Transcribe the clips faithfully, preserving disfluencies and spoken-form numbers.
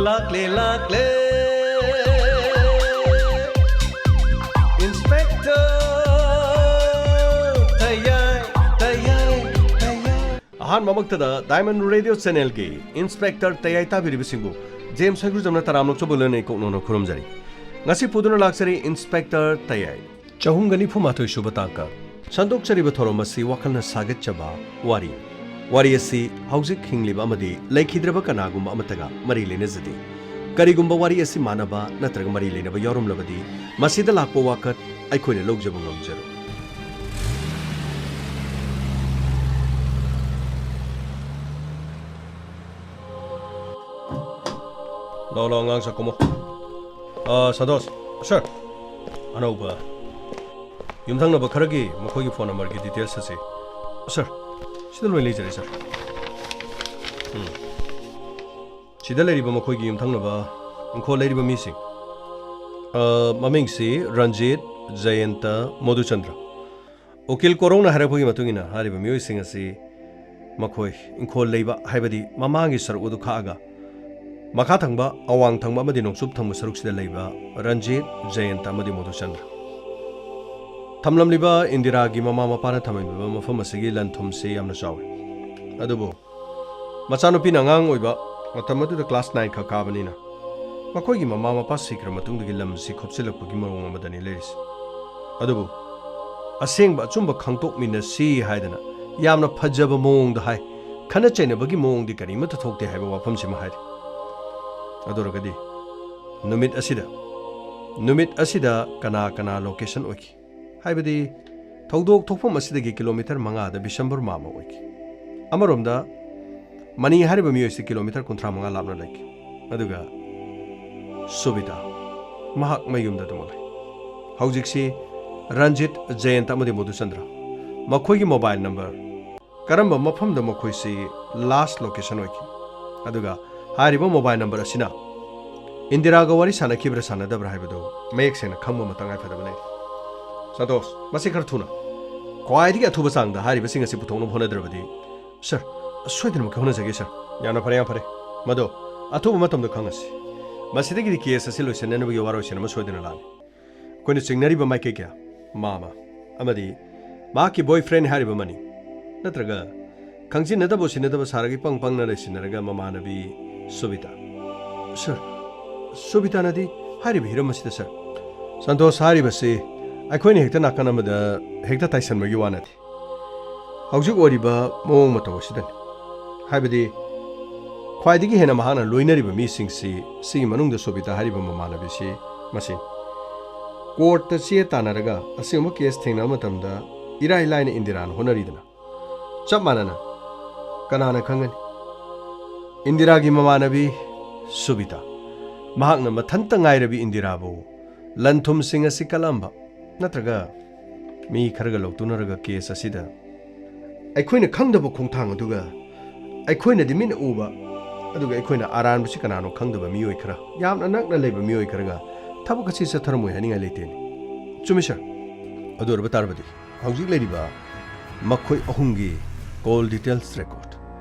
ꯂꯥꯛꯂꯦ, ꯂꯥꯛꯂꯦ, Inspector ꯇꯌꯥꯏ, ꯇꯌꯥꯏ, ꯇꯌꯥꯏ꯫ ꯑꯍꯥꯟꯕꯃꯛꯇꯗ Diamond Radio Channelꯒꯤ Inspector ꯇꯌꯥꯏ ꯇꯥꯕꯤꯔꯤꯕꯁꯤꯡꯕꯨ ꯖꯦꯝꯁ ꯍꯩꯒ꯭ꯔꯨꯖꯝꯅ ꯇꯔꯥꯝꯅ ꯑꯣꯛꯆꯕ ꯂꯣꯏꯅꯅ ꯏꯀꯣꯛ ꯅꯧꯅ ꯈꯨꯔꯨꯝꯖꯔꯤ꯫ ꯉꯁꯤ ꯄꯨꯗꯨꯅ ꯂꯥꯛꯆꯔꯤ Inspector ꯇꯌꯥꯏ꯫ ꯆꯍꯨꯝꯒ ꯅꯤꯐꯨ ꯃꯥꯊꯣꯏ ꯁꯨꯕ ꯇꯥꯡꯀꯛ꯫ ꯁꯟꯗꯣꯛꯆꯔꯤꯕ ꯊꯧꯔꯝ ꯑꯁꯤ ꯋꯥꯈꯜꯅ ꯁꯥꯒꯠꯆꯕ ꯋꯥꯔꯤ꯫ ꯋꯥꯔꯤ ꯑꯁꯤ ꯍꯧꯖꯤꯛ ꯍꯤꯡꯂꯤꯕ ꯑꯃꯗꯤ ꯂꯩꯈꯤꯗ꯭ꯔꯕ ꯀꯅꯥꯒꯨꯝꯕ ꯑꯃꯠꯇꯒ ꯃꯔꯤ ꯂꯩꯅꯖꯗꯦ꯫ ꯀꯔꯤꯒꯨꯝꯕ ꯋꯥꯔꯤ ꯑꯁꯤ ꯃꯥꯟꯅꯕ ꯅꯠꯇ꯭ꯔꯒ ꯃꯔꯤ ꯂꯩꯅꯕ ꯌꯥꯎꯔꯝꯂꯕꯗꯤ, ꯃꯁꯤꯗ ꯂꯥꯛꯄ ꯋꯥꯀꯠ ꯑꯩꯈꯣꯏꯅ ꯂꯧꯖꯕ ꯉꯝꯖꯔꯣꯏ꯫ ꯂꯥꯎ, ꯂꯥꯎ, ꯑꯉꯥꯡ ꯁꯛ ꯀꯨꯝꯃꯣ꯫ ꯑ, ꯁꯟꯇꯣꯁ, ꯁꯔ, ꯑꯅꯧꯕ ꯌꯨꯝꯊꯪꯅꯕ ꯈꯔꯒꯤ ꯃꯈꯣꯏꯒꯤ ꯐꯣꯟ ꯅꯝꯕꯔꯒꯤ ꯗꯤꯇꯦꯜꯁ ꯑꯁꯤ, ꯁꯔ, ꯁꯤꯗ ꯂꯣꯏ ꯂꯩꯖꯔꯦ, ꯁꯔ꯫ ꯎꯝ꯫ ꯁꯤꯗ ꯂꯩꯔꯤꯕ ꯃꯈꯣꯏꯒꯤ ꯌꯨꯝꯊꯪꯅꯕ ꯏꯪꯈꯣꯜ ꯂꯩꯔꯤꯕ ꯃꯤꯁꯤꯡ, ꯑ, ꯃꯃꯤꯡꯁꯤ ꯔꯟꯖꯤꯠ, ꯖꯌꯟꯇ, ꯃꯣꯗꯨꯆꯟꯗ꯭ꯔ꯫ ꯎꯀꯤꯜ ꯀꯣꯔꯧꯅ ꯍꯥꯏꯔꯛꯄꯒꯤ ꯃꯇꯨꯡ ꯏꯟꯅ, ꯍꯥꯏꯔꯤꯕ ꯃꯤꯑꯣꯏꯁꯤꯡ ꯑꯁꯤ ꯃꯈꯣꯏ ꯏꯪꯈꯣꯜ ꯂꯩꯕ, ꯍꯥꯏꯕꯗꯤ ꯃꯃꯥꯡꯒꯤ ꯁꯔꯨꯛ ꯑꯗꯨ ꯈꯥꯛꯑꯒ ꯃꯈꯥ ꯊꯪꯕ, ꯑꯋꯥꯡ ꯊꯪꯕ ꯑꯃꯗꯤ ꯅꯣꯡꯆꯨꯞ ꯊꯪꯕ ꯁꯔꯨꯛꯁꯤꯗ ꯂꯩꯕ ꯔꯟꯖꯤꯠ, ꯖꯌꯟꯇ ꯑꯃꯗꯤ ꯃꯣꯗꯨꯆꯟꯗ꯭ꯔ꯫ ꯊꯝꯂꯝꯂꯤꯕ ꯏꯟꯗꯤꯔꯥꯒꯤ ꯃꯃꯥ ꯃꯄꯥꯅ ꯊꯝꯂꯝꯂꯤꯕ ꯃꯐꯝ ꯑꯁꯤꯒꯤ ꯂꯟ ꯊꯨꯝꯁꯤ ꯌꯥꯝꯅ ꯆꯥꯎꯏ꯫ ꯑꯗꯨꯕꯨ ꯃꯆꯥꯅꯨꯄꯤꯅ ꯑꯉꯥꯡ ꯑꯣꯏꯕ ꯃꯇꯝ ꯑꯗꯨꯗ ꯀ꯭ꯂꯥꯁ ꯅꯥꯏꯟ ꯈꯛ ꯀꯥꯕꯅꯤꯅ, ꯃꯈꯣꯏꯒꯤ ꯃꯃꯥ ꯃꯄꯥ ꯁꯤꯈ꯭ꯔ ꯃꯇꯨꯡꯗꯒꯤ ꯂꯝꯁꯤ ꯈꯣꯞꯆꯤꯜꯂꯛꯄꯒꯤ ꯃꯑꯣꯡ ꯑꯃꯗꯅꯤ ꯂꯩꯔꯤꯁꯤ꯫ ꯑꯗꯨꯕꯨ ꯑꯁꯦꯡꯕ ꯑꯆꯨꯝꯕ ꯈꯪꯗꯣꯛꯃꯤꯟꯅꯁꯤ ꯍꯥꯏꯗꯅ ꯌꯥꯝꯅ ꯐꯖꯕ ꯃꯑꯣꯡꯗ ꯍꯥꯏ, ꯈꯠꯅ ꯆꯩꯅꯕꯒꯤ ꯃꯑꯣꯡꯗꯤ ꯀꯔꯤꯃꯠꯇ ꯊꯣꯛꯇꯦ ꯍꯥꯏꯕ ꯋꯥꯐꯝꯁꯤꯃ ꯍꯥꯏꯔꯤ꯫ ꯑꯗꯨ ꯑꯣꯏꯔꯒꯗꯤ ꯅꯨꯃꯤꯠ ꯑꯁꯤꯗ, ꯅꯨꯃꯤꯠ ꯑꯁꯤꯗ ꯀꯅꯥ ꯀꯅꯥ ꯂꯣꯀꯦꯁꯟ ꯑꯣꯏꯈꯤ? ꯍꯥꯏꯕꯗꯤ, ꯊꯧꯗꯣꯛ ꯊꯣꯛꯐꯝ ꯑꯁꯤꯗꯒꯤ ꯀꯤꯂꯣꯃꯤꯇꯔ ꯃꯉꯥꯗ ꯕꯤꯁꯝꯕꯨꯔ ꯃꯥꯝꯃ ꯑꯣꯏꯈꯤ꯫ ꯑꯃꯔꯣꯝꯗ, ꯃꯅꯤ ꯍꯥꯏꯔꯤꯕ ꯃꯤꯑꯣꯏꯁꯤ ꯀꯤꯂꯣꯃꯤꯇꯔ ꯀꯨꯟꯊ꯭ꯔꯥ ꯃꯉꯥ ꯂꯥꯞꯅ ꯂꯩꯈꯤ꯫ ꯑꯗꯨꯒ ꯁꯨꯕꯤꯇꯥ, ꯃꯍꯥꯛ ꯃꯌꯨꯝꯗ ꯑꯗꯨꯃꯛ ꯂꯩ꯫ ꯍꯧꯖꯤꯛꯁꯤ ꯔꯟꯖꯤꯠ, ꯖꯌꯟꯇ ꯑꯃꯗꯤ ꯃꯣꯗꯨꯆꯟꯗ꯭ꯔ, ꯃꯈꯣꯏꯒꯤ ꯃꯣꯕꯥꯏꯜ ꯅꯝꯕꯔ, ꯀꯔꯝꯕ ꯃꯐꯝꯗ ꯃꯈꯣꯏꯁꯤ ꯂꯥꯁ ꯂꯣꯀꯦꯁꯟ ꯑꯣꯏꯈꯤ? ꯑꯗꯨꯒ ꯍꯥꯏꯔꯤꯕ ꯃꯣꯕꯥꯏꯜ ꯅꯝꯕꯔ ꯑꯁꯤꯅ ꯏꯟꯗꯤꯔꯥꯒ ꯋꯥꯔꯤ ꯁꯥꯟꯅꯈꯤꯕ꯭ꯔꯥ ꯁꯥꯟꯅꯗꯕ꯭ꯔꯥ ꯍꯥꯏꯕꯗꯨ ꯃꯌꯦꯛ ꯁꯦꯡꯅ ꯈꯪꯕ ꯑꯃ ꯇꯉꯥꯏ ꯐꯗꯕ ꯂꯩꯔꯤ꯫ ꯁꯟꯇꯣꯁ, ꯃꯁꯤ ꯈꯔ ꯊꯨꯅ, ꯈ꯭ꯋꯥꯏꯗꯒꯤ ꯑꯊꯨꯕ ꯆꯥꯡꯗ ꯍꯥꯏꯔꯤꯕꯁꯤꯡ ꯑꯁꯤ ꯄꯨꯊꯣꯛꯅꯕ ꯍꯣꯠꯅꯗ꯭ꯔꯕꯗꯤ, ꯁꯔ, ꯁꯣꯏꯗꯅꯃꯛꯀꯤ ꯍꯣꯠꯅꯖꯒꯦ, ꯁꯔ꯫ ꯌꯥꯝꯅ ꯐꯔꯦ, ꯌꯥꯝ ꯐꯔꯦ꯫ ꯃꯗꯨ ꯑꯊꯨꯕ ꯃꯇꯝꯗ ꯈꯪꯉꯁꯤ꯫ ꯃꯁꯤꯗꯒꯤꯗꯤ ꯀꯦꯁ ꯑꯁꯤ ꯂꯣꯏꯁꯤꯟꯅꯅꯕꯒꯤ ꯋꯥꯔꯣꯏꯁꯤꯟ ꯑꯃ ꯁꯣꯏꯗꯅ ꯂꯥꯛꯂꯤ꯫ ꯑꯩꯈꯣꯏꯅ ꯆꯤꯡꯅꯔꯤꯕ ꯃꯥꯏꯀꯩ ꯀꯌꯥ, ꯃꯥꯃ ꯑꯃꯗꯤ ꯃꯍꯥꯛꯀꯤ ꯕꯣꯏ ꯐ꯭ꯔꯦꯟ ꯍꯥꯏꯔꯤꯕ ꯑꯃꯅꯤ, ꯅꯠꯇ꯭ꯔꯒ ꯈꯪꯖꯤꯟꯅꯗꯕ ꯎꯁꯤꯟꯅꯗꯕ ꯁꯥꯔꯒ ꯏꯄꯪ ꯄꯪꯅ ꯂꯩꯁꯤꯟꯅꯔꯒ ꯃꯃꯥꯟꯅꯕꯤ ꯁꯨꯕꯤꯇꯥ? ꯁꯔ, ꯁꯨꯕꯤꯇꯥꯅꯗꯤ ꯍꯥꯏꯔꯤꯕ ꯍꯤꯔꯝ ꯑꯁꯤꯗ, ꯁꯔ꯫ ꯁꯟꯇꯣꯁ, ꯍꯥꯏꯔꯤꯕꯁꯤ ꯑꯩꯈꯣꯏꯅ ꯍꯦꯛꯇ ꯅꯥꯀꯟ ꯑꯃꯗ ꯍꯦꯛꯇ ꯇꯥꯏꯁꯟꯕꯒꯤ ꯋꯥ ꯅꯠꯇꯦ꯫ ꯍꯧꯖꯤꯛ ꯑꯣꯏꯔꯤꯕ ꯃꯑꯣꯡ ꯃꯇꯧ ꯑꯁꯤꯗꯅꯤ꯫ ꯍꯥꯏꯕꯗꯤ, ꯈ꯭ꯋꯥꯏꯗꯒꯤ ꯍꯦꯟꯅ ꯃꯍꯥꯛꯅ ꯂꯣꯏꯅꯔꯤꯕ ꯃꯤꯁꯤꯡꯁꯤ, ꯁꯤꯒꯤ ꯃꯅꯨꯡꯗ ꯁꯣꯕꯤꯇꯥ ꯍꯥꯏꯔꯤꯕ ꯃꯃꯥꯟꯅꯕꯤꯁꯤ, ꯃꯁꯤꯅꯤ꯫ ꯀꯣꯔꯠꯇ ꯆꯦ ꯇꯥꯟꯅꯔꯒ ꯑꯁꯤꯒꯨꯝꯕ ꯀꯦꯁ ꯊꯦꯡꯅꯕ ꯃꯇꯝꯗ ꯏꯔꯥꯏ ꯂꯥꯏꯅ ꯏꯟꯗꯤꯔꯥꯅ ꯍꯣꯠꯅꯔꯤꯗꯅ, ꯆꯞ ꯃꯥꯟꯅꯅ ꯀꯅꯥꯅ ꯈꯪꯒꯅꯤ? ꯏꯟꯗꯤꯔꯥꯒꯤ ꯃꯃꯥꯟꯅꯕꯤ ꯁꯨꯕꯤꯇꯥ, ꯃꯍꯥꯛꯅ ꯃꯊꯟꯇ ꯉꯥꯏꯔꯕꯤ ꯏꯟꯗꯤꯔꯥꯕꯨ ꯂꯟ ꯊꯨꯝꯁꯤꯡ ꯑꯁꯤ ꯀꯜꯂꯝꯕ, ꯅꯠꯇ꯭ꯔꯒ ꯃꯤ ꯈꯔꯒ ꯂꯧꯇꯨꯅꯔꯒ ꯀꯦꯁ ꯑꯁꯤꯗ ꯑꯩꯈꯣꯏꯅ ꯈꯪꯗꯕ ꯈꯣꯡꯊꯥꯡ ꯑꯗꯨꯒ ꯑꯩꯈꯣꯏꯅꯗꯤ ꯃꯤꯠꯅ ꯎꯕ, ꯑꯗꯨꯒ ꯑꯩꯈꯣꯏꯅ ꯑꯔꯥꯟꯕꯁꯤ ꯀꯅꯥꯅꯣ ꯈꯪꯗꯕ ꯃꯤꯑꯣꯏ ꯈꯔ, ꯌꯥꯝꯅ ꯅꯛꯅ ꯂꯩꯕ ꯃꯤꯑꯣꯏ ꯈꯔꯒ ꯊꯕꯛ ꯑꯁꯤ ꯆꯠꯊꯔꯝꯃꯣꯏ ꯍꯥꯏꯅꯤꯡꯉꯥꯏ ꯂꯩꯇꯦꯅꯦ꯫ ꯆꯨꯝꯃꯤ, ꯁꯔ꯫ ꯑꯗꯨ ꯑꯣꯏꯔꯕ ꯇꯥꯔꯕꯗꯤ ꯍꯧꯖꯤꯛ ꯂꯩꯔꯤꯕ ꯃꯈꯣꯏ ꯑꯍꯨꯝꯒꯤ ꯀꯣꯜ ꯗꯤꯇꯦꯜꯁ ꯔꯦꯀꯣꯔꯠ,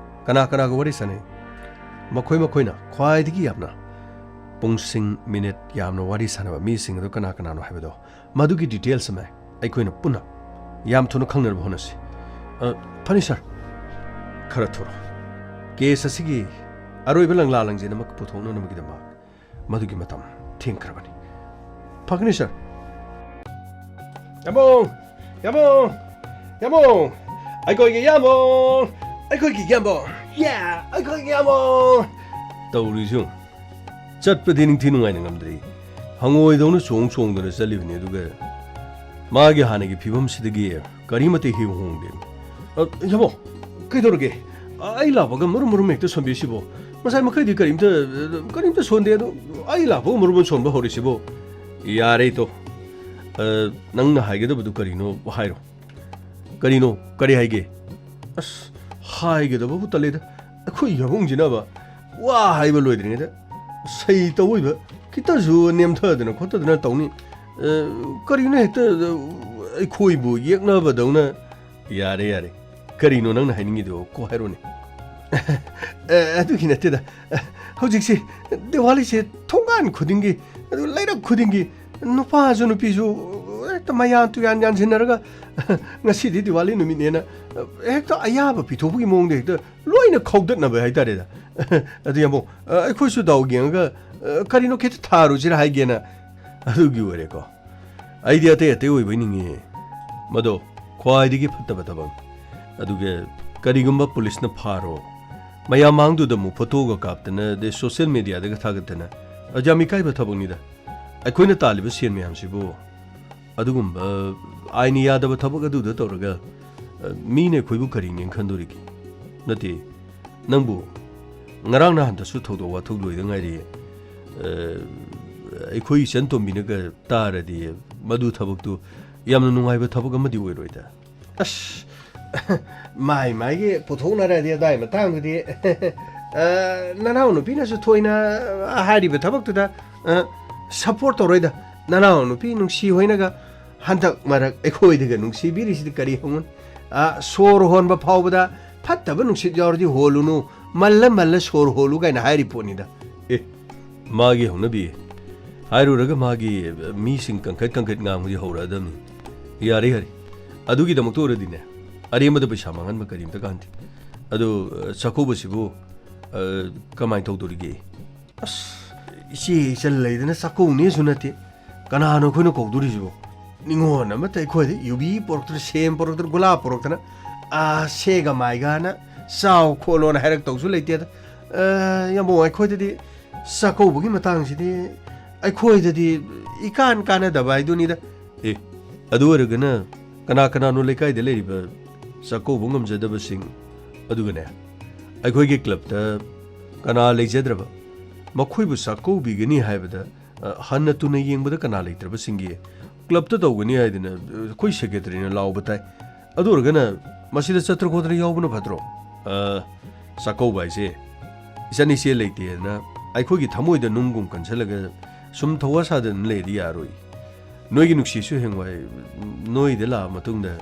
ꯀꯅꯥ ꯀꯅꯥꯒ ꯋꯥꯔꯤ ꯁꯥꯟꯅꯩ, ꯃꯈꯣꯏ ꯃꯈꯣꯏꯅ ꯈ꯭ꯋꯥꯏꯗꯒꯤ ꯌꯥꯝꯅ ꯄꯨꯡꯁꯤꯡ, ꯃꯤꯅꯤꯠ ꯌꯥꯝꯅ ꯋꯥꯔꯤ ꯁꯥꯟꯅꯕ ꯃꯤꯁꯤꯡ ꯑꯗꯨ ꯀꯅꯥ ꯀꯅꯥꯅꯣ ꯍꯥꯏꯕꯗꯣ, ꯃꯗꯨꯒꯤ ꯗꯤꯇꯦꯜꯁ ꯑꯃ ꯑꯩꯈꯣꯏꯅ ꯄꯨꯟꯅ ꯌꯥꯝ ꯊꯨꯅ ꯈꯪꯅꯅꯕ ꯍꯣꯠꯅꯁꯤ꯫ ꯑ, ꯐꯅꯤ, ꯁꯔ꯫ ꯈꯔ ꯊꯨꯔꯣ꯫ ꯀꯦꯁ ꯑꯁꯤꯒꯤ ꯑꯔꯣꯏꯕ ꯂꯪꯂꯥ ꯂꯪꯖꯦꯜ ꯑꯃ ꯄꯨꯊꯣꯛꯅꯅꯕꯒꯤꯗꯃꯛ ꯃꯗꯨꯒꯤ ꯃꯇꯝ ꯊꯦꯡꯈ꯭ꯔꯕꯅꯤ꯫ ꯐꯒꯅꯤ, ꯁꯔ꯫ ꯌꯥꯝꯕꯨꯡ! ꯌꯥꯝꯕꯨꯡ! ꯌꯥꯝꯕꯨꯡ! ꯑꯩꯈꯣꯏꯒꯤ ꯌꯥꯝꯕꯨꯡ! ꯑꯩꯈꯣꯏꯒꯤ ꯌꯥꯝꯕꯨꯡ! ꯌꯥ! ꯑꯩꯈꯣꯏꯒꯤ ꯌꯥꯝꯕꯨꯡ! ꯇꯧꯔꯤꯁꯤ ꯌꯦꯡꯉꯨ꯫ ꯆꯠꯄꯗꯤ ꯅꯤꯡꯊꯤ ꯅꯨꯡꯉꯥꯏꯅ ꯉꯝꯗ꯭ꯔꯤ꯫ ꯍꯪꯉꯣꯏꯗꯧꯅ ꯆꯣꯡ ꯆꯣꯡꯗꯅ ꯆꯠꯂꯤꯕꯅꯤ, ꯑꯗꯨꯒ ꯃꯥꯒꯤ ꯍꯥꯟꯅꯒꯤ ꯐꯤꯕꯝꯁꯤꯗꯒꯤ ꯀꯔꯤꯃꯠꯇ ꯏꯍꯣꯡ ꯍꯣꯡꯗꯦ꯫ ꯑ, ꯌꯥꯝꯕꯨꯡ, ꯀꯩꯗꯧꯔꯒꯦ? ꯑꯩ ꯂꯥꯛꯄꯒ ꯃꯔꯨꯝ ꯃꯔꯨꯝ ꯍꯦꯛꯇ ꯁꯣꯟꯕꯤꯁꯤꯕꯣ? ꯉꯁꯥꯏ ꯃꯈꯩꯗꯤ ꯀꯔꯤꯝꯇ, ꯀꯔꯤꯝꯇ ꯁꯣꯟꯗꯦ, ꯑꯗꯣ ꯑꯩ ꯂꯥꯛꯄꯒ ꯃꯔꯨꯝ ꯃꯔꯨꯝ ꯁꯣꯟꯕ ꯍꯧꯔꯤꯁꯤꯕꯣ? ꯌꯥꯔꯦ, ꯏꯇꯣ꯫ ꯑ, ꯅꯪꯅ ꯍꯥꯏꯒꯗꯕꯗꯨ ꯀꯔꯤꯅꯣ ꯍꯥꯏꯔꯣ꯫ ꯀꯔꯤꯅꯣ? ꯀꯔꯤ ꯍꯥꯏꯒꯦ? ꯑꯁ, ꯍꯥꯏꯒꯗꯕꯕꯨ ꯇꯜꯂꯦꯗ꯫ ꯑꯩꯈꯣꯏ ꯌꯥꯕꯨꯡꯁꯤꯅꯕ ꯋꯥ ꯍꯥꯏꯕ ꯂꯣꯏꯗ꯭ꯔꯤꯉꯩꯗ ꯁꯩ ꯇꯧꯏꯕ, ꯈꯤꯇꯁꯨ ꯅꯦꯝꯊꯗꯅ ꯈꯣꯠꯇꯗꯅ ꯇꯧꯅꯤ꯫ ꯑ, ꯀꯔꯤꯅꯣ ꯍꯦꯛꯇ, ꯑ, ꯑꯩꯈꯣꯏꯕꯨ ꯌꯦꯛꯅꯕꯗꯧꯅ꯫ ꯌꯥꯔꯦ, ꯌꯥꯔꯦ꯫ ꯀꯔꯤꯅꯣ ꯅꯪꯅ ꯍꯥꯏꯅꯤꯡꯉꯤꯗꯣ? ꯀꯣ ꯍꯥꯏꯔꯣꯅꯦ꯫ ꯑꯦ, ꯑꯗꯨꯒꯤ ꯅꯠꯇꯦꯗ꯫ ꯍꯧꯖꯤꯛꯁꯤ ꯗꯤꯋꯥꯂꯤꯁꯦ ꯊꯣꯡꯒꯥꯟ ꯈꯨꯗꯤꯡꯒꯤ, ꯑꯗꯨ ꯂꯩꯔꯛ ꯈꯨꯗꯤꯡꯒꯤ ꯅꯨꯄꯥꯁꯨ ꯅꯨꯄꯤꯁꯨ ꯍꯦꯛꯇ ꯃꯌꯥꯟ ꯇꯨꯌꯥꯟ ꯌꯥꯟꯁꯤꯟꯅꯔꯒ ꯉꯁꯤꯗꯤ ꯗꯤꯋꯥꯂꯤ ꯅꯨꯃꯤꯠꯅꯦꯅ ꯍꯦꯛꯇ ꯑꯌꯥꯕ ꯄꯤꯊꯣꯛꯄꯒꯤ ꯃꯑꯣꯡꯗ ꯍꯦꯛꯇ ꯂꯣꯏꯅ ꯈꯧꯗꯠꯅꯕ ꯍꯥꯏꯇꯥꯔꯦꯗ꯫ ꯑꯗꯨ ꯌꯥꯝꯕꯨꯡ, ꯑꯩꯈꯣꯏꯁꯨ ꯗꯥꯎ ꯌꯦꯡꯉꯒ ꯀꯔꯤꯅꯣ ꯈꯤꯇ ꯊꯥꯔꯨꯁꯤꯔ ꯍꯥꯏꯒꯦꯅ ꯑꯗꯨꯒꯤ ꯑꯣꯏꯔꯦꯀꯣ꯫ ꯑꯩꯗꯤ ꯑꯇꯩ ꯑꯇꯩ ꯑꯣꯏꯕꯩ ꯅꯤꯡꯉꯤ꯫ ꯃꯗꯣ ꯈ꯭ꯋꯥꯏꯗꯒꯤ ꯐꯠꯇꯕ ꯊꯕꯛꯅꯤ꯫ ꯑꯗꯨꯒ ꯀꯔꯤꯒꯨꯝꯕ ꯄꯨꯂꯤꯁꯅ ꯐꯥꯔꯣ, ꯃꯌꯥꯝ ꯃꯥꯡꯗꯨꯗ ꯑꯃꯨꯛ ꯐꯣꯇꯣꯒ ꯀꯥꯞꯇꯅ, ꯑꯗꯩ ꯁꯣꯁꯤꯌꯦꯜ ꯃꯦꯗꯤꯌꯥꯗꯒ ꯊꯥꯒꯠꯇꯅ, ꯑꯁ, ꯌꯥꯝ ꯏꯀꯥꯏꯕ ꯊꯕꯛꯅꯤꯗ꯫ ꯑꯩꯈꯣꯏꯅ ꯇꯥꯜꯂꯤꯕ ꯁꯦꯟ ꯃꯌꯥꯝꯁꯤꯕꯨ ꯑꯗꯨꯒꯨꯝꯕ ꯑꯥꯏꯟꯅ ꯌꯥꯗꯕ ꯊꯕꯛ ꯑꯗꯨꯗ ꯇꯧꯔꯒ, ꯑ, ꯃꯤꯅ ꯑꯩꯈꯣꯏꯕꯨ ꯀꯔꯤꯅꯦꯅ ꯈꯟꯗꯣꯔꯤꯒꯦ? ꯅꯠꯇꯦ, ꯅꯪꯕꯨ ꯉꯔꯥꯡ ꯅꯍꯥꯟꯗꯁꯨ ꯊꯧꯗꯣꯛ ꯋꯥꯊꯣꯛ ꯂꯣꯏꯗ ꯉꯥꯏꯔꯤ꯫ ꯑ, ꯑꯩꯈꯣꯏ ꯏꯆꯟ ꯇꯣꯝꯕꯤꯅꯒ ꯇꯥꯔꯗꯤ ꯃꯗꯨ ꯊꯕꯛꯇꯨ ꯌꯥꯝꯅ ꯅꯨꯡꯉꯥꯏꯕ ꯊꯕꯛ ꯑꯃꯗꯤ ꯑꯣꯏꯔꯣꯏꯗ꯫ ꯑꯁ, ꯃꯥꯏ ꯃꯥꯏꯒꯤ ꯄꯨꯊꯣꯛꯅꯔꯗꯤ ꯑꯗꯥꯏ ꯃꯇꯥꯡꯗꯨꯗꯤ, ꯑ, ꯅꯅꯥꯎ ꯅꯨꯄꯤꯅꯁꯨ ꯊꯣꯏꯅ ꯍꯥꯏꯔꯤꯕ ꯊꯕꯛꯇꯨꯗ, ꯑ, ꯁꯞꯄꯣꯔꯠ ꯇꯧꯔꯣꯏꯗ꯫ ꯅꯅꯥꯎ ꯅꯨꯄꯤ ꯅꯨꯡꯁꯤ ꯍꯣꯏꯅꯒ ꯍꯟꯗꯛ ꯃꯔꯛ ꯑꯩꯈꯣꯏꯗꯒ ꯅꯨꯡꯁꯤꯕꯤꯔꯤꯁꯤꯗꯤ ꯀꯔꯤ ꯍꯪꯉꯨꯅꯤ? ꯑ, ꯁꯣꯔ ꯍꯣꯟꯕ ꯐꯥꯎꯕꯗ ꯐꯠꯇꯕ ꯅꯨꯡꯁꯤꯠ ꯌꯥꯎꯔꯗꯤ ꯍꯣꯜꯂꯨꯅꯨ, ꯃꯜꯂ ꯃꯜꯂ ꯁꯣꯔ ꯍꯣꯜꯂꯨ ꯀꯥꯏꯅ ꯍꯥꯏꯔꯤ ꯄꯣꯠꯅꯤꯗ꯫ ꯑꯦ, ꯃꯥꯒꯤ ꯍꯧꯅꯕꯤ꯫ ꯍꯥꯏꯔꯨꯔꯒ ꯃꯥꯒꯤ ꯃꯤꯁꯤꯡ ꯀꯪꯈꯠ ꯀꯪꯈꯠ ꯉꯥꯡꯕꯗꯤ ꯍꯧꯔꯛꯑꯗꯕꯅꯤ꯫ ꯌꯥꯔꯦ, ꯌꯥꯔꯦ꯫ ꯑꯗꯨꯒꯤꯗꯃꯛꯇ ꯑꯣꯏꯔꯗꯤꯅꯦ, ꯑꯔꯦꯝꯕꯗ ꯄꯩꯁꯥ ꯃꯥꯡꯍꯟꯕ ꯀꯔꯤꯝꯇ ꯀꯥꯟꯗꯦ꯫ ꯑꯗꯨ, ꯑ, ꯆꯥꯛꯀꯧꯕꯁꯤꯕꯨ, ꯑ, ꯀꯃꯥꯏꯅ ꯇꯧꯗꯣꯔꯤꯒꯦ? ꯑꯁ, ꯏꯆꯦ ꯏꯆꯜ ꯂꯩꯗꯅ ꯆꯥꯛꯀꯧꯅꯦꯁꯨ ꯅꯠꯇꯦ꯫ ꯀꯅꯥꯅꯣ ꯑꯩꯈꯣꯏꯅ ꯀꯧꯗꯣꯔꯤꯁꯤꯕꯣ? ꯅꯤꯉꯣꯜ ꯑꯃꯠꯇ ꯑꯩꯈꯣꯏꯗ ꯌꯨꯕꯤ ꯄꯨꯔꯛꯇꯅ, ꯁꯦꯝ ꯄꯨꯔꯛꯇꯅ, ꯒꯨꯂꯥꯞ ꯄꯨꯔꯛꯇꯅ, ꯑ, ꯁꯦꯒ ꯃꯥꯏꯒꯅ ꯆꯥꯎ ꯈꯣꯠꯂꯣꯅ ꯍꯥꯏꯔꯛꯇꯧꯁꯨ ꯂꯩꯇꯦꯗ꯫ ꯑ, ꯌꯥꯝꯕꯨꯡ, ꯑꯩꯈꯣꯏꯗꯗꯤ ꯆꯥꯛꯀꯧꯕꯒꯤ ꯃꯇꯥꯡꯁꯤꯗꯤ ꯑꯩꯈꯣꯏꯗꯗꯤ ꯏꯀꯥꯟ ꯀꯥꯟꯅꯗꯕ ꯍꯥꯏꯗꯨꯅꯤꯗ꯫ ꯑꯦ, ꯑꯗꯨ ꯑꯣꯏꯔꯒꯅ ꯀꯅꯥ ꯀꯅꯥꯅꯣ ꯂꯩꯀꯥꯏꯗ ꯂꯩꯔꯤꯕ ꯆꯥꯛꯀꯧꯕ ꯉꯝꯖꯗꯕꯁꯤꯡ? ꯑꯗꯨꯒꯅꯦ, ꯑꯩꯈꯣꯏꯒꯤ ꯀ꯭ꯂꯕꯇ ꯀꯅꯥ ꯂꯩꯖꯗ꯭ꯔꯕ, ꯃꯈꯣꯏꯕꯨ ꯆꯥꯛꯀꯧꯕꯤꯒꯅꯤ ꯍꯥꯏꯕꯗ, ꯑ, ꯍꯟꯅ ꯇꯨꯅ ꯌꯦꯡꯕꯗ ꯀꯅꯥ ꯂꯩꯇ꯭ꯔꯕꯁꯤꯡꯒꯤ ꯀ꯭ꯂꯕꯇ ꯇꯧꯒꯅꯤ ꯍꯥꯏꯗꯅ, ꯑ, ꯑꯩꯈꯣꯏ ꯁꯦꯀ꯭ꯔꯦꯇꯔꯤꯅ ꯂꯥꯎꯕ ꯇꯥꯏ꯫ ꯑꯗꯨ ꯑꯣꯏꯔꯒꯅ ꯃꯁꯤꯗ ꯆꯠꯇ꯭ꯔ ꯈꯣꯠꯇ꯭ꯔ ꯌꯥꯎꯕꯅ ꯐꯠꯇ꯭ꯔꯣ? ꯑ, ꯆꯥꯛꯀꯧꯕ ꯍꯥꯏꯁꯦ ꯏꯆꯟ ꯏꯆꯦ ꯂꯩꯇꯦꯅ ꯑꯩꯈꯣꯏꯒꯤ ꯊꯃꯣꯏꯗ ꯅꯨꯡꯒꯨꯝ ꯀꯟꯁꯤꯜꯂꯒ ꯁꯨꯝ ꯊꯧꯋꯥ ꯁꯥꯗꯅ ꯂꯩꯔꯗꯤ ꯌꯥꯔꯣꯏ꯫ ꯅꯣꯏꯒꯤ ꯅꯨꯡꯁꯤꯁꯨ ꯍꯌꯦꯡꯋꯥꯏ ꯅꯣꯏꯗ ꯂꯥꯛꯑ ꯃꯇꯨꯡꯗ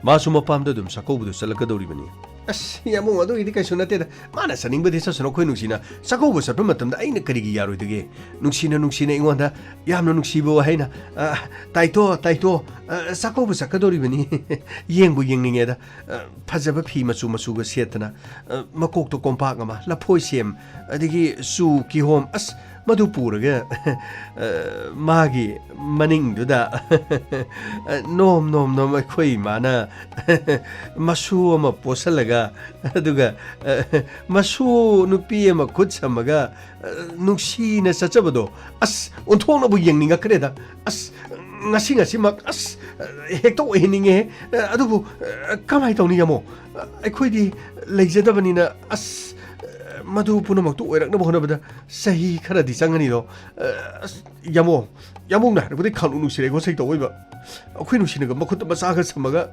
ꯃꯥꯁꯨ ꯃꯄꯥꯝꯗ ꯑꯗꯨꯝ ꯆꯥꯛꯀꯧꯕꯗꯣ ꯆꯠꯂꯛꯀꯗꯧꯔꯤꯕꯅꯤ꯫ "ꯑꯁ, ꯌꯥꯝꯕꯨꯡ, ꯑꯗꯨꯒꯤꯗꯤ ꯀꯩꯁꯨ ꯅꯠꯇꯦꯗ꯫ ꯃꯥꯅ ꯆꯠꯅꯤꯡꯕꯗꯤ ꯆꯠꯁꯅꯨ, ꯑꯩꯈꯣꯏ ꯅꯨꯡꯁꯤꯅ ꯆꯥꯛꯀꯧꯕ ꯆꯠꯄ ꯃꯇꯝꯗ ꯑꯩꯅ ꯀꯔꯤꯒꯤ ꯌꯥꯔꯣꯏꯗꯒꯦ?" ꯅꯨꯡꯁꯤꯅ ꯅꯨꯡꯁꯤꯅ ꯑꯩꯉꯣꯟꯗ ꯌꯥꯝꯅ ꯅꯨꯡꯁꯤꯕ ꯋꯥꯍꯩꯅ, "ꯑ, ꯇꯥꯏꯇꯣ, ꯇꯥꯏꯇꯣ, ꯑ, ꯆꯥꯛꯀꯧꯕ ꯆꯠꯀꯗꯧꯔꯤꯕꯅꯤ꯫ ꯌꯦꯡꯕꯨ ꯌꯦꯡꯅꯤꯡꯉꯦꯗ꯫ ꯑ, ꯐꯖꯕ ꯐꯤ ꯃꯆꯨ ꯃꯆꯨꯒ ꯁꯦꯠꯇꯅ, ꯑ, ꯃꯀꯣꯛꯇ ꯀꯣꯝꯄꯥꯛ ꯑꯃ, ꯂꯐꯣꯏ ꯁꯦꯝ, ꯑꯗꯒꯤ ꯆꯨ ꯀꯤꯍꯣꯝ, ꯑꯁ, ꯃꯗꯨ ꯄꯨꯔꯒ, ꯑ, ꯃꯥꯒꯤ ꯃꯅꯤꯡꯗꯨꯗ, ꯑ, ꯅꯣꯝ ꯅꯣꯝ ꯅꯣꯝ ꯑꯩꯈꯣꯏ ꯏꯃꯥꯅ ꯃꯁꯨ ꯑꯃ ꯄꯣꯠꯁꯜꯂꯒ, ꯑꯗꯨꯒ, ꯑ, ꯃꯁꯨ ꯅꯨꯄꯤ ꯑꯃ ꯈꯨꯠ ꯁꯝꯃꯒ, ꯑ, ꯅꯨꯡꯁꯤꯅ ꯆꯠꯆꯕꯗꯣ, ꯑꯁ, ꯑꯣꯟꯊꯣꯛꯅꯕꯨ ꯌꯦꯡꯅꯤꯡꯉꯛꯈ꯭ꯔꯦꯗ꯫ ꯑꯁ, ꯉꯁꯤ ꯉꯁꯤꯃꯛ, ꯑꯁ, ꯍꯦꯛꯇ ꯑꯣꯏꯍꯟꯅꯤꯡꯉꯦ꯫ ꯑꯗꯨꯕꯨ, ꯀꯃꯥꯏ ꯇꯧꯅꯤ, ꯌꯥꯝꯕꯨꯡ? ꯑꯩꯈꯣꯏꯗꯤ ꯂꯩꯖꯗꯕꯅꯤꯅ, ꯑꯁ, ꯃꯗꯨ ꯄꯨꯝꯅꯃꯛꯇꯨ ꯑꯣꯏꯔꯛꯅꯕ ꯍꯣꯠꯅꯕꯗ ꯆꯍꯤ ꯈꯔꯗꯤ ꯆꯪꯒꯅꯤꯗꯣ꯫ ꯑꯁ, ꯌꯥꯝꯕꯨꯡ, ꯌꯥꯝꯕꯨꯡꯅ ꯍꯥꯏꯔꯛꯄꯗꯤ ꯈꯪꯅꯨꯡ ꯅꯨꯡꯁꯤꯔꯦꯀꯣ, ꯁꯩꯇꯧ ꯑꯣꯏꯕ꯫ ꯑꯩꯈꯣꯏ ꯅꯨꯡꯁꯤꯅꯒ ꯃꯈꯨꯠꯇ ꯃꯆꯥꯒ ꯁꯝꯃꯒ,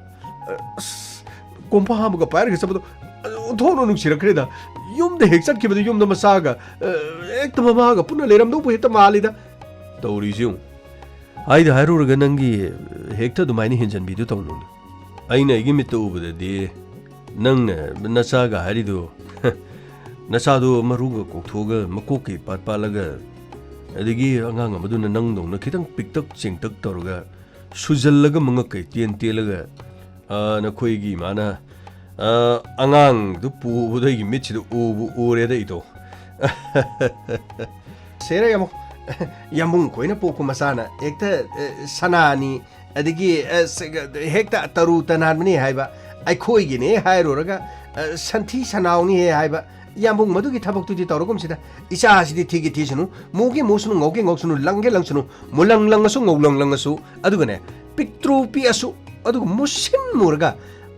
ꯑꯁ, ꯀꯣꯝꯄꯥ ꯑꯃꯒ ꯄꯥꯏꯔꯒ ꯆꯠꯄꯗꯣ, ꯑꯣꯟꯊꯣꯛꯅ ꯅꯨꯡꯁꯤꯔꯛꯈ꯭ꯔꯦꯗ꯫ ꯌꯨꯝꯗ ꯍꯦꯛ ꯆꯠꯈꯤꯕꯗ ꯌꯨꯝꯗ ꯃꯆꯥꯒ, ꯑ, ꯍꯦꯛꯇ ꯃꯃꯥꯒ ꯄꯨꯟꯅ ꯂꯩꯔꯝꯗꯧꯕ ꯍꯦꯛꯇ ꯃꯥꯜꯂꯤꯗ꯫ ꯇꯧꯔꯤꯁꯤ ꯌꯦꯡꯉꯨ꯫ ꯍꯥꯏꯗ ꯍꯥꯏꯔꯨꯔꯒ ꯅꯪꯒꯤ ꯍꯦꯛꯇ ꯑꯗꯨꯃꯥꯏꯅ ꯍꯦꯟꯖꯟꯕꯤꯗꯨ ꯇꯧꯅꯨꯅꯦ꯫ ꯑꯩꯅ ꯑꯩꯒꯤ ꯃꯤꯠꯇ ꯎꯕꯗꯗꯤ ꯅꯪꯅ ꯅꯆꯥꯒ ꯍꯥꯏꯔꯤꯗꯨ, ꯅꯆꯥꯗꯨ ꯃꯔꯨꯒ ꯀꯣꯛꯊꯣꯛꯑꯒ ꯃꯀꯣꯛꯀ ꯏꯄꯥꯠ ꯄꯥꯠꯂꯒ, ꯑꯗꯒꯤ ꯑꯉꯥꯡ ꯑꯃꯗꯨꯅ ꯅꯪꯗꯧꯅ ꯈꯤꯇꯪ ꯄꯤꯛꯇꯛ ꯆꯦꯡꯇꯛ ꯇꯧꯔꯒ, ꯁꯨꯖꯜꯂꯒ ꯃꯉꯛꯀ ꯏꯇꯦꯟ ꯇꯦꯜꯂꯒ, ꯑ, ꯅꯈꯣꯏꯒꯤ ꯏꯃꯥꯅ, ꯑ, ꯑꯉꯥꯡꯗꯨ ꯄꯨꯕꯗꯣ ꯑꯩꯒꯤ ꯃꯤꯠꯁꯤꯗ ꯎꯕꯨ ꯎꯔꯦꯗ ꯑꯩꯗꯣ꯫ ꯁꯦꯔ ꯌꯥꯝꯕꯨꯡ, ꯌꯥꯝꯕꯨꯡ ꯈꯣꯏꯅ ꯄꯣꯛꯄ ꯃꯆꯥꯅ ꯍꯦꯛꯇ, ꯑ, ꯁꯅꯥꯅꯤ, ꯑꯗꯒꯤ, ꯑ, ꯁ-, ꯍꯦꯛꯇ ꯇꯔꯨ ꯇꯅꯥꯟꯕꯅꯤ ꯍꯥꯏꯕ, ꯑꯩꯈꯣꯏꯒꯤꯅꯦ ꯍꯥꯏꯔꯨꯔꯒ, ꯑ, ꯁꯟꯊꯤ ꯁꯟꯅꯥꯎꯅꯤ ꯍꯦ ꯍꯥꯏꯕ, ꯌꯥꯝꯕꯨꯡ, ꯃꯗꯨꯒꯤ ꯊꯕꯛꯇꯨꯗꯤ ꯇꯧꯔꯒꯨꯝꯁꯤꯗ꯫ ꯏꯆꯥꯁꯤꯗꯤ ꯊꯤꯒꯦ ꯊꯤꯁꯅꯨ, ꯃꯨꯒꯦ ꯃꯨꯁꯅꯨ, ꯉꯧꯒꯦ ꯉꯧꯁꯅꯨ, ꯂꯪꯒꯦ ꯂꯪꯁꯅꯨ, ꯃꯨꯂꯪ ꯂꯪꯉꯁꯨ, ꯉꯧꯂꯪ ꯂꯪꯉꯁꯨ, ꯑꯗꯨꯒꯅꯦ, ꯄꯤꯛꯇ꯭ꯔꯨ ꯄꯤꯛꯑꯁꯨ, ꯑꯗꯨꯒ ꯃꯨꯁꯤꯟ ꯃꯨꯔꯒ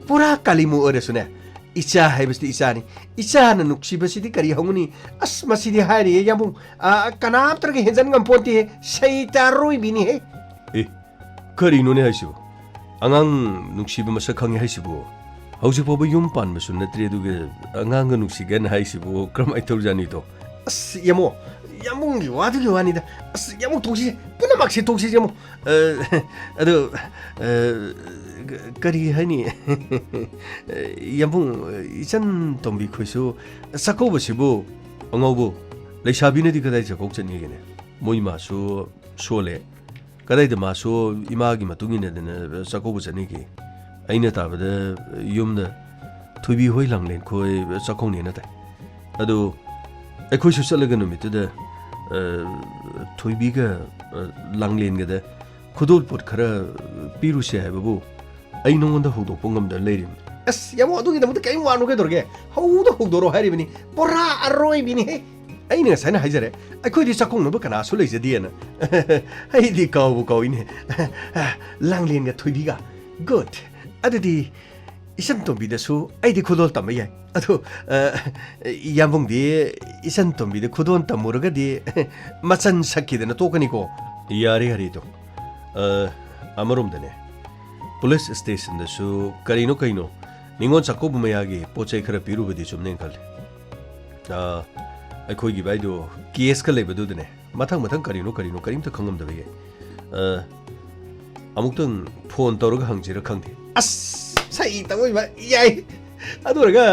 ꯄꯨꯔꯥ ꯀꯥꯂꯤ ꯃꯨ ꯑꯣꯏꯔꯁꯨꯅꯦ, ꯏꯆꯥ ꯍꯥꯏꯕꯁꯤꯗꯤ ꯏꯆꯥꯅꯤ꯫ ꯏꯆꯥꯅ ꯅꯨꯡꯁꯤꯕꯁꯤꯗꯤ ꯀꯔꯤ ꯍꯧꯒꯅꯤ? ꯑꯁ, ꯃꯁꯤꯗꯤ ꯍꯥꯏꯔꯤꯌꯦ, ꯌꯥꯝꯕꯨꯡ, ꯑ, ꯀꯅꯥꯝꯇꯅꯒ ꯍꯦꯟꯖꯟ ꯉꯝꯄꯣꯟꯇꯦꯍꯦ, ꯁꯩꯇ ꯑꯔꯣꯏꯕꯤꯅꯤꯍꯦ꯫ ꯑꯦ, ꯀꯔꯤꯅꯣꯅꯦ ꯍꯥꯏꯁꯤꯕꯣ? ꯑꯉꯥꯡ ꯅꯨꯡꯁꯤꯕ ꯃꯁꯛ ꯈꯪꯉꯦ ꯍꯥꯏꯁꯤꯕꯣ? ꯍꯧꯖꯤꯛ ꯐꯥꯎꯕ ꯌꯨꯝ ꯄꯥꯟꯕꯁꯨ ꯅꯠꯇ꯭ꯔꯤ, ꯑꯗꯨꯒ ꯑꯉꯥꯡꯒ ꯅꯨꯡꯁꯤꯒꯅ ꯍꯥꯏꯁꯤꯕꯣ? ꯀꯔꯝꯍꯥꯏꯅ ꯇꯧꯔꯖꯥꯠꯅꯤꯗꯣ? ꯑꯁ, ꯌꯥꯝꯕꯨꯡ, ꯌꯥꯝꯕꯨꯡꯒꯤ ꯋꯥꯗꯨꯒꯤ ꯋꯥꯅꯤꯗ꯫ ꯑꯁ, ꯌꯥꯝꯕꯨꯡ, ꯇꯣꯛꯁꯤꯁꯦ, ꯄꯨꯝꯅꯃꯛꯁꯦ ꯇꯣꯛꯁꯤꯁꯦ, ꯌꯥꯝꯕꯨꯡ꯫ ꯑ, ꯑꯗꯨ, ꯑ, ꯀꯔꯤ ꯍꯥꯏꯅꯤ? ꯌꯥꯝꯕꯨꯡ, ꯏꯆꯟ ꯇꯣꯝꯕꯤ ꯈꯣꯏꯁꯨ ꯆꯥꯛꯀꯧꯕꯁꯤꯕꯨ ꯑꯉꯧꯕ ꯂꯩꯁꯥꯕꯤꯅꯗꯤ ꯀꯗꯥꯏ ꯆꯥꯛꯀꯧ ꯆꯠꯅꯤꯒꯦꯅꯦ? ꯃꯣꯏ ꯃꯥꯁꯨ ꯁꯣꯜꯂꯦ꯫ ꯀꯗꯥꯏꯗ ꯃꯥꯁꯨ ꯏꯃꯥꯒꯤ ꯃꯇꯨꯡ ꯏꯟꯅꯗꯅ ꯆꯥꯛꯀꯧꯕ ꯆꯠꯅꯤꯒꯦ? ꯑꯩꯅ ꯇꯥꯕꯗ ꯌꯨꯝꯗ ꯊꯣꯏꯕꯤ ꯍꯣꯏ, ꯂꯥꯡꯂꯦꯟ ꯈꯣꯏ ꯆꯥꯛꯀꯧꯅꯦꯅ ꯇꯥꯏ꯫ ꯑꯗꯨ ꯑꯩꯈꯣꯏꯁꯨ ꯆꯠꯂꯒ ꯅꯨꯃꯤꯠꯇꯨꯗ, ꯑ, ꯊꯣꯏꯕꯤꯒ, ꯑ, ꯂꯥꯡꯂꯦꯟꯒꯗ ꯈꯨꯗꯣꯜ ꯄꯣꯠ ꯈꯔ ꯄꯤꯔꯨꯁꯦ ꯍꯥꯏꯕꯕꯨ ꯑꯩ ꯅꯉꯣꯟꯗ ꯍꯧꯗꯣꯛꯄ ꯉꯝꯗꯅ ꯂꯩꯔꯤꯕꯅꯤ꯫ ꯑꯁ, ꯌꯥꯝꯕꯨꯡ, ꯑꯗꯨꯒꯤꯗꯃꯛꯇ ꯀꯔꯤꯝ ꯋꯥꯅꯣ, ꯀꯩꯗꯧꯔꯒꯦ? ꯍꯧꯗ ꯍꯧꯗꯣꯔꯛꯑꯣ ꯍꯥꯏꯔꯤꯕꯅꯤ꯫ ꯄꯨꯔꯥ ꯑꯔꯣꯏꯕꯤꯅꯤꯍꯦ꯫ ꯑꯩꯅ ꯉꯁꯥꯏꯅ ꯍꯥꯏꯖꯔꯦ, ꯑꯩꯈꯣꯏꯗꯤ ꯆꯥꯛꯀꯧꯅꯕ ꯀꯅꯥꯁꯨ ꯂꯩꯖꯗꯦꯅ꯫ ꯑꯩꯗꯤ ꯀꯥꯎꯕꯨ ꯀꯥꯎꯏꯅꯦ꯫ ꯂꯥꯡꯂꯦꯟꯒ ꯊꯣꯏꯕꯤꯒ꯫ Good꯫ ꯑꯗꯨꯗꯤ ꯏꯆꯟ ꯇꯣꯝꯕꯤꯗꯁꯨ ꯑꯩꯗꯤ ꯈꯨꯗꯣꯜ ꯇꯝꯕ ꯌꯥꯏ꯫ ꯑꯗꯣ, ꯑ, ꯌꯥꯝꯕꯨꯡꯗꯤ ꯏꯆꯟ ꯇꯣꯝꯕꯤꯗ ꯈꯨꯗꯣꯜ ꯇꯝꯃꯨꯔꯒꯗꯤ ꯃꯆꯟ ꯁꯛꯈꯤꯗꯅ ꯇꯣꯛꯀꯅꯤꯀꯣ꯫ ꯌꯥꯔꯦ, ꯌꯥꯔꯦ, ꯑꯗꯣ, ꯑ, ꯑꯃꯔꯣꯝꯗꯅꯦ, ꯄꯨꯂꯤꯁ ꯁ꯭ꯇꯦꯁꯟꯗꯁꯨ ꯀꯔꯤꯅꯣ ꯀꯩꯅꯣ ꯅꯤꯉꯣꯜ ꯆꯥꯛꯀꯧꯕ ꯃꯌꯥꯒꯤ ꯄꯣꯠ ꯆꯩ ꯈꯔ ꯄꯤꯔꯨꯕꯗꯤ ꯆꯨꯝꯅꯦꯅ ꯈꯜꯂꯤ꯫ ꯑ, ꯑꯩꯈꯣꯏꯒꯤ ꯚꯥꯏꯗꯣ ꯀꯦꯁꯀ ꯂꯩꯕꯗꯨꯗꯅꯦ, ꯃꯊꯪ ꯃꯊꯪ ꯀꯔꯤꯅꯣ ꯀꯔꯤꯅꯣ ꯀꯔꯤꯝꯇ ꯈꯪꯉꯝꯗꯕꯒꯤ, ꯑ, ꯑꯃꯨꯛꯇꯪ ꯐꯣꯟ ꯇꯧꯔꯒ ꯍꯪꯁꯤꯔ ꯈꯪꯗꯦ꯫ ꯑꯁ, ꯁꯩ ꯇꯧꯕ ꯌꯥꯏ꯫ ꯑꯗꯨ ꯑꯣꯏꯔꯒ,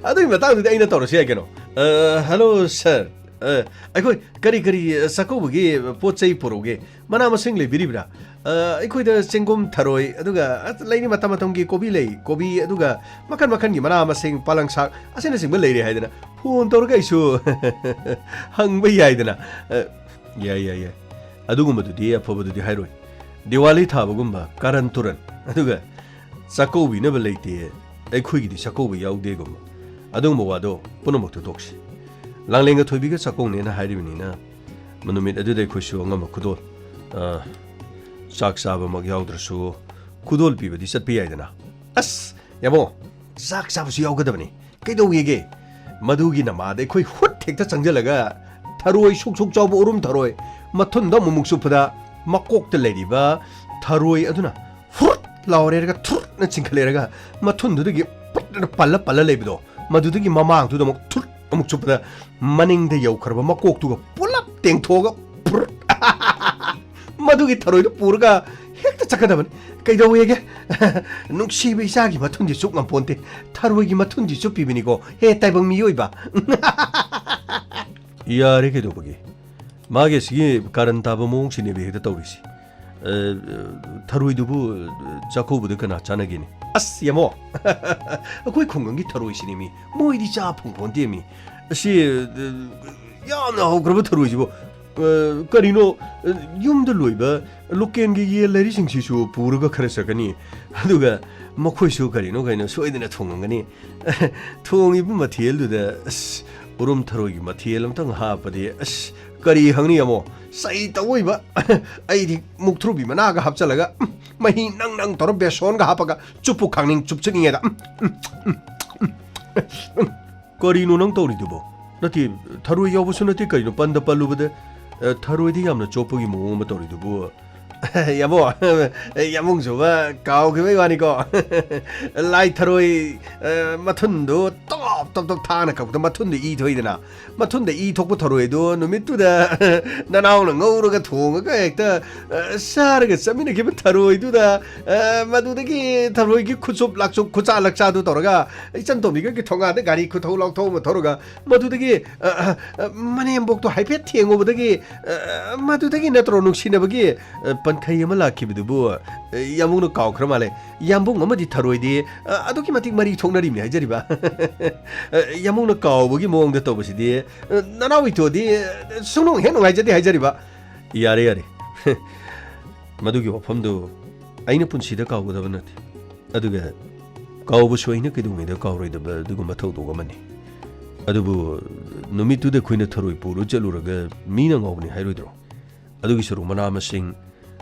ꯑꯗꯨꯒꯤ ꯃꯇꯥꯡꯗꯨꯗꯤ ꯑꯩꯅ ꯇꯧꯔꯁꯨ ꯌꯥꯏ ꯀꯩꯅꯣ꯫ ꯑ, "ꯍꯜꯂꯣ ꯁꯥꯔ, ꯑ, ꯑꯩꯈꯣꯏ ꯀꯔꯤ ꯀꯔꯤ ꯆꯥꯛꯀꯧꯕꯒꯤ ꯄꯣꯠ ꯆꯩ ꯄꯨꯔꯛꯎꯒꯦ? ꯃꯅꯥ ꯃꯁꯤꯡ ꯂꯩꯕꯤꯔꯤꯕ꯭ꯔꯥ? ꯑ, ꯑꯩꯈꯣꯏꯗ ꯆꯦꯡꯒꯨꯝ, ꯊꯔꯣꯏ, ꯑꯗꯨꯒ, ꯑ, ꯂꯩꯔꯤ ꯃꯇꯝ ꯃꯇꯝꯒꯤ ꯀꯣꯕꯤ ꯂꯩ, ꯀꯣꯕꯤ, ꯑꯗꯨꯒ ꯃꯈꯟ ꯃꯈꯟꯒꯤ ꯃꯅꯥ ꯃꯁꯤꯡ, ꯄꯥꯂꯪ ꯁꯥꯛ ꯑꯁꯤꯅꯆꯤꯡꯕ ꯂꯩꯔꯦ" ꯍꯥꯏꯗꯅ ꯐꯣꯟ ꯇꯧꯔꯒ ꯑꯩꯁꯨ ꯍꯪꯕ ꯌꯥꯏꯗꯅ꯫ ꯑ, ꯌꯥꯏ, ꯌꯥꯏ, ꯌꯥꯏ꯫ ꯑꯗꯨꯒꯨꯝꯕꯗꯨꯗꯤ ꯑꯐꯕꯗꯨꯗꯤ ꯍꯥꯏꯔꯣꯏ꯫ ꯗꯤꯋꯥꯂꯤ ꯊꯥꯕꯒꯨꯝꯕ, ꯀꯥꯔꯟ ꯇꯨꯔꯟ, ꯑꯗꯨꯒ ꯆꯥꯛꯀꯧꯕꯤꯅꯕ ꯂꯩꯇꯦ, ꯑꯩꯈꯣꯏꯒꯤꯗꯤ ꯆꯥꯛꯀꯧꯕ ꯌꯥꯎꯗꯦꯒꯨꯝꯕ, ꯑꯗꯨꯒꯨꯝꯕ ꯋꯥꯗꯣ ꯄꯨꯝꯅꯃꯛꯇꯨ ꯇꯣꯛꯁꯤ꯫ ꯂꯥꯡꯂꯦꯟꯒ ꯊꯣꯏꯕꯤꯒ ꯆꯥꯛꯀꯧꯅꯦꯅ ꯍꯥꯏꯔꯤꯕꯅꯤꯅ, ꯅꯨꯃꯤꯠ ꯑꯗꯨꯗ ꯑꯩꯈꯣꯏꯁꯨ ꯑꯉꯝꯕ ꯈꯨꯗꯣꯜ, ꯑ, ꯆꯥꯛ ꯆꯥꯕꯃꯛ ꯌꯥꯎꯗ꯭ꯔꯁꯨ ꯈꯨꯗꯣꯜ ꯄꯤꯕꯗꯤ ꯆꯠꯄ ꯌꯥꯏꯗꯅ꯫ ꯑꯁ, ꯌꯥꯕꯣ, ꯆꯥꯛ ꯆꯥꯕꯁꯨ ꯌꯥꯎꯒꯗꯕꯅꯤ꯫ ꯀꯩꯗꯧꯒꯦꯒꯦ? ꯃꯗꯨꯒꯤ ꯅꯃꯥꯗ ꯑꯩꯈꯣꯏ ꯍꯨꯠ ꯍꯦꯛꯇ ꯆꯪꯁꯤꯜꯂꯒ ꯊꯔꯣꯏ ꯁꯨꯛ ꯁꯨꯛ ꯆꯥꯎꯕ ꯎꯔꯨꯝ ꯊꯔꯣꯏ ꯃꯊꯨꯟꯗꯣ ꯑꯃꯨꯛꯃꯨꯛ ꯆꯨꯞꯄꯗ ꯃꯀꯣꯛꯇ ꯂꯩꯔꯤꯕ ꯊꯔꯣꯏ ꯑꯗꯨꯅ ꯐꯨꯔꯨꯠ ꯂꯥꯎꯔꯦꯔꯒ ꯊꯨꯔꯨꯠꯅ ꯆꯤꯡꯈꯠꯂꯦꯔꯒ ꯃꯊꯨꯟꯗꯨꯗꯒꯤ ꯄꯨꯠꯅ ꯄꯜꯂ ꯄꯜꯂ ꯂꯩꯕꯗꯣ, ꯃꯗꯨꯗꯒꯤ ꯃꯃꯥꯡꯗꯨꯗ ꯑꯃꯨꯛ ꯊꯨꯔꯨꯠ ꯑꯃꯨꯛ ꯆꯨꯞꯄꯗ ꯃꯅꯤꯡꯗ ꯌꯧꯈ꯭ꯔꯕ ꯃꯀꯣꯛꯇꯨꯒ ꯄꯨꯂꯞ ꯇꯦꯡꯊꯣꯛꯑꯒ ꯐꯨꯔꯨꯠ꯫ ꯃꯗꯨꯒꯤ ꯊꯔꯣꯏꯗꯨ ꯄꯨꯔꯒ ꯍꯦꯛꯇ ꯆꯠꯀꯗꯕꯅꯤ꯫ ꯀꯩꯗꯧꯋꯦꯒꯦ? ꯅꯨꯡꯁꯤꯕ ꯏꯆꯥꯒꯤ ꯃꯊꯨꯟꯗꯤ ꯆꯨꯞ ꯉꯝꯄꯣꯟꯇꯦ꯫ ꯊꯔꯣꯏꯒꯤ ꯃꯊꯨꯟꯗꯤ ꯆꯨꯞꯄꯤꯕꯅꯤꯀꯣ꯫ ꯍꯦ, ꯇꯥꯏꯕꯪ ꯃꯤꯑꯣꯏꯕ꯫ ꯌꯥꯔꯦ, ꯀꯩꯗꯧꯕꯒꯤ? ꯃꯥꯒꯤ ꯑꯁꯤꯒꯤ ꯀꯥꯔꯟ ꯇꯥꯕ ꯃꯑꯣꯡꯁꯤꯅꯦꯕ ꯍꯦꯛꯇ ꯇꯧꯔꯤꯁꯤ꯫ ꯑ, ꯊꯔꯣꯏꯗꯨꯕꯨ, ꯑ, ꯆꯥꯛꯀꯧꯕꯗ ꯀꯅꯥ ꯆꯥꯅꯒꯦꯅꯦ? ꯑꯁ, ꯌꯥꯃꯣ! ꯑꯩꯈꯣꯏ ꯈꯨꯡꯒꯪꯒꯤ ꯊꯔꯣꯏꯁꯤꯅꯦ ꯃꯤ꯫ ꯃꯣꯏꯗꯤ ꯆꯥ ꯐꯪꯄꯣꯟꯇꯦ ꯃꯤ꯫ ꯑꯁꯤ, ꯑ, ꯌꯥꯝꯅ ꯍꯧꯈ꯭ꯔꯕ ꯊꯔꯣꯏꯁꯤꯕꯨ꯫ ꯑ, ꯀꯔꯤꯅꯣ, ꯑ, ꯌꯨꯝꯗ ꯂꯣꯏꯕ ꯂꯣꯀꯦꯜꯒꯤ ꯌꯦꯟ ꯂꯩꯔꯤꯁꯤꯡꯁꯤꯁꯨ ꯄꯨꯔꯒ ꯈꯔ ꯆꯠꯀꯅꯤ꯫ ꯑꯗꯨꯒ ꯃꯈꯣꯏꯁꯨ ꯀꯔꯤꯅꯣ ꯀꯩꯅꯣ ꯁꯣꯏꯗꯅ ꯊꯣꯡꯉꯝꯒꯅꯤ꯫ ꯊꯣꯡꯉꯤꯕ ꯃꯊꯦꯜꯗꯨꯗ, ꯑꯁ, ꯎꯔꯨꯝ ꯊꯔꯣꯏꯒꯤ ꯃꯊꯦꯜ ꯑꯝꯇꯪ ꯍꯥꯞꯄꯗꯤ, ꯑꯁ, ꯀꯔꯤ ꯍꯪꯅꯤ ꯑꯃꯣ? ꯆꯩ ꯇꯧꯏꯕ꯫ ꯑꯩꯗꯤ ꯃꯨꯛꯊ꯭ꯔꯨꯕꯤ ꯃꯅꯥꯒ ꯍꯥꯞꯆꯜꯂꯒ, ꯎꯝ, ꯃꯍꯤ ꯅꯪ ꯅꯪ ꯇꯧꯔ ꯕꯦꯁꯣꯟꯒ ꯍꯥꯞꯄꯒ ꯆꯨꯞꯄꯨ ꯈꯥꯡꯅꯤꯡ ꯆꯨꯞꯆꯅꯤꯡꯉꯦꯗ꯫ ꯎꯝ, ꯎꯝ, ꯎꯝ, ꯎꯝ, ꯎꯝ꯫ ꯀꯔꯤꯅꯣ ꯅꯪ ꯇꯧꯔꯤꯗꯨꯕꯣ? ꯅꯠꯇꯦ, ꯊꯔꯣꯏ ꯌꯥꯎꯕꯁꯨ ꯅꯠꯇꯦ, ꯀꯔꯤꯅꯣ ꯄꯟꯗ ꯄꯜꯂꯨꯕꯗ? ꯑ, ꯊꯔꯣꯏꯗꯤ ꯌꯥꯝꯅ ꯆꯣꯞꯄꯒꯤ ꯃꯑꯣꯡ ꯑꯃ ꯇꯧꯔꯤꯗꯨꯕꯨ꯫ ꯌꯥꯃꯣ, ꯌꯥꯃꯨꯡꯁꯨꯕ ꯀꯥꯎꯈꯤꯕꯩ ꯋꯥꯅꯤꯀꯣ꯫ ꯂꯥꯏ ꯊꯔꯣꯏ, ꯑ, ꯃꯊꯨꯟꯗꯣ ꯇꯣꯞ ꯇꯣꯞ ꯇꯣꯞ ꯊꯥꯅ ꯀꯛꯄꯗ ꯃꯊꯨꯟꯗ ꯏ ꯊꯣꯛꯏꯗꯅ꯫ ꯃꯊꯨꯟꯗ ꯏ ꯊꯣꯛꯄ ꯊꯔꯣꯏꯗꯣ ꯅꯨꯃꯤꯠꯇꯨꯗ ꯅꯅꯥꯎꯅ ꯉꯧꯔꯒ ꯊꯣꯡꯉꯒ ꯍꯦꯛꯇ, ꯑ, ꯆꯥꯔꯒ ꯆꯠꯃꯤꯟꯅꯈꯤꯕ ꯊꯔꯣꯏꯗꯨꯗ, ꯑ, ꯃꯗꯨꯗꯒꯤ ꯊꯔꯣꯏꯒꯤ ꯈꯨꯆꯨꯞ ꯂꯥꯛꯆꯨꯞ ꯈꯨꯆꯥ ꯂꯛꯆꯥꯗꯨ ꯇꯧꯔꯒ ꯏꯆꯟ ꯇꯣꯝꯕꯤꯒꯤ ꯊꯣꯡꯒꯥꯟꯗ ꯒꯥꯔꯤ ꯈꯨꯊꯧ ꯂꯥꯎꯊꯧ ꯑꯃ ꯊꯧꯔꯒ ꯃꯗꯨꯗꯒꯤ, ꯑ, ꯑ, ꯑ, ꯃꯅꯦꯝꯕꯣꯛꯇꯣ ꯍꯥꯏꯐꯦꯠ ꯊꯦꯡꯉꯨꯕꯗꯒꯤ, ꯑ, ꯃꯗꯨꯗꯒꯤ ꯅꯠꯇ꯭ꯔꯣ ꯅꯨꯡꯁꯤꯅꯕꯒꯤ, ꯑ, ꯄꯟꯈꯩ ꯑꯃ ꯂꯥꯛꯈꯤꯕꯗꯨꯕꯨ, ꯑ, ꯌꯥꯝꯕꯨꯡꯅ ꯀꯥꯎꯈ꯭ꯔ ꯃꯥꯜꯂꯦ꯫ ꯌꯥꯝꯕꯨꯡ ꯑꯃꯗꯤ ꯊꯔꯣꯏꯗꯤ, ꯑ, ꯑꯗꯨꯛꯀꯤ ꯃꯇꯤꯛ ꯃꯔꯤ ꯊꯣꯛꯅꯔꯤꯕꯅꯤ ꯍꯥꯏꯖꯔꯤꯕ꯫ ꯑ, ꯌꯥꯝꯕꯨꯡꯅ ꯀꯥꯎꯕꯒꯤ ꯃꯑꯣꯡꯗ ꯇꯧꯕꯁꯤꯗꯤ, ꯑ, ꯅꯅꯥꯎ ꯏꯇꯣꯗꯤ, ꯑ, ꯁꯨꯡꯅꯨꯡ ꯍꯦꯛ ꯅꯨꯡꯉꯥꯏꯖꯗꯦ ꯍꯥꯏꯖꯔꯤꯕ꯫ ꯌꯥꯔꯦ, ꯌꯥꯔꯦ꯫ ꯃꯗꯨꯒꯤ ꯋꯥꯐꯝꯗꯨ ꯑꯩꯅ ꯄꯨꯟꯁꯤꯗ ꯀꯥꯎꯒꯗꯕ ꯅꯠꯇꯦ꯫ ꯑꯗꯨꯒ ꯀꯥꯎꯕꯁꯨ ꯑꯩꯅ ꯀꯩꯗꯧꯉꯩꯗ ꯀꯥꯎꯔꯣꯏꯗꯕ ꯑꯗꯨꯒꯨꯝꯕ ꯊꯧꯗꯣꯛ ꯑꯃꯅꯤ꯫ ꯑꯗꯨꯕꯨ ꯅꯨꯃꯤꯠꯇꯨꯗ ꯑꯩꯈꯣꯏꯅ ꯊꯔꯣꯏ ꯄꯨꯔ ꯆꯠꯂꯨꯔꯒ ꯃꯤꯅ ꯉꯥꯎꯕꯅꯤ ꯍꯥꯏꯔꯣꯏꯗ꯭ꯔꯣ? ꯑꯗꯨꯒꯤ ꯁꯔꯨꯛ ꯃꯅꯥ ꯃꯁꯤꯡ,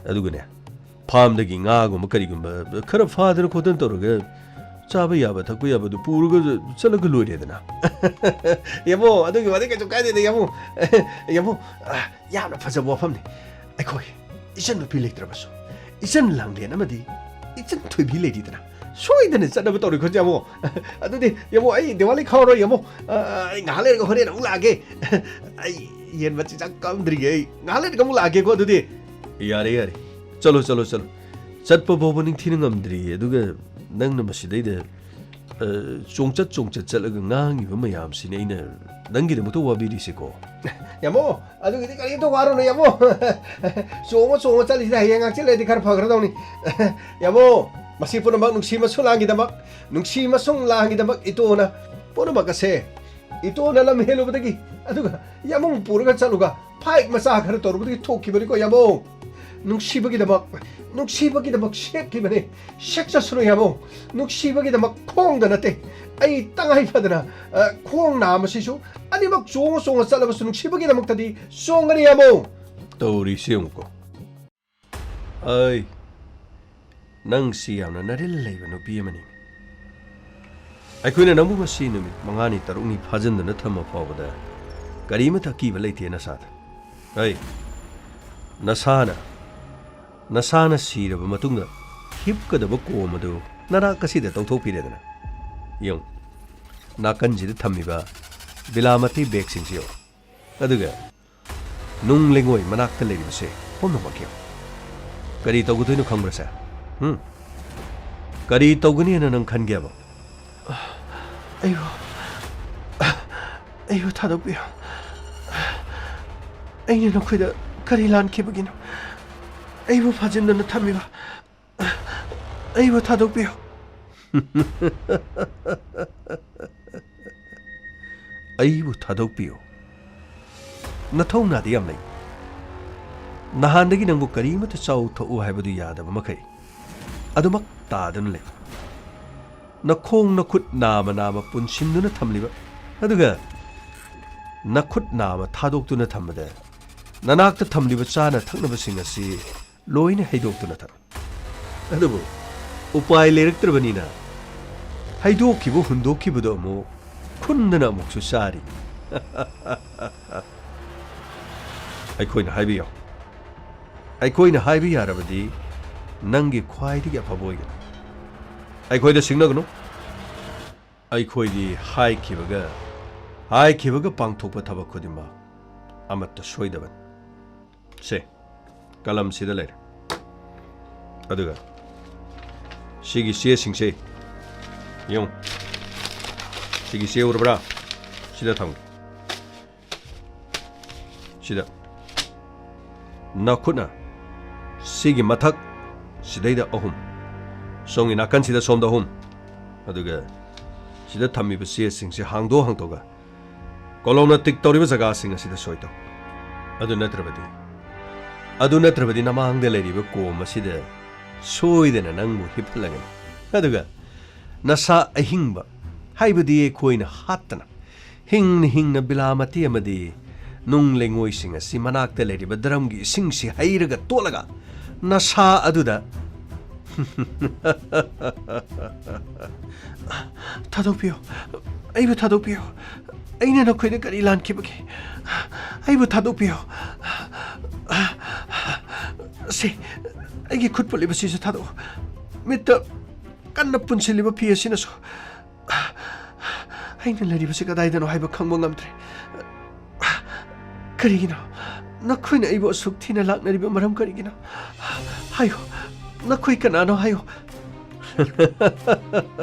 ꯑꯗꯨꯒꯅꯦ, ꯐꯥꯝꯗꯒꯤ ꯉꯥꯒꯨꯝꯕ ꯀꯔꯤꯒꯨꯝꯕ ꯈꯔ ꯐꯥꯗꯅ ꯈꯣꯠꯇꯅ ꯇꯧꯔꯒ ꯆꯥꯕ ꯌꯥꯕ ꯊꯛꯄ ꯌꯥꯕꯗꯨ ꯄꯨꯔꯒ ꯆꯠꯂꯒ ꯂꯣꯏꯔꯦꯗꯅ꯫ ꯌꯥꯃꯣ, ꯑꯗꯨꯒꯤ ꯋꯥꯗꯤ ꯀꯩꯁꯨ ꯀꯥꯏꯗꯦꯗ, ꯌꯥꯃꯣ꯫ ꯌꯥꯃꯣ, ꯑ, ꯌꯥꯝꯅ ꯐꯖꯕ ꯋꯥꯐꯝꯅꯤ꯫ ꯑꯩꯈꯣꯏ ꯏꯆꯟ ꯅꯨꯄꯤ ꯂꯩꯇ꯭ꯔꯕꯁꯨ, ꯏꯆꯟ ꯂꯥꯡꯂꯦꯟ ꯑꯃꯗꯤ ꯏꯆꯟ ꯊꯣꯏꯕꯤ ꯂꯩꯔꯤꯗꯅ, ꯁꯣꯏꯗꯅ ꯆꯠꯅꯕ ꯇꯧꯔꯤꯀꯣ, ꯌꯥꯃꯣ꯫ ꯑꯗꯨꯗꯤ, ꯌꯥꯃꯣ, ꯑꯩ ꯗꯤꯋꯥꯂꯤ ꯈꯥꯎꯔꯣꯏ, ꯌꯥꯃꯣ꯫ ꯑ, ꯑꯩ ꯉꯥꯏꯍꯥꯛ ꯂꯩꯔꯒ ꯍꯣꯔꯦꯟ ꯑꯃꯨꯛ ꯂꯥꯛꯑꯒꯦ꯫ ꯑꯩ ꯌꯦꯟ ꯃꯆꯤꯟꯖꯥꯛ ꯀꯝꯗ꯭ꯔꯤꯒꯦ꯫ ꯑꯩ ꯉꯥꯏꯍꯥꯛ ꯂꯩꯔꯒ ꯑꯃꯨꯛ ꯂꯥꯛꯑꯒꯦꯀꯣ, ꯑꯗꯨꯗꯤ꯫ ꯌꯥꯔꯦ, ꯌꯥꯔꯦ꯫ ꯆꯠꯂꯣ, ꯆꯠꯂꯣ, ꯆꯠꯂꯣ꯫ ꯆꯠꯄ ꯐꯥꯎꯕ ꯅꯤꯡꯊꯤꯅ ꯉꯝꯗ꯭ꯔꯤꯌꯦ, ꯑꯗꯨꯒ ꯅꯪꯅ ꯃꯁꯤꯗꯩꯗ, ꯑ, ꯆꯣꯡꯆꯠ ꯆꯣꯡꯆꯠ ꯆꯠꯂꯒ ꯉꯥꯡꯉꯤꯕ ꯃꯌꯥꯝꯁꯤꯅꯤ ꯑꯩꯅ ꯅꯪꯒꯤꯗꯃꯛꯇ ꯋꯥꯕꯤꯔꯤꯁꯦꯀꯣ꯫ ꯌꯥꯃꯣ, ꯑꯗꯨꯒꯤꯗꯤ ꯀꯔꯤꯝꯇ ꯋꯥꯔꯨꯅꯨ, ꯌꯥꯃꯣ꯫ ꯆꯣꯡꯉ ꯆꯣꯡꯉ ꯆꯠꯂꯤꯁꯤꯗ ꯍꯌꯦꯡ ꯉꯥꯛꯆꯤꯜꯂꯗꯤ ꯈꯔ ꯐꯒꯗꯧꯅꯤ꯫ ꯌꯥꯃꯣ, ꯃꯁꯤ ꯄꯨꯝꯅꯃꯛ ꯅꯨꯡꯁꯤ ꯃꯁꯨ ꯂꯥꯡꯒꯤꯗꯃꯛ, ꯅꯨꯡꯁꯤ ꯃꯁꯨꯡ ꯂꯥꯡꯒꯤꯗꯃꯛ ꯏꯇꯣꯅ ꯄꯨꯝꯅꯃꯛ ꯑꯁꯦ, ꯏꯇꯣꯅ ꯂꯝ ꯍꯦꯜꯂꯨꯕꯗꯒꯤ, ꯑꯗꯨꯒ ꯌꯥꯃꯨꯡ ꯄꯨꯔꯒ ꯆꯠꯂꯨꯒ ꯐꯥꯏꯠ ꯃꯆꯥ ꯈꯔ ꯇꯧꯔꯨꯕꯗꯒꯤ ꯊꯣꯛꯈꯤꯕꯅꯤꯀꯣ, ꯌꯥꯃꯣ꯫ ꯅꯨꯡꯁꯤꯕꯒꯤꯗꯃꯛ, ꯅꯨꯡꯁꯤꯕꯒꯤꯗꯃꯛ ꯁꯦꯠꯈꯤꯕꯅꯤ꯫ ꯁꯦꯛꯆꯁꯅꯨ, ꯌꯥꯃꯣ꯫ ꯅꯨꯡꯁꯤꯕꯒꯤꯗꯃꯛ ꯈꯣꯡꯗ ꯅꯠꯇꯦ꯫ ꯑꯩ ꯇꯉꯥꯏ ꯐꯗꯅ, ꯑ, ꯈꯣꯡ ꯅꯥꯝꯃꯁꯤꯁꯨ ꯑꯅꯤꯃꯛ ꯆꯣꯡꯉ ꯆꯣꯡꯉ ꯆꯠꯂꯕꯁꯨ ꯅꯨꯡꯁꯤꯕꯒꯤꯗꯃꯛꯇꯗꯤ ꯆꯣꯡꯒꯅꯤ, ꯌꯥꯃꯣ꯫ ꯇꯧꯔꯤꯁꯦ ꯌꯦꯡꯉꯨꯀꯣ꯫ ꯑꯩ, ꯅꯪꯁꯤ ꯌꯥꯝꯅ ꯅꯔꯤꯜ ꯂꯩꯕ ꯅꯨꯄꯤ ꯑꯃꯅꯤ꯫ ꯑꯩꯈꯣꯏꯅ ꯅꯪꯕꯨ ꯃꯁꯤ ꯅꯨꯃꯤꯠ ꯃꯉꯥꯅꯤ ꯇꯔꯨꯛꯅꯤ ꯐꯥꯖꯤꯟꯗꯨꯅ ꯊꯝꯃ ꯐꯥꯎꯕꯗ ꯀꯔꯤꯃꯠꯇ ꯑꯀꯤꯕ ꯂꯩꯇꯦ ꯅꯁꯥꯗ꯫ ꯑꯩ, ꯅꯁꯥꯅ, ꯅꯁꯥꯅ ꯁꯤꯔꯕ ꯃꯇꯨꯡꯗ ꯍꯤꯞꯀꯗꯕ ꯀꯣꯝ ꯑꯗꯨ ꯅꯅꯥꯛ ꯑꯁꯤꯗ ꯇꯧꯊꯣꯛꯄꯤꯔꯦꯗꯅ꯫ ꯌꯦꯡꯉꯨ, ꯅꯥꯀꯟꯁꯤꯗ ꯊꯝꯃꯤꯕ ꯕꯤꯂꯥꯃꯇꯤ ꯕꯦꯒꯁꯤꯡꯁꯤ ꯌꯦꯡꯉꯨ꯫ ꯑꯗꯨꯒ ꯅꯨꯡ ꯂꯩꯉꯣꯏ ꯃꯅꯥꯛꯇ ꯂꯩꯔꯤꯕꯁꯦ ꯄꯨꯝꯅꯃꯛ ꯌꯦꯡꯉꯨ꯫ ꯀꯔꯤ ꯇꯧꯒꯗꯣꯏꯅꯣ ꯈꯪꯕ꯭ꯔꯁꯦ? ꯍꯨꯝ? ꯀꯔꯤ ꯇꯧꯒꯅꯤꯅ ꯅꯪ ꯈꯟꯒꯦꯕ? ꯑꯩꯕꯨ, ꯑꯩꯕꯨ ꯊꯥꯗꯣꯛꯄꯤꯌꯨ꯫ ꯑꯩꯅ ꯅꯈꯣꯏꯗ ꯀꯔꯤ ꯂꯥꯟꯈꯤꯕꯒꯤꯅꯣ? ꯑꯩꯕꯨ ꯐꯥꯖꯤꯟꯗꯨꯅ ꯊꯝꯃꯤꯕ, ꯑꯩꯕꯨ ꯊꯥꯗꯣꯛꯄꯤꯌꯨ꯫ ꯑꯩꯕꯨ ꯊꯥꯗꯣꯛꯄꯤꯌꯨ꯫ ꯅꯊꯧꯅꯥꯗꯤ ꯌꯥꯝ ꯂꯩ꯫ ꯅꯍꯥꯟꯗꯒꯤ ꯅꯪꯕꯨ ꯀꯔꯤꯃꯠꯇ ꯆꯥꯎ ꯊꯛꯎ ꯍꯥꯏꯕꯗꯨ ꯌꯥꯗꯕ ꯃꯈꯩ ꯑꯗꯨꯃꯛ ꯇꯥꯗꯨꯅ ꯂꯩ꯫ ꯅꯈꯣꯡ ꯅꯈꯨꯠ ꯅꯥꯃ ꯅꯥꯃ ꯄꯨꯟꯁꯤꯟꯗꯨꯅ ꯊꯝꯂꯤꯕ, ꯑꯗꯨꯒ ꯅꯈꯨꯠ ꯅꯥꯃ ꯊꯥꯗꯣꯛꯇꯨꯅ ꯊꯝꯕꯗ ꯅꯅꯥꯛꯇ ꯊꯝꯂꯤꯕ ꯆꯥꯅ ꯊꯛꯅꯕꯁꯤꯡ ꯑꯁꯤ ꯂꯣꯏꯅ ꯍꯩꯗꯣꯛꯇꯨꯅ ꯊꯝ꯫ ꯑꯗꯨꯕꯨ ꯎꯄꯥꯏ ꯂꯩꯔꯛꯇ꯭ꯔꯕꯅꯤꯅ ꯍꯩꯗꯣꯛꯈꯤꯕ ꯍꯨꯟꯗꯣꯛꯈꯤꯕꯗꯣ ꯑꯃꯨꯛ ꯈꯨꯟꯗꯅ ꯑꯃꯨꯛꯁꯨ ꯆꯥꯔꯤ꯫ ꯑꯩꯈꯣꯏꯅ ꯍꯥꯏꯕ ꯌꯥꯎ꯫ ꯑꯩꯈꯣꯏꯅ ꯍꯥꯏꯕ ꯌꯥꯔꯕꯗꯤ ꯅꯪꯒꯤ ꯈ꯭ꯋꯥꯏꯗꯒꯤ ꯑꯐꯕ ꯑꯣꯏꯒꯅꯤ꯫ ꯑꯩꯈꯣꯏꯗ ꯁꯤꯡꯅꯒꯅꯨ꯫ ꯑꯩꯈꯣꯏꯗꯤ ꯍꯥꯏꯈꯤꯕꯒ, ꯍꯥꯏꯈꯤꯕꯒ ꯄꯥꯡꯊꯣꯛꯄ ꯊꯕꯛ ꯈꯨꯗꯤꯡꯃꯛ ꯑꯃꯠꯇ ꯁꯣꯏꯗꯕꯅꯤ꯫ ꯁꯦ, ꯀꯂꯝꯁꯤꯗ ꯂꯩꯔꯦ꯫ ꯑꯗꯨꯒ ꯁꯤꯒꯤ ꯆꯦꯁꯤꯡꯁꯦ ꯌꯦꯡꯉꯨ꯫ ꯁꯤꯒꯤ ꯆꯦ ꯎꯔꯕ꯭ꯔꯥ? ꯁꯤꯗ ꯊꯝꯒꯦ꯫ ꯁꯤꯗ ꯅꯈꯨꯠꯅ ꯁꯤꯒꯤ ꯃꯊꯛ ꯁꯤꯗꯩꯗ ꯑꯍꯨꯝ, ꯁꯣꯝꯒꯤ ꯅꯥꯀꯟꯁꯤꯗ ꯁꯣꯝꯗ ꯑꯍꯨꯝ, ꯑꯗꯨꯒ ꯁꯤꯗ ꯊꯝꯃꯤꯕ ꯆꯦꯁꯤꯡꯁꯦ ꯍꯥꯡꯗꯣꯛ ꯍꯥꯡꯗꯣꯛꯑꯒ ꯀꯣꯂꯣꯝꯅ ꯇꯤꯛ ꯇꯧꯔꯤꯕ ꯖꯒꯥꯁꯤꯡ ꯑꯁꯤꯗ ꯁꯣꯏ ꯇꯧ꯫ ꯑꯗꯨ ꯅꯠꯇ꯭ꯔꯕꯗꯤ, ꯑꯗꯨ ꯅꯠꯇ꯭ꯔꯕꯗꯤ ꯅꯃꯥꯡꯗ ꯂꯩꯔꯤꯕ ꯀꯣꯝ ꯑꯁꯤꯗ ꯁꯣꯏꯗꯅ ꯅꯪꯕꯨ ꯍꯤꯞꯍꯜꯂꯒꯅꯤ꯫ ꯑꯗꯨꯒ ꯅꯁꯥ ꯑꯍꯤꯡꯕ, ꯍꯥꯏꯕꯗꯤ ꯑꯩꯈꯣꯏꯅ ꯍꯥꯠꯇꯅ ꯍꯤꯡꯅ ꯍꯤꯡꯅ ꯕꯤꯂꯥꯃꯇꯤ ꯑꯃꯗꯤ ꯅꯨꯡ ꯂꯩꯉꯣꯏꯁꯤꯡ ꯑꯁꯤ ꯃꯅꯥꯛꯇ ꯂꯩꯔꯤꯕ ꯗ꯭ꯔꯝꯒꯤ ꯏꯁꯤꯡꯁꯤ ꯍꯩꯔꯒ ꯇꯣꯠꯂꯒ ꯅꯁꯥ ꯑꯗꯨꯗ ꯊꯥꯗꯣꯛꯄꯤꯌꯨ꯫ ꯑꯩꯕꯨ ꯊꯥꯗꯣꯛꯄꯤꯌꯨ꯫ ꯑꯩꯅ ꯅꯈꯣꯏꯗ ꯀꯔꯤ ꯂꯥꯟꯈꯤꯕꯒꯦ? ꯑꯩꯕꯨ ꯊꯥꯗꯣꯛꯄꯤꯌꯨ꯫ ꯁꯤ, ꯑꯩꯒꯤ ꯈꯨꯠ ꯄꯨꯜꯂꯤꯕꯁꯤꯁꯨ ꯊꯥꯗꯣꯛꯎ꯫ ꯃꯤꯠꯇ ꯀꯟꯅ ꯄꯨꯟꯁꯤꯜꯂꯤꯕ ꯐꯤ ꯑꯁꯤꯅꯁꯨ꯫ ꯑꯩꯅ ꯂꯩꯔꯤꯕꯁꯤ ꯀꯗꯥꯏꯗꯅꯣ ꯍꯥꯏꯕ ꯈꯪꯕ ꯉꯝꯗ꯭ꯔꯦ꯫ ꯀꯔꯤꯒꯤꯅꯣ? ꯅꯈꯣꯏꯅ ꯑꯩꯕꯨ ꯑꯁꯨꯛ ꯊꯤꯅ ꯂꯥꯛꯅꯔꯤꯕ ꯃꯔꯝ ꯀꯔꯤꯒꯤꯅꯣ? ꯍꯥꯏꯌꯨ, ꯅꯈꯣꯏ ꯀꯅꯥꯅꯣ ꯍꯥꯏꯌꯨ꯫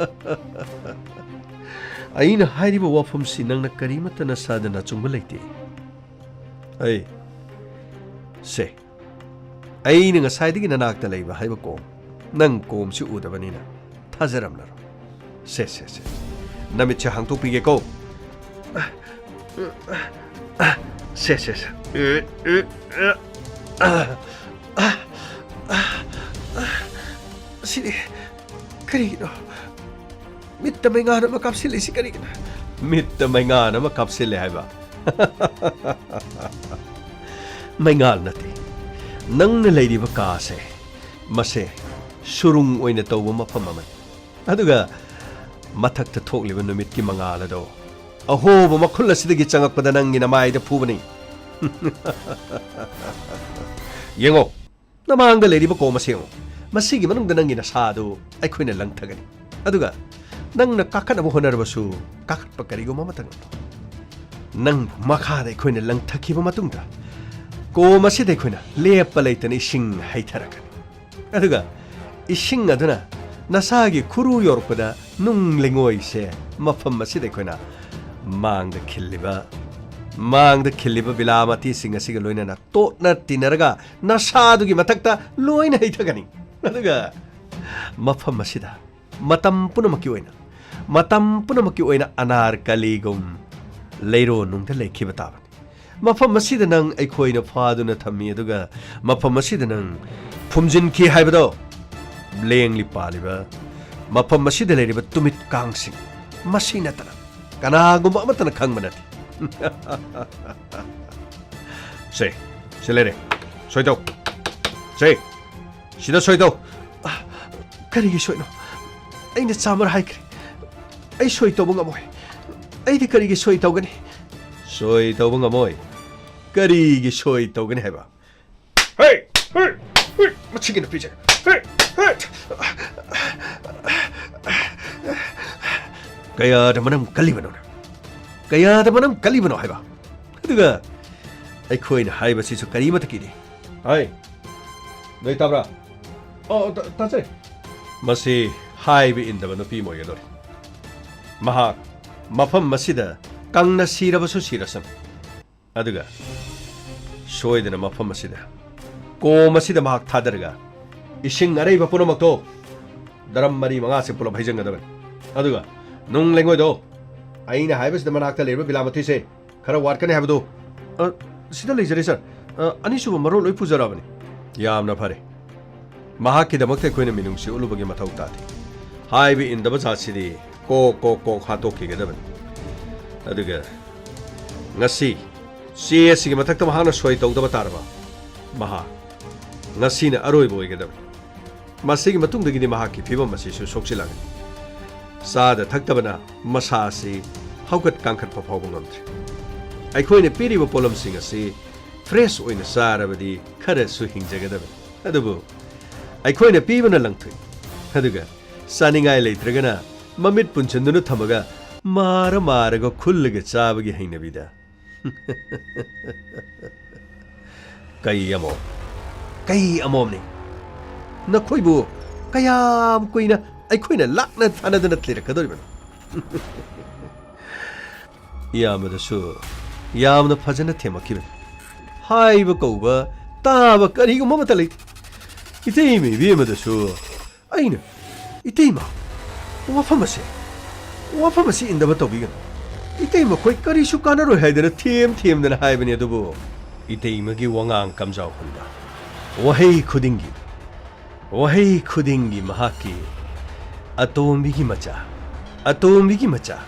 ꯑꯩꯅ ꯍꯥꯏꯔꯤꯕ ꯋꯥꯐꯝꯁꯤ ꯅꯪꯅ ꯀꯔꯤꯃꯠꯇ ꯅꯁꯥꯗ ꯅꯆꯨꯡꯕ ꯂꯩꯇꯦ꯫ ꯑꯩ, ꯁꯦ, ꯑꯩꯅ ꯉꯁꯥꯏꯗꯒꯤ ꯅꯅꯥꯛꯇ ꯂꯩꯕ ꯍꯥꯏꯕ ꯀꯣꯝ, ꯅꯪ ꯀꯣꯝꯁꯤ ꯎꯗꯕꯅꯤꯅ ꯊꯥꯖꯔꯝꯂꯔꯣꯏ꯫ ꯁꯦ, ꯁꯦ, ꯁꯦ, ꯅꯃꯤꯠꯁꯦ ꯍꯥꯡꯗꯣꯛꯄꯤꯒꯦꯀꯣ꯫ ꯁꯦ, ꯁꯦ, ꯁꯦ꯫ ꯁꯤꯗꯤ ꯀꯔꯤꯒꯤꯅꯣ? ꯃꯤꯠꯇ ꯃꯩꯉꯥꯟ ꯑꯃ ꯀꯥꯞꯁꯤꯜꯂꯤꯁꯤ ꯀꯔꯤꯒꯤꯅꯣ? ꯃꯤꯠꯇ ꯃꯩꯉꯥꯟ ꯑꯃ ꯀꯥꯞꯁꯤꯜꯂꯦ ꯍꯥꯏꯕ? ꯃꯩꯉꯥꯟ ꯅꯠꯇꯦ꯫ ꯅꯪꯅ ꯂꯩꯔꯤꯕ ꯀꯥꯁꯦ, ꯃꯁꯦ ꯁꯨꯔꯨꯡ ꯑꯣꯏꯅ ꯇꯧꯕ ꯃꯐꯝ ꯑꯃꯅꯤ꯫ ꯑꯗꯨꯒ ꯃꯊꯛꯇ ꯊꯣꯛꯂꯤꯕ ꯅꯨꯃꯤꯠꯀꯤ ꯃꯉꯥꯜ ꯑꯗꯣ ꯑꯍꯣꯕ ꯃꯈꯨꯜ ꯑꯁꯤꯗꯒꯤ ꯆꯪꯉꯛꯄꯗ ꯅꯪꯒꯤ ꯅꯃꯥꯏꯗ ꯐꯨꯕꯅꯤ꯫ ꯌꯦꯡꯉꯣ, ꯅꯃꯥꯡꯗ ꯂꯩꯔꯤꯕ ꯀꯣꯝ ꯑꯁꯤ ꯌꯦꯡꯉꯨ꯫ ꯃꯁꯤꯒꯤ ꯃꯅꯨꯡꯗ ꯅꯪꯒꯤ ꯅꯁꯥꯗꯨ ꯑꯩꯈꯣꯏꯅ ꯂꯪꯊꯒꯅꯤ꯫ ꯑꯗꯨꯒ ꯅꯪꯅ ꯀꯥꯈꯠꯅꯕ ꯍꯣꯠꯅꯔꯕꯁꯨ ꯀꯥꯈꯠꯄ ꯀꯔꯤꯒꯨꯝꯕ ꯑꯃꯠꯇ ꯉꯝꯂꯣꯏ꯫ ꯅꯪꯕꯨ ꯃꯈꯥꯗ ꯑꯩꯈꯣꯏꯅ ꯂꯪꯊꯈꯤꯕ ꯃꯇꯨꯡꯗ ꯀꯣꯝ ꯑꯁꯤꯗ ꯑꯩꯈꯣꯏꯅ ꯂꯦꯞꯄ ꯂꯩꯇꯅ ꯏꯁꯤꯡ ꯍꯩꯊꯔꯛꯀꯅꯤ꯫ ꯑꯗꯨꯒ ꯏꯁꯤꯡ ꯑꯗꯨꯅ ꯅꯁꯥꯒꯤ ꯈꯨꯔꯨ ꯌꯧꯔꯛꯄꯗ ꯅꯨꯡ ꯂꯩꯉꯣꯏꯁꯦ ꯃꯐꯝ ꯑꯁꯤꯗ ꯑꯩꯈꯣꯏꯅ ꯃꯥꯡꯗ ꯈꯤꯜꯂꯤꯕ, ꯃꯥꯡꯗ ꯈꯤꯜꯂꯤꯕ ꯕꯤꯂꯥꯃꯇꯤꯁꯤꯡ ꯑꯁꯤꯒ ꯂꯣꯏꯅꯅ ꯇꯣꯠꯅ ꯇꯤꯟꯅꯔꯒ ꯅꯁꯥꯗꯨꯒꯤ ꯃꯊꯛꯇ ꯂꯣꯏꯅ ꯍꯩꯊꯒꯅꯤ꯫ ꯑꯗꯨꯒ ꯃꯐꯝ ꯑꯁꯤꯗ ꯃꯇꯝ ꯄꯨꯝꯅꯃꯛꯀꯤ ꯑꯣꯏꯅ, ꯃꯇꯝ ꯄꯨꯝꯅꯃꯛꯀꯤ ꯑꯣꯏꯅ ꯑꯅꯥꯔꯀꯂꯤꯒꯨꯝ ꯂꯩꯔꯣꯟꯅꯨꯡꯗ ꯂꯩꯈꯤꯕ ꯇꯥꯕꯅꯤ꯫ ꯃꯐꯝ ꯑꯁꯤꯗ ꯅꯪ ꯑꯩꯈꯣꯏꯅ ꯐꯥꯗꯨꯅ ꯊꯝꯃꯤ, ꯑꯗꯨꯒ ꯃꯐꯝ ꯑꯁꯤꯗ ꯅꯪ ꯐꯨꯝꯖꯤꯟꯈꯤ ꯍꯥꯏꯕꯗꯣ ꯂꯦꯡꯂꯤ ꯄꯥꯜꯂꯤꯕ ꯃꯐꯝ ꯑꯁꯤꯗ ꯂꯩꯔꯤꯕ ꯇꯨꯃꯤꯠ ꯀꯥꯡꯁꯤꯡ, ꯃꯁꯤ ꯅꯠꯇꯅ ꯀꯅꯥꯒꯨꯝꯕ ꯑꯃꯠꯇꯅ ꯈꯪꯕ ꯅꯠꯇꯦ꯫ ꯁꯦ, ꯁꯤ ꯂꯩꯔꯦ꯫ ꯁꯣꯏ ꯇꯧ꯫ ꯁꯦ, ꯁꯤꯗ ꯁꯣꯏ ꯇꯧ꯫ ꯑ, ꯀꯔꯤꯒꯤ ꯁꯣꯏꯅꯣ? ꯑꯩꯅ ꯆꯥꯝꯃꯔ ꯍꯥꯏꯈ꯭ꯔꯦ꯫ ꯑꯩ ꯁꯣꯏ ꯇꯧꯕ ꯉꯝꯃꯣꯏ꯫ ꯑꯩꯗꯤ ꯀꯔꯤꯒꯤ ꯁꯣꯏ ꯇꯧꯒꯅꯤ? ꯁꯣꯏ ꯇꯧꯕ ꯉꯝꯃꯣꯏ? ꯀꯔꯤꯒꯤ ꯁꯣꯏ ꯇꯧꯒꯅꯤ ꯍꯥꯏꯕ? ꯍꯦ! ꯍꯦ! ꯍꯦ! ꯃꯁꯤꯒꯤ ꯅꯨꯄꯤꯁꯦ! ꯍꯦ! ꯍꯦ! ꯀꯌꯥꯗ ꯃꯅꯝ ꯀꯜꯂꯤꯕꯅꯣ ꯅꯪ? ꯀꯌꯥꯗ ꯃꯅꯝ ꯀꯜꯂꯤꯕꯅꯣ ꯍꯥꯏꯕ? ꯑꯗꯨꯒ ꯑꯩꯈꯣꯏꯅ ꯍꯥꯏꯕꯁꯤꯁꯨ ꯀꯔꯤꯃꯠꯇ ꯀꯤꯗꯦ꯫ ꯍꯥꯏ, ꯅꯣꯏ ꯇꯥꯕ꯭ꯔꯥ? ꯑꯣ, ꯇꯥ-, ꯇꯥꯖꯩ꯫ ꯃꯁꯤ ꯍꯥꯏꯕ ꯏꯟꯗꯕ ꯅꯨꯄꯤ ꯑꯃ ꯑꯣꯏꯒꯗꯧꯔꯤ꯫ ꯃꯍꯥꯛ ꯃꯐꯝ ꯑꯁꯤꯗ ꯀꯪꯅ ꯁꯤꯔꯕꯁꯨ ꯁꯤꯔꯁꯅꯨ꯫ ꯑꯗꯨꯒ ꯁꯣꯏꯗꯅ ꯃꯐꯝ ꯑꯁꯤꯗ ꯀꯣꯝ ꯑꯁꯤꯗ ꯃꯍꯥꯛ ꯊꯥꯗꯔꯒ ꯏꯁꯤꯡ ꯑꯔꯩꯕ ꯄꯨꯝꯅꯃꯛꯇꯣ ꯗ꯭ꯔꯝ ꯃꯔꯤ ꯃꯉꯥꯁꯦ ꯄꯨꯂꯞ ꯍꯩꯖꯤꯟꯒꯗꯕꯅꯤ꯫ ꯑꯗꯨꯒ ꯅꯨꯡ ꯂꯩꯉꯣꯏꯗꯣ ꯑꯩꯅ ꯍꯥꯏꯕꯁꯤꯗ ꯃꯅꯥꯛꯇ ꯂꯩꯔꯤꯕ ꯕꯤꯂꯥꯃꯇꯤꯁꯦ ꯈꯔ ꯋꯥꯠꯀꯅꯤ ꯍꯥꯏꯕꯗꯣ꯫ ꯑ, ꯁꯤꯗ ꯂꯩꯖꯔꯦ, ꯁꯥꯔ꯫ ꯑ, ꯑꯅꯤꯁꯨꯕ ꯃꯔꯣꯜ ꯂꯣꯏ ꯄꯨꯖꯔꯛꯑꯕꯅꯤ꯫ ꯌꯥꯝꯅ ꯐꯔꯦ꯫ ꯃꯍꯥꯛꯀꯤꯗꯃꯛꯇ ꯑꯩꯈꯣꯏꯅ ꯃꯤꯅꯨꯡꯁꯤ ꯎꯠꯂꯨꯕꯒꯤ ꯃꯊꯧ ꯇꯥꯗꯦ꯫ ꯍꯥꯏꯕ ꯏꯟꯗꯕ ꯖꯥꯠꯁꯤꯗꯤ ꯀꯣꯛ, ꯀꯣꯛ, ꯀꯣꯛ ꯍꯥꯠꯇꯣꯛꯈꯤꯒꯗꯕꯅꯤ꯫ ꯑꯗꯨꯒ ꯉꯁꯤ ꯆꯦ ꯑꯁꯤꯒꯤ ꯃꯊꯛꯇ ꯃꯍꯥꯛꯅ ꯁꯣꯏ ꯇꯧꯗꯕ ꯇꯥꯔꯕ, ꯃꯍꯥꯛ ꯉꯁꯤꯅ ꯑꯔꯣꯏꯕ ꯑꯣꯏꯒꯗꯕꯅꯤ꯫ ꯃꯁꯤꯒꯤ ꯃꯇꯨꯡꯗꯒꯤꯗꯤ ꯃꯍꯥꯛꯀꯤ ꯐꯤꯕꯝ ꯑꯁꯤꯁꯨ ꯁꯣꯛꯆꯤꯜꯂꯛꯀꯅꯤ꯫ ꯆꯥꯗ ꯊꯛꯇꯕꯅ ꯃꯁꯥ ꯑꯁꯤ ꯍꯧꯒꯠ ꯀꯥꯡꯈꯠꯄ ꯐꯥꯎꯕ ꯉꯝꯗ꯭ꯔꯦ꯫ ꯑꯩꯈꯣꯏꯅ ꯄꯤꯔꯤꯕ ꯄꯣꯠꯂꯝꯁꯤꯡ ꯑꯁꯤ ꯐ꯭ꯔꯦꯁ ꯑꯣꯏꯅ ꯆꯥꯔꯕꯗꯤ ꯈꯔꯁꯨ ꯍꯤꯡꯖꯒꯗꯕꯅꯤ꯫ ꯑꯗꯨꯕꯨ ꯑꯩꯈꯣꯏꯅ ꯄꯤꯕꯅ ꯂꯪꯊꯣꯛꯏ, ꯑꯗꯨꯒ ꯆꯥꯅꯤꯡꯉꯥꯏ ꯂꯩꯇ꯭ꯔꯒꯅ ꯃꯃꯤꯠ ꯄꯨꯟꯁꯤꯟꯗꯨꯅ ꯊꯝꯃꯒ ꯃꯥꯔ ꯃꯥꯔꯒ ꯈꯨꯜꯂꯒ ꯆꯥꯕꯒꯤ ꯍꯩꯅꯕꯤꯗ꯫ ꯀꯩ ꯑꯃꯣꯝ? ꯀꯩ ꯑꯃꯣꯝꯅꯤ? ꯅꯈꯣꯏꯕꯨ ꯀꯌꯥꯝ ꯀꯨꯏꯅ ꯑꯩꯈꯣꯏꯅ ꯂꯥꯛꯅ ꯊꯥꯅꯗꯅ ꯊꯤꯔꯛꯀꯗꯧꯔꯤꯕꯅꯣ? ꯏꯌꯥꯝꯕꯗꯁꯨ ꯌꯥꯝꯅ ꯐꯖꯅ ꯊꯦꯝꯃꯛꯈꯤꯕꯅꯤ꯫ ꯍꯥꯏꯕ ꯀꯧꯕ ꯇꯥꯕ ꯀꯔꯤꯒꯨꯝꯕ ꯑꯃꯠꯇ ꯂꯩꯇꯦ꯫ ꯏꯇꯩꯃ ꯏꯕꯦꯝꯃꯗꯁꯨ ꯑꯩꯅ "ꯏꯇꯩꯃ, ꯋꯥꯐꯝ ꯑꯁꯦ, ꯋꯥꯐꯝ ꯑꯁꯤ ꯏꯟꯗꯕ ꯇꯧꯕꯤꯒꯅꯨ꯫ ꯏꯇꯩꯃ ꯈꯣꯏ ꯀꯔꯤꯁꯨ ꯀꯥꯟꯅꯔꯣꯏ" ꯍꯥꯏꯗꯅ ꯊꯦꯝ ꯊꯦꯝꯗꯅ ꯍꯥꯏꯕꯅꯤ, ꯑꯗꯨꯕꯨ ꯏꯇꯩꯃꯒꯤ ꯋꯥꯉꯥꯡ ꯀꯝꯖꯥꯎ ꯍꯨꯟꯗ ꯋꯥꯍꯩ ꯈꯨꯗꯤꯡꯒꯤ, ꯋꯥꯍꯩ ꯈꯨꯗꯤꯡꯒꯤ ꯃꯍꯥꯛꯀꯤ "ꯑꯇꯣꯝꯕꯤꯒꯤ ꯃꯆꯥ, ꯑꯇꯣꯝꯕꯤꯒꯤ ꯃꯆꯥ"꯫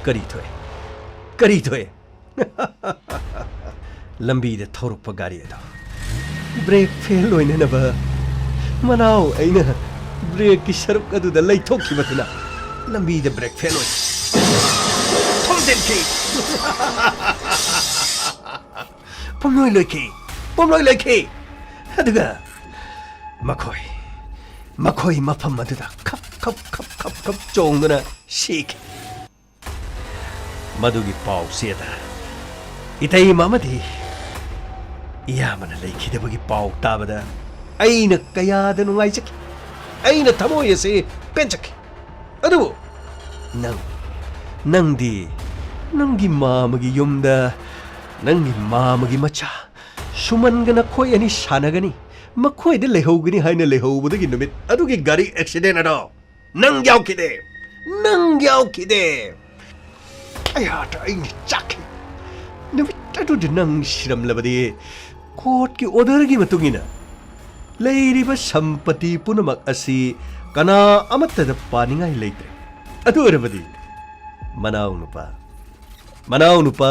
ꯀꯔꯤ ꯊꯣꯛꯑꯦ? ꯀꯔꯤ ꯊꯣꯛꯑꯦ? ꯂꯝꯕꯤꯗ ꯊꯧꯔꯛꯄ ꯒꯥꯔꯤ ꯑꯗꯣ ꯕ꯭ꯔꯦꯛ ꯐꯦꯜ ꯑꯣꯏꯅꯅꯕ ꯃꯅꯥꯎ ꯑꯩꯅ ꯕ꯭ꯔꯦꯛꯀꯤ ꯁꯔꯨꯛ ꯑꯗꯨꯗ ꯂꯩꯊꯣꯛꯈꯤꯕꯗꯨꯅ ꯂꯝꯕꯤꯗ ꯕ꯭ꯔꯦꯛ ꯐꯦꯜ ꯑꯣꯏ ꯊꯣꯝꯖꯤꯟꯈꯤ꯫ ꯄꯨꯝꯂꯣꯏ ꯂꯣꯏꯈꯤ, ꯄꯨꯝꯂꯣꯏ ꯂꯣꯏꯈꯤ꯫ ꯑꯗꯨꯒ ꯃꯈꯣꯏ, ꯃꯈꯣꯏ ꯃꯐꯝ ꯑꯗꯨꯗ ꯈꯞ ꯈꯞ ꯈꯞ ꯈꯞ ꯈꯞ ꯆꯣꯡꯗꯨꯅ ꯁꯤꯈꯤ꯫ ꯃꯗꯨꯒꯤ ꯄꯥꯎ ꯆꯦꯗ ꯏꯇꯩꯃ ꯑꯃꯗꯤ ꯏꯌꯥꯝꯕꯅ ꯂꯩꯈꯤꯗꯕꯒꯤ ꯄꯥꯎ ꯇꯥꯕꯗ ꯑꯩꯅ ꯀꯌꯥꯗ ꯅꯨꯡꯉꯥꯏꯖꯈꯤ꯫ ꯑꯩꯅ ꯊꯃꯣꯏ ꯑꯁꯤ ꯄꯦꯟꯖꯈꯤ꯫ ꯑꯗꯨꯕꯨ ꯅꯪ, ꯅꯪꯗꯤ ꯅꯪꯒꯤ ꯃꯥꯃꯒꯤ ꯌꯨꯝꯗ, ꯅꯪꯒꯤ ꯃꯥꯃꯒꯤ ꯃꯆꯥ ꯁꯨꯃꯟꯒ ꯅꯈꯣꯏ ꯑꯅꯤ ꯁꯥꯟꯅꯒꯅꯤ, ꯃꯈꯣꯏꯗ ꯂꯩꯍꯧꯒꯅꯤ ꯍꯥꯏꯅ ꯂꯩꯍꯧꯕꯗꯒꯤ ꯅꯨꯃꯤꯠ ꯑꯗꯨꯒꯤ ꯒꯥꯔꯤ ꯑꯦꯛꯁꯤꯗꯦꯟ ꯑꯗꯣ ꯅꯪ ꯌꯥꯎꯈꯤꯗꯦ, ꯅꯪ ꯌꯥꯎꯈꯤꯗꯦ꯫ ꯑꯩꯍꯥꯛ ꯑꯩꯅ ꯆꯥꯛꯈꯤ꯫ ꯅꯨꯃꯤꯠ ꯑꯗꯨꯗ ꯅꯪ ꯁꯤꯔꯝꯂꯕꯗꯤ ꯀꯣꯔꯠꯀꯤ ꯑꯣꯔꯗꯔꯒꯤ ꯃꯇꯨꯡ ꯏꯟꯅ ꯂꯩꯔꯤꯕ ꯁꯝꯄꯇꯤ ꯄꯨꯝꯅꯃꯛ ꯑꯁꯤ ꯀꯅꯥ ꯑꯃꯠꯇꯗ ꯄꯥꯅꯤꯡꯉꯥꯏ ꯂꯩꯇ꯭ꯔꯦ꯫ ꯑꯗꯨ ꯑꯣꯏꯔꯕꯗꯤ ꯃꯅꯥꯎꯅꯨꯄꯥ, ꯃꯅꯥꯎꯅꯨꯄꯥ,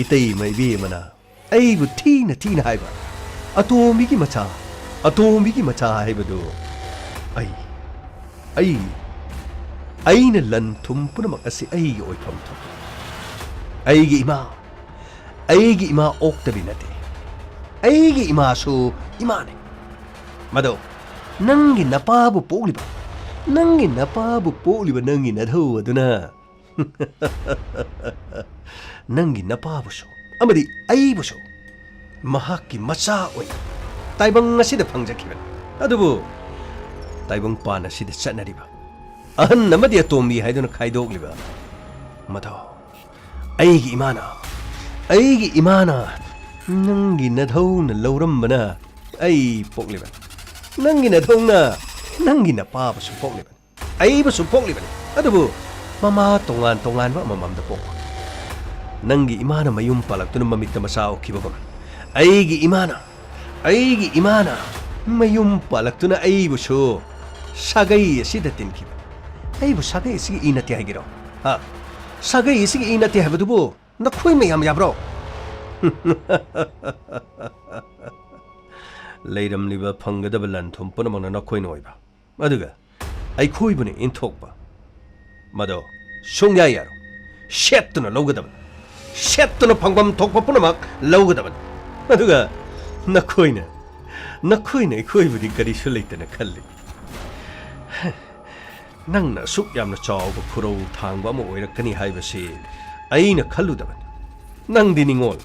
ꯏꯇꯩꯃ ꯏꯕꯦꯝꯃꯅ ꯑꯩꯕꯨ ꯊꯤꯅ ꯊꯤꯅ ꯍꯥꯏꯕ, "ꯑꯇꯣꯝꯕꯤꯒꯤ ꯃꯆꯥ, ꯑꯇꯣꯝꯕꯤꯒꯤ ꯃꯆꯥ" ꯍꯥꯏꯕꯗꯨ ꯑꯩ, ꯑꯩ, ꯑꯩꯅ ꯂꯟ ꯊꯨꯝ ꯄꯨꯝꯅꯃꯛ ꯑꯁꯤ ꯑꯩꯒꯤ ꯑꯣꯏꯐꯝ ꯊꯣꯛꯏ꯫ ꯑꯩꯒꯤ ꯏꯃꯥ, ꯑꯩꯒꯤ ꯏꯃꯥ ꯑꯣꯛꯇꯕꯤ ꯅꯠꯇꯦ꯫ ꯑꯩꯒꯤ ꯏꯃꯥꯁꯨ ꯏꯃꯥꯅꯤ꯫ ꯑꯗꯣ, ꯅꯪꯒꯤ ꯅꯄꯥꯕꯨ ꯄꯣꯛꯂꯤꯕ, ꯅꯪꯒꯤ ꯅꯄꯥꯕꯨ ꯄꯣꯛꯂꯤꯕ ꯅꯪꯒꯤ ꯅꯙꯧ ꯑꯗꯨꯅ ꯅꯪꯒꯤ ꯅꯄꯥꯕꯨꯁꯨ ꯑꯃꯗꯤ ꯑꯩꯕꯨꯁꯨ ꯃꯍꯥꯛꯀꯤ ꯃꯆꯥ ꯑꯣꯏꯅ ꯇꯥꯏꯕꯪ ꯑꯁꯤꯗ ꯐꯪꯖꯈꯤꯕꯅꯤ꯫ ꯑꯗꯨꯕꯨ ꯇꯥꯏꯕꯪꯄꯥꯟ ꯑꯁꯤꯗ ꯆꯠꯅꯔꯤꯕ ꯑꯍꯟ ꯑꯃꯗꯤ ꯑꯇꯣꯝꯕꯤ ꯍꯥꯏꯗꯨꯅ ꯈꯥꯏꯗꯣꯛꯂꯤꯕ ꯃꯗꯣ ꯑꯩꯒꯤ ꯏꯃꯥꯅ, ꯑꯩꯒꯤ ꯏꯃꯥꯅ ꯅꯪꯒꯤ ꯅꯙꯧꯅ ꯂꯧꯔꯝꯕꯅ ꯑꯩ ꯄꯣꯛꯂꯤꯕꯅꯤ꯫ ꯅꯪꯒꯤ ꯅꯙꯧꯅ ꯅꯪꯒꯤ ꯅꯄꯥꯕꯨꯁꯨ ꯄꯣꯛꯂꯤꯕꯅꯤ꯫ ꯑꯩꯕꯨꯁꯨ ꯄꯣꯛꯂꯤꯕꯅꯤ꯫ ꯑꯗꯨꯕꯨ ꯃꯃꯥ ꯇꯣꯉꯥꯟ ꯇꯣꯉꯥꯟꯕ ꯑꯃꯃꯝꯗ ꯄꯣꯛꯄ꯫ ꯅꯪꯒꯤ ꯏꯃꯥꯅ ꯃꯌꯨꯝ ꯄꯥꯜꯂꯛꯇꯨꯅ ꯃꯃꯤꯠꯇ ꯃꯆꯥ ꯎꯈꯤꯕꯒꯨꯝ, ꯑꯩꯒꯤ ꯏꯃꯥꯅ, ꯑꯩꯒꯤ ꯏꯃꯥꯅ ꯃꯌꯨꯝ ꯄꯥꯜꯂꯛꯇꯨꯅ ꯑꯩꯕꯨꯁꯨ ꯁꯥꯒꯩ ꯑꯁꯤꯗ ꯇꯤꯟꯈꯤꯕ꯫ ꯑꯩꯕꯨ ꯁꯥꯒꯩ ꯑꯁꯤꯒꯤ ꯏ ꯅꯠꯇꯦ ꯍꯥꯏꯒꯦꯔꯣ? ꯍꯥ? ꯁꯥꯒꯩ ꯑꯁꯤꯒꯤ ꯏ ꯅꯠꯇꯦ ꯍꯥꯏꯕꯗꯨꯕꯨ ꯅꯈꯣꯏ ꯃꯌꯥꯝ ꯌꯥꯕ꯭ꯔꯣ? ꯂꯩꯔꯝꯂꯤꯕ ꯐꯪꯒꯗꯕ ꯂꯟ ꯊꯨꯝ ꯄꯨꯝꯅꯃꯛꯅ ꯅꯈꯣꯏꯅ ꯑꯣꯏꯕ, ꯑꯗꯨꯒ ꯑꯩꯈꯣꯏꯕꯨꯅ ꯏꯟꯊꯣꯛꯄ, ꯃꯗꯣ ꯁꯨꯡꯌꯥ ꯌꯥꯔꯣꯏ꯫ ꯁꯦꯠꯇꯨꯅ ꯂꯧꯒꯗꯕꯅꯤ꯫ ꯁꯦꯠꯇꯨꯅ ꯐꯪꯐꯝ ꯊꯣꯛꯄ ꯄꯨꯝꯅꯃꯛ ꯂꯧꯒꯗꯕꯅꯤ꯫ ꯑꯗꯨꯒ ꯅꯈꯣꯏꯅ, ꯅꯈꯣꯏꯅ ꯑꯩꯈꯣꯏꯕꯨꯗꯤ ꯀꯔꯤꯁꯨ ꯂꯩꯇꯅ ꯈꯜꯂꯤ꯫ ꯅꯪꯅ ꯑꯁꯨꯛ ꯌꯥꯝꯅ ꯆꯥꯎꯕ ꯈꯨꯔꯧ ꯊꯥꯡꯕ ꯑꯃ ꯑꯣꯏꯔꯛꯀꯅꯤ ꯍꯥꯏꯕꯁꯤ ꯑꯩꯅ ꯈꯜꯂꯨꯗꯕꯅꯤ꯫ ꯅꯪꯗꯤ ꯅꯤꯉꯣꯜ,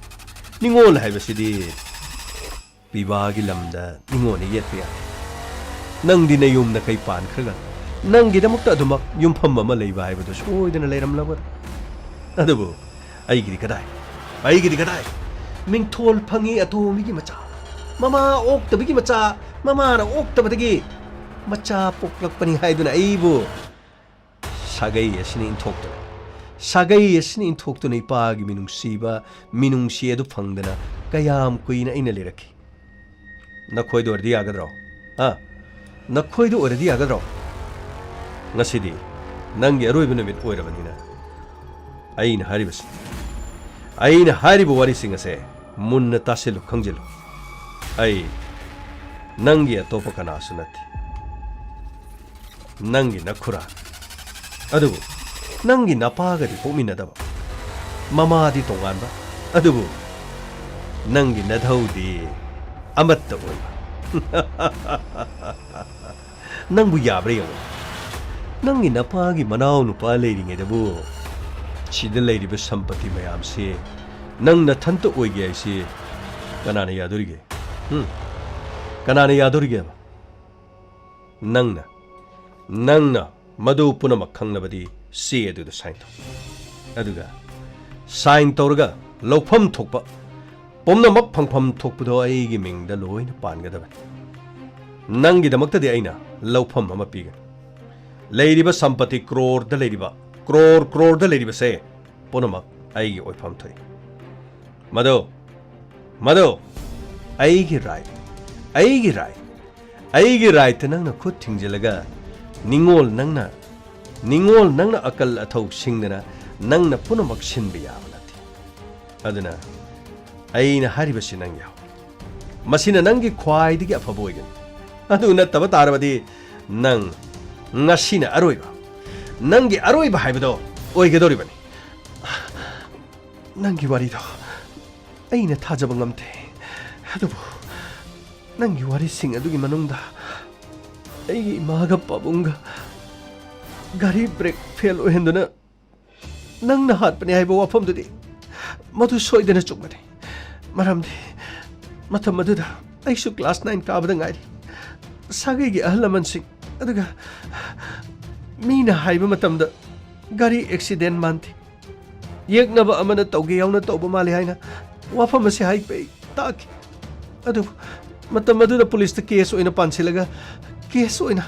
ꯅꯤꯉꯣꯜ ꯍꯥꯏꯕꯁꯤꯗꯤ ꯄꯤꯕꯥꯒꯤ ꯂꯝꯗ ꯅꯤꯉꯣꯜꯅ ꯌꯦꯠꯄ ꯌꯥꯗꯦ꯫ ꯅꯪꯗꯤ ꯅꯌꯨꯝ ꯅꯀꯩ ꯄꯥꯟꯈ꯭ꯔꯒ ꯅꯪꯒꯤꯗꯃꯛꯇ ꯑꯗꯨꯃꯛ ꯌꯨꯝꯐꯝ ꯑꯃ ꯂꯩꯕ ꯍꯥꯏꯕꯗꯨ ꯁꯣꯏꯗꯅ ꯂꯩꯔꯝꯂꯒꯅꯤ꯫ ꯑꯗꯨꯕꯨ ꯑꯩꯒꯤꯗꯤ ꯀꯗꯥꯏ? ꯑꯩꯒꯤꯗꯤ ꯀꯗꯥꯏ? ꯃꯤꯡꯊꯣꯜ ꯐꯪꯉꯤ ꯑꯇꯣꯝꯕꯤꯒꯤ ꯃꯆꯥ, ꯃꯃꯥ ꯑꯣꯛꯇꯕꯒꯤ ꯃꯆꯥ, ꯃꯃꯥꯅ ꯑꯣꯛꯇꯕꯗꯒꯤ ꯃꯆꯥ ꯄꯣꯛꯂꯛꯄꯅꯤ ꯍꯥꯏꯗꯨꯅ ꯑꯩꯕꯨ ꯁꯥꯒꯩ ꯑꯁꯤꯅ ꯏꯟꯊꯣꯛꯇꯨꯅ, ꯁꯥꯒꯩ ꯑꯁꯤꯅ ꯏꯟꯊꯣꯛꯇꯨꯅ ꯏꯄꯥꯒꯤ ꯃꯤꯅꯨꯡꯁꯤꯕ, ꯃꯤꯅꯨꯡꯁꯤ ꯑꯗꯨ ꯐꯪꯗꯅ ꯀꯌꯥꯝ ꯀꯨꯏꯅ ꯑꯩꯅ ꯂꯩꯔꯛꯈꯤ? ꯅꯈꯣꯏꯗ ꯑꯣꯏꯔꯗꯤ ꯌꯥꯒꯗ꯭ꯔꯣ? ꯍꯥ? ꯅꯈꯣꯏꯗ ꯑꯣꯏꯔꯗꯤ ꯌꯥꯒꯗ꯭ꯔꯣ? ꯉꯁꯤꯗꯤ ꯅꯪꯒꯤ ꯑꯔꯣꯏꯕ ꯅꯨꯃꯤꯠ ꯑꯣꯏꯔꯕꯅꯤꯅ ꯑꯩꯅ ꯍꯥꯏꯔꯤꯕꯁꯤ, ꯑꯩꯅ ꯍꯥꯏꯔꯤꯕ ꯋꯥꯔꯤꯁꯤꯡ ꯑꯁꯦ ꯃꯨꯟꯅ ꯇꯥꯁꯤꯜꯂꯨ, ꯈꯪꯖꯤꯜꯂꯨ꯫ ꯑꯩ ꯅꯪꯒꯤ ꯑꯇꯣꯞꯄ ꯀꯅꯥꯁꯨ ꯅꯠꯇꯦ꯫ ꯅꯪꯒꯤ ꯅꯈꯨꯔꯥ꯫ ꯑꯗꯨꯕꯨ ꯅꯪꯒꯤ ꯅꯄꯥꯒꯗꯤ ꯄꯣꯛꯃꯤꯟꯅꯗꯕ꯫ ꯃꯃꯥꯗꯤ ꯇꯣꯉꯥꯟꯕ꯫ ꯑꯗꯨꯕꯨ ꯅꯪꯒꯤ ꯅꯙꯧꯗꯤ ꯑꯃꯠꯇ ꯑꯣꯏꯕ꯫ ꯅꯪꯕꯨ ꯌꯥꯕ꯭ꯔꯥ ꯌꯦꯡꯉꯣ꯫ ꯅꯪꯒꯤ ꯅꯄꯥꯒꯤ ꯃꯅꯥꯎ ꯅꯨꯄꯥ ꯂꯩꯔꯤꯉꯩꯗꯕꯨ ꯁꯤꯗ ꯂꯩꯔꯤꯕ ꯁꯝꯄꯇꯤ ꯃꯌꯥꯝꯁꯤ ꯅꯪ ꯅꯊꯟꯇ ꯑꯣꯏꯒꯦ ꯍꯥꯏꯁꯤ ꯀꯅꯥꯅ ꯌꯥꯗꯣꯔꯤꯒꯦ? ꯎꯝ? ꯀꯅꯥꯅ ꯌꯥꯗꯣꯔꯤꯒꯦꯕ? ꯅꯪꯅ, ꯅꯪꯅ ꯃꯗꯨ ꯄꯨꯝꯅꯃꯛ ꯈꯪꯅꯕꯗꯤ ꯆꯦ ꯑꯗꯨꯗ ꯁꯥꯏꯟ ꯇꯧ꯫ ꯑꯗꯨꯒ ꯁꯥꯏꯟ ꯇꯧꯔꯒ ꯂꯧꯐꯝ ꯊꯣꯛꯄ ꯄꯨꯝꯅꯃꯛ ꯐꯪꯐꯝ ꯊꯣꯛꯄꯗꯣ ꯑꯩꯒꯤ ꯃꯤꯡꯗ ꯂꯣꯏꯅ ꯄꯥꯟꯒꯗꯕꯅꯤ꯫ ꯅꯪꯒꯤꯗꯃꯛꯇꯗꯤ ꯑꯩꯅ ꯂꯧꯐꯝ ꯑꯃ ꯄꯤꯒꯅꯤ꯫ ꯂꯩꯔꯤꯕ ꯁꯝꯄꯇꯤ ꯀ꯭ꯔꯣꯔꯗ ꯂꯩꯔꯤꯕ, ꯀ꯭ꯔꯣꯔ ꯀ꯭ꯔꯣꯔꯗ ꯂꯩꯔꯤꯕꯁꯦ ꯄꯨꯝꯅꯃꯛ ꯑꯩꯒꯤ ꯑꯣꯏꯐꯝ ꯊꯣꯛꯏ꯫ ꯃꯗꯨ, ꯃꯗꯨ ꯑꯩꯒꯤ ꯔꯥꯏꯠ, ꯑꯩꯒꯤ ꯔꯥꯏꯠ, ꯑꯩꯒꯤ ꯔꯥꯏꯠꯇ ꯅꯪꯅ ꯈꯨꯠ ꯊꯤꯡꯖꯤꯜꯂꯒ ꯅꯤꯡꯉꯣꯜ ꯅꯪꯅ, ꯅꯤꯡꯉꯣꯜ ꯅꯪꯅ ꯑꯀꯜ ꯑꯊꯧ ꯁꯤꯡꯗꯅ ꯅꯪꯅ ꯄꯨꯝꯅꯃꯛ ꯁꯤꯟꯕ ꯌꯥꯕ ꯅꯠꯇꯦ꯫ ꯑꯗꯨꯅ ꯑꯩꯅ ꯍꯥꯏꯔꯤꯕꯁꯤ ꯅꯪ ꯌꯥꯎ꯫ ꯃꯁꯤꯅ ꯅꯪꯒꯤ ꯈ꯭ꯋꯥꯏꯗꯒꯤ ꯑꯐꯕ ꯑꯣꯏꯒꯅꯤ꯫ ꯑꯗꯨ ꯅꯠꯇꯕ ꯇꯥꯔꯕꯗꯤ ꯅꯪ ꯉꯁꯤꯅ ꯑꯔꯣꯏꯕ, ꯅꯪꯒꯤ ꯑꯔꯣꯏꯕ ꯍꯥꯏꯕꯗꯣ ꯑꯣꯏꯒꯗꯧꯔꯤꯕꯅꯤ꯫ ꯅꯪꯒꯤ ꯋꯥꯔꯤꯗꯣ ꯑꯩꯅ ꯊꯥꯖꯕ ꯉꯝꯗꯦ꯫ ꯑꯗꯨꯕꯨ ꯅꯪꯒꯤ ꯋꯥꯔꯤꯁꯤꯡ ꯑꯗꯨꯒꯤ ꯃꯅꯨꯡꯗ ꯑꯩꯒꯤ ꯏꯃꯥꯒ ꯄꯥꯕꯨꯡꯒ ꯒꯥꯔꯤ ꯕ꯭ꯔꯦꯛ ꯐꯦꯜ ꯑꯣꯏꯍꯟꯗꯨꯅ ꯅꯪꯅ ꯍꯥꯠꯄꯅꯤ ꯍꯥꯏꯕ ꯋꯥꯐꯝꯗꯨꯗꯤ ꯃꯗꯨ ꯁꯣꯏꯗꯅ ꯆꯨꯝꯒꯅꯤ꯫ ꯃꯔꯝꯗꯤ ꯃꯇꯝ ꯑꯗꯨꯗ ꯑꯩꯁꯨ ꯀ꯭ꯂꯥꯁ ꯅꯥꯏꯟ ꯀꯥꯕꯗ ꯉꯥꯏꯔꯤ꯫ ꯁꯥꯒꯩꯒꯤ ꯑꯍꯜ ꯂꯃꯟꯁꯤꯡ, ꯑꯗꯨꯒ ꯃꯤꯅ ꯍꯥꯏꯕ ꯃꯇꯝꯗ ꯒꯥꯔꯤ ꯑꯦꯛꯁꯤꯗꯦꯟ ꯃꯥꯟꯗꯦ, ꯌꯦꯛꯅꯕ ꯑꯃꯅ ꯇꯧꯒꯦ ꯌꯥꯎꯅ ꯇꯧꯕ ꯃꯥꯜꯂꯤ ꯍꯥꯏꯅ ꯋꯥꯐꯝ ꯑꯁꯤ ꯍꯥꯏꯕ ꯑꯩ ꯇꯥꯈꯤ꯫ ꯑꯗꯨꯕꯨ ꯃꯇꯝ ꯑꯗꯨꯗ ꯄꯨꯂꯤꯁꯇ ꯀꯦꯁ ꯑꯣꯏꯅ ꯄꯥꯟꯁꯤꯜꯂꯒ, ꯀꯦꯁ ꯑꯣꯏꯅ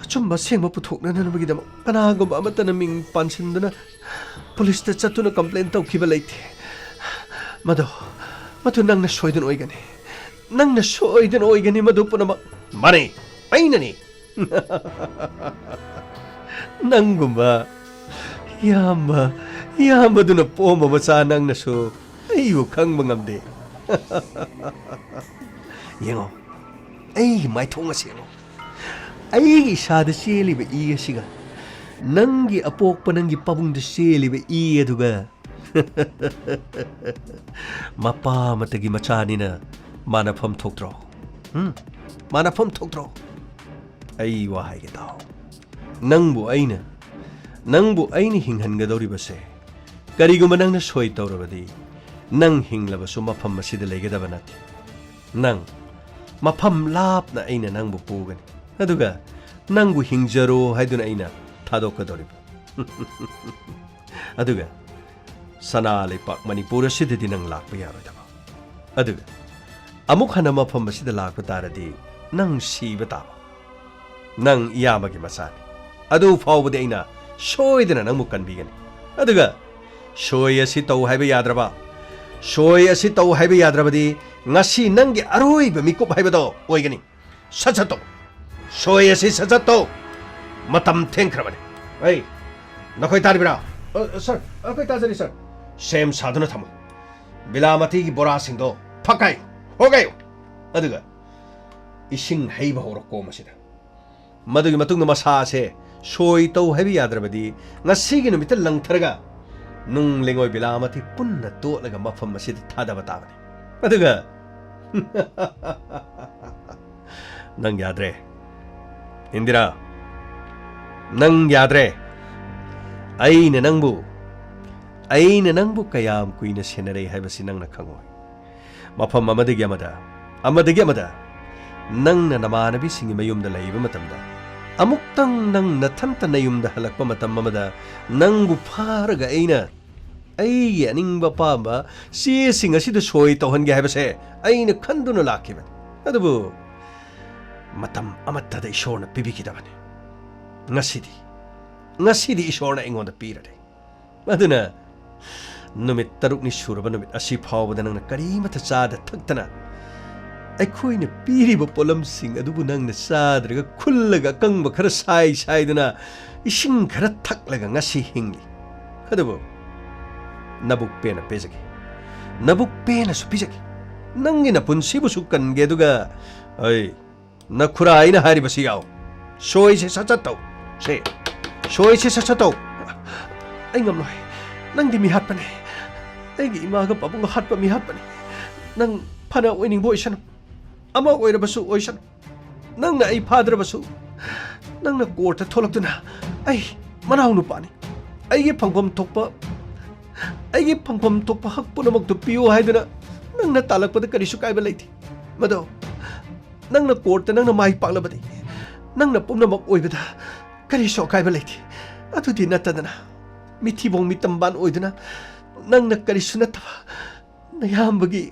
ꯑꯆꯨꯝꯕ ꯑꯁꯦꯡꯕ ꯄꯨꯊꯣꯛꯅꯅꯕꯒꯤꯗꯃꯛ ꯀꯅꯥꯒꯨꯝꯕ ꯑꯃꯠꯇꯅ ꯃꯤꯡ ꯄꯥꯟꯁꯤꯟꯗꯨꯅ ꯄꯨꯂꯤꯁꯇ ꯆꯠꯇꯨꯅ ꯀꯝꯄ꯭ꯂꯦꯟ ꯇꯧꯈꯤꯕ ꯂꯩꯇꯦ꯫ ꯃꯗꯨ, ꯃꯗꯨ ꯅꯪꯅ ꯁꯣꯏꯗꯅ ꯑꯣꯏꯒꯅꯤ꯫ ꯅꯪꯅ ꯁꯣꯏꯗꯅ ꯑꯣꯏꯒꯅꯤ ꯃꯗꯨ ꯄꯨꯝꯅꯃꯛ꯫ ꯃꯥꯅꯦ, ꯑꯩꯅꯅꯤ꯫ ꯅꯪꯒꯨꯝꯕ ꯏꯌꯥꯝꯕ, ꯏꯌꯥꯝꯕꯗꯨꯅ ꯄꯣꯝꯕ ꯃꯆꯥ ꯅꯪꯅꯁꯨ ꯑꯩꯕꯨ ꯈꯪꯕ ꯉꯝꯗꯦ꯫ ꯌꯦꯡꯉꯣ, ꯑꯩꯒꯤ ꯃꯥꯏꯊꯣꯡ ꯑꯁꯤ ꯌꯦꯡꯉꯣ꯫ ꯑꯩꯒꯤ ꯏꯁꯥꯗ ꯆꯦꯜꯂꯤꯕ ꯏ ꯑꯁꯤꯒ ꯅꯪꯒꯤ ꯑꯄꯣꯛꯄ ꯅꯪꯒꯤ ꯄꯥꯕꯨꯡꯗ ꯆꯦꯜꯂꯤꯕ ꯏ ꯑꯗꯨꯒ ꯃꯄꯥ ꯑꯃꯠꯇꯒꯤ ꯃꯆꯥꯅꯤꯅ ꯃꯥꯟꯅꯐꯝ ꯊꯣꯛꯇ꯭ꯔꯣ? ꯎꯝ? ꯃꯥꯟꯅꯐꯝ ꯊꯣꯛꯇ꯭ꯔꯣ? ꯑꯩ ꯋꯥ ꯍꯥꯏꯒꯦ ꯇꯥꯎ꯫ ꯅꯪꯕꯨ ꯑꯩꯅ, ꯅꯪꯕꯨ ꯑꯩꯅ ꯍꯤꯡꯍꯟꯒꯗꯧꯔꯤꯕꯁꯦ, ꯀꯔꯤꯒꯨꯝꯕ ꯅꯪꯅ ꯁꯣꯏ ꯇꯧꯔꯕꯗꯤ, ꯅꯪ ꯍꯤꯡꯂꯕꯁꯨ ꯃꯐꯝ ꯑꯁꯤꯗ ꯂꯩꯒꯗꯕ ꯅꯠꯇꯦ꯫ ꯅꯪ ꯃꯐꯝ ꯂꯥꯞꯅ ꯑꯩꯅ ꯅꯪꯕꯨ ꯄꯨꯒꯅꯤ꯫ ꯑꯗꯨꯒ ꯅꯪꯕꯨ ꯍꯤꯡꯖꯔꯣ ꯍꯥꯏꯗꯨꯅ ꯑꯩꯅ ꯊꯥꯗꯣꯛꯀꯗꯧꯔꯤꯕ꯫ ꯑꯗꯨꯒ ꯁꯅꯥ ꯂꯩꯄꯥꯛ ꯃꯅꯤꯄꯨꯔ ꯑꯁꯤꯗꯗꯤ ꯅꯪ ꯂꯥꯛꯄ ꯌꯥꯔꯣꯏꯗꯕ꯫ ꯑꯗꯨꯒ ꯑꯃꯨꯛ ꯍꯟꯅ ꯃꯐꯝ ꯑꯁꯤꯗ ꯂꯥꯛꯄ ꯇꯥꯔꯗꯤ ꯅꯪ ꯁꯤꯕ ꯇꯥꯕ꯫ ꯅꯪ ꯏꯌꯥꯝꯕꯒꯤ ꯃꯆꯥꯅꯤ꯫ ꯑꯗꯨ ꯐꯥꯎꯕꯗꯤ ꯑꯩꯅ ꯁꯣꯏꯗꯅ ꯅꯪꯕꯨ ꯀꯟꯕꯤꯒꯅꯤ꯫ ꯑꯗꯨꯒ ꯁꯣꯏ ꯑꯁꯤ ꯇꯧ ꯍꯥꯏꯕ ꯌꯥꯗ꯭ꯔꯕ, ꯁꯣꯏ ꯑꯁꯤ ꯇꯧ ꯍꯥꯏꯕ ꯌꯥꯗ꯭ꯔꯕꯗꯤ ꯉꯁꯤ ꯅꯪꯒꯤ ꯑꯔꯣꯏꯕ ꯃꯤꯀꯨꯞ ꯍꯥꯏꯕꯗꯣ ꯑꯣꯏꯒꯅꯤ꯫ ꯁꯠ ꯁꯠ ꯇꯧ꯫ ꯁꯣꯏ ꯑꯁꯤ ꯁꯠ ꯁꯠ ꯇꯧ꯫ ꯃꯇꯝ ꯊꯦꯡꯈ꯭ꯔꯕꯅꯤ꯫ ꯑꯩ, ꯅꯈꯣꯏ ꯇꯥꯔꯤꯕ꯭ꯔꯥ? ꯑ, ꯁꯥꯔ, ꯑꯩꯈꯣꯏ ꯇꯥꯖꯔꯤ, ꯁꯥꯔ꯫ ꯁꯦꯝ ꯁꯥꯗꯨꯅ ꯊꯝꯃꯨ꯫ ꯕꯤꯂꯥꯃꯇꯤꯒꯤ ꯕꯣꯔꯥꯁꯤꯡꯗꯣ ꯐꯛꯀꯥꯏꯌꯨ, ꯍꯣꯒꯥꯏꯌꯨ꯫ ꯑꯗꯨꯒ ꯏꯁꯤꯡ ꯍꯩꯕ ꯍꯧꯔꯣ ꯀꯣꯝ ꯑꯁꯤꯗ꯫ ꯃꯗꯨꯒꯤ ꯃꯇꯨꯡꯗ ꯃꯁꯥ ꯑꯁꯦ ꯁꯣꯏ ꯇꯧ ꯍꯥꯏꯕ ꯌꯥꯗ꯭ꯔꯕꯗꯤ ꯉꯁꯤꯒꯤ ꯅꯨꯃꯤꯠꯇ ꯂꯪꯊꯔꯒ ꯅꯨꯡ ꯂꯩꯉꯣꯏ ꯕꯤꯂꯥꯃꯇꯤ ꯄꯨꯟꯅ ꯇꯣꯠꯂꯒ ꯃꯐꯝ ꯑꯁꯤꯗ ꯊꯥꯗꯕ ꯇꯥꯕꯅꯤ꯫ ꯑꯗꯨꯒ ꯅꯪ ꯌꯥꯗ꯭ꯔꯦ, ꯏꯟꯗꯤꯔꯥ, ꯅꯪ ꯌꯥꯗ꯭ꯔꯦ꯫ ꯑꯩꯅ ꯅꯪꯕꯨ, ꯑꯩꯅ ꯅꯪꯕꯨ ꯀꯌꯥꯝ ꯀꯨꯏꯅ ꯁꯦꯟꯅꯔꯦ ꯍꯥꯏꯕꯁꯤ ꯅꯪꯅ ꯈꯪꯉꯣꯏ꯫ ꯃꯐꯝ ꯑꯃꯗꯒꯤ ꯑꯃꯗ, ꯑꯃꯗꯒꯤ ꯑꯃꯗ, ꯅꯪꯅ ꯅꯃꯥꯟꯅꯕꯤꯁꯤꯡꯒꯤ ꯃꯌꯨꯝꯗ ꯂꯩꯕ ꯃꯇꯝꯗ, ꯑꯃꯨꯛꯇꯪ ꯅꯪ ꯅꯊꯟꯇ ꯅꯌꯨꯝꯗ ꯍꯜꯂꯛꯄ ꯃꯇꯝ ꯑꯃꯗ, ꯅꯪꯕꯨ ꯐꯥꯔꯒ ꯑꯩꯅ ꯑꯩꯒꯤ ꯑꯅꯤꯡꯕ ꯑꯄꯥꯝꯕ ꯆꯦꯁꯤꯡ ꯑꯁꯤꯗ ꯁꯣꯏ ꯇꯧꯍꯟꯒꯦ ꯍꯥꯏꯕꯁꯦ ꯑꯩꯅ ꯈꯟꯗꯨꯅ ꯂꯥꯛꯈꯤꯕꯅꯤ꯫ ꯑꯗꯨꯕꯨ ꯃꯇꯝ ꯑꯃꯠꯇꯗ ꯏꯁꯣꯔꯅ ꯄꯤꯕꯤꯈꯤꯗꯕꯅꯤ꯫ ꯉꯁꯤꯗꯤ, ꯉꯁꯤꯗꯤ ꯏꯁꯣꯔꯅ ꯑꯩꯉꯣꯟꯗ ꯄꯤꯔꯔꯦ꯫ ꯑꯗꯨꯅ ꯅꯨꯃꯤꯠ ꯇꯔꯨꯛꯅꯤ ꯁꯨꯔꯕ ꯅꯨꯃꯤꯠ ꯑꯁꯤ ꯐꯥꯎꯕꯗ ꯅꯪꯅ ꯀꯔꯤꯃꯠꯇ ꯆꯥꯗ ꯊꯛꯇꯅ ꯑꯩꯈꯣꯏꯅ ꯄꯤꯔꯤꯕ ꯄꯣꯠꯂꯝꯁꯤꯡ ꯑꯗꯨꯕꯨ ꯅꯪꯅ ꯆꯥꯗ꯭ꯔꯒ ꯈꯨꯜꯂꯒ ꯑꯀꯪꯕ ꯈꯔ ꯁꯥꯏ ꯁꯥꯏꯗꯨꯅ ꯏꯁꯤꯡ ꯈꯔ ꯊꯛꯂꯒ ꯉꯁꯤ ꯍꯤꯡꯂꯤ꯫ ꯑꯗꯨꯕꯨ ꯅꯕꯨꯛ ꯄꯦꯟꯅ ꯄꯤꯖꯒꯦ, ꯅꯕꯨꯛ ꯄꯦꯟꯅꯁꯨ ꯄꯤꯖꯒꯦ, ꯅꯪꯒꯤ ꯅꯄꯨꯟꯁꯤꯕꯨꯁꯨ ꯀꯟꯒꯦ꯫ ꯑꯗꯨꯒ ꯑꯩ ꯅꯈꯨꯔꯥ ꯑꯩꯅ ꯍꯥꯏꯔꯤꯕꯁꯤ ꯌꯥꯎ꯫ ꯁꯣꯏꯁꯦ ꯁꯠ ꯁꯠ ꯇꯧ꯫ ꯁꯦ, ꯁꯣꯏꯁꯦ ꯁꯠ ꯁꯠ ꯇꯧ꯫ ꯑꯩ ꯉꯝꯂꯣꯏ꯫ ꯅꯪꯗꯤ ꯃꯤ ꯍꯥꯠꯄꯅꯦ꯫ ꯑꯩꯒꯤ ꯏꯃꯥꯒ ꯄꯥꯕꯨꯡꯒ ꯍꯥꯠꯄ ꯃꯤ ꯍꯥꯠꯄꯅꯦ꯫ ꯅꯪ ꯐꯅ ꯑꯣꯏꯅꯤꯡꯕ ꯑꯣꯏꯁꯅꯨ꯫ ꯑꯃ ꯑꯣꯏꯔꯕꯁꯨ ꯑꯣꯏꯁꯅꯨ, ꯅꯪꯅ ꯑꯩ ꯐꯥꯗ꯭ꯔꯕꯁꯨ, ꯅꯪꯅ ꯀꯣꯔꯠꯇ ꯊꯣꯛꯂꯛꯇꯨꯅ, "ꯑꯩ ꯃꯅꯥꯎ ꯅꯨꯄꯥꯅꯤ, ꯑꯩꯒꯤ ꯐꯪꯐꯝ ꯊꯣꯛꯄ, ꯑꯩꯒꯤ ꯐꯪꯐꯝ ꯊꯣꯛꯄ ꯍꯛ ꯄꯨꯝꯅꯃꯛꯇꯨ ꯄꯤꯌꯨ" ꯍꯥꯏꯗꯨꯅ ꯅꯪꯅ ꯇꯥꯜꯂꯛꯄꯗ ꯀꯔꯤꯁꯨ ꯀꯥꯏꯕ ꯂꯩꯇꯦ꯫ ꯃꯗꯣ ꯅꯪꯅ ꯀꯣꯔꯠꯇ ꯅꯪꯅ ꯃꯥꯏ ꯄꯥꯛꯂꯕꯗꯤ, ꯅꯪꯅ ꯄꯨꯝꯅꯃꯛ ꯑꯣꯏꯕꯗ ꯀꯔꯤꯁꯨ ꯑꯀꯥꯏꯕ ꯂꯩꯇꯦ꯫ ꯑꯗꯨꯗꯤ ꯅꯠꯇꯗꯅ, ꯃꯤꯊꯤꯕꯣꯡ ꯃꯤꯇꯝꯕꯥꯟ ꯑꯣꯏꯗꯨꯅ, ꯅꯪꯅ ꯀꯔꯤꯁꯨ ꯅꯠꯇꯕ ꯅꯌꯥꯝꯕꯒꯤ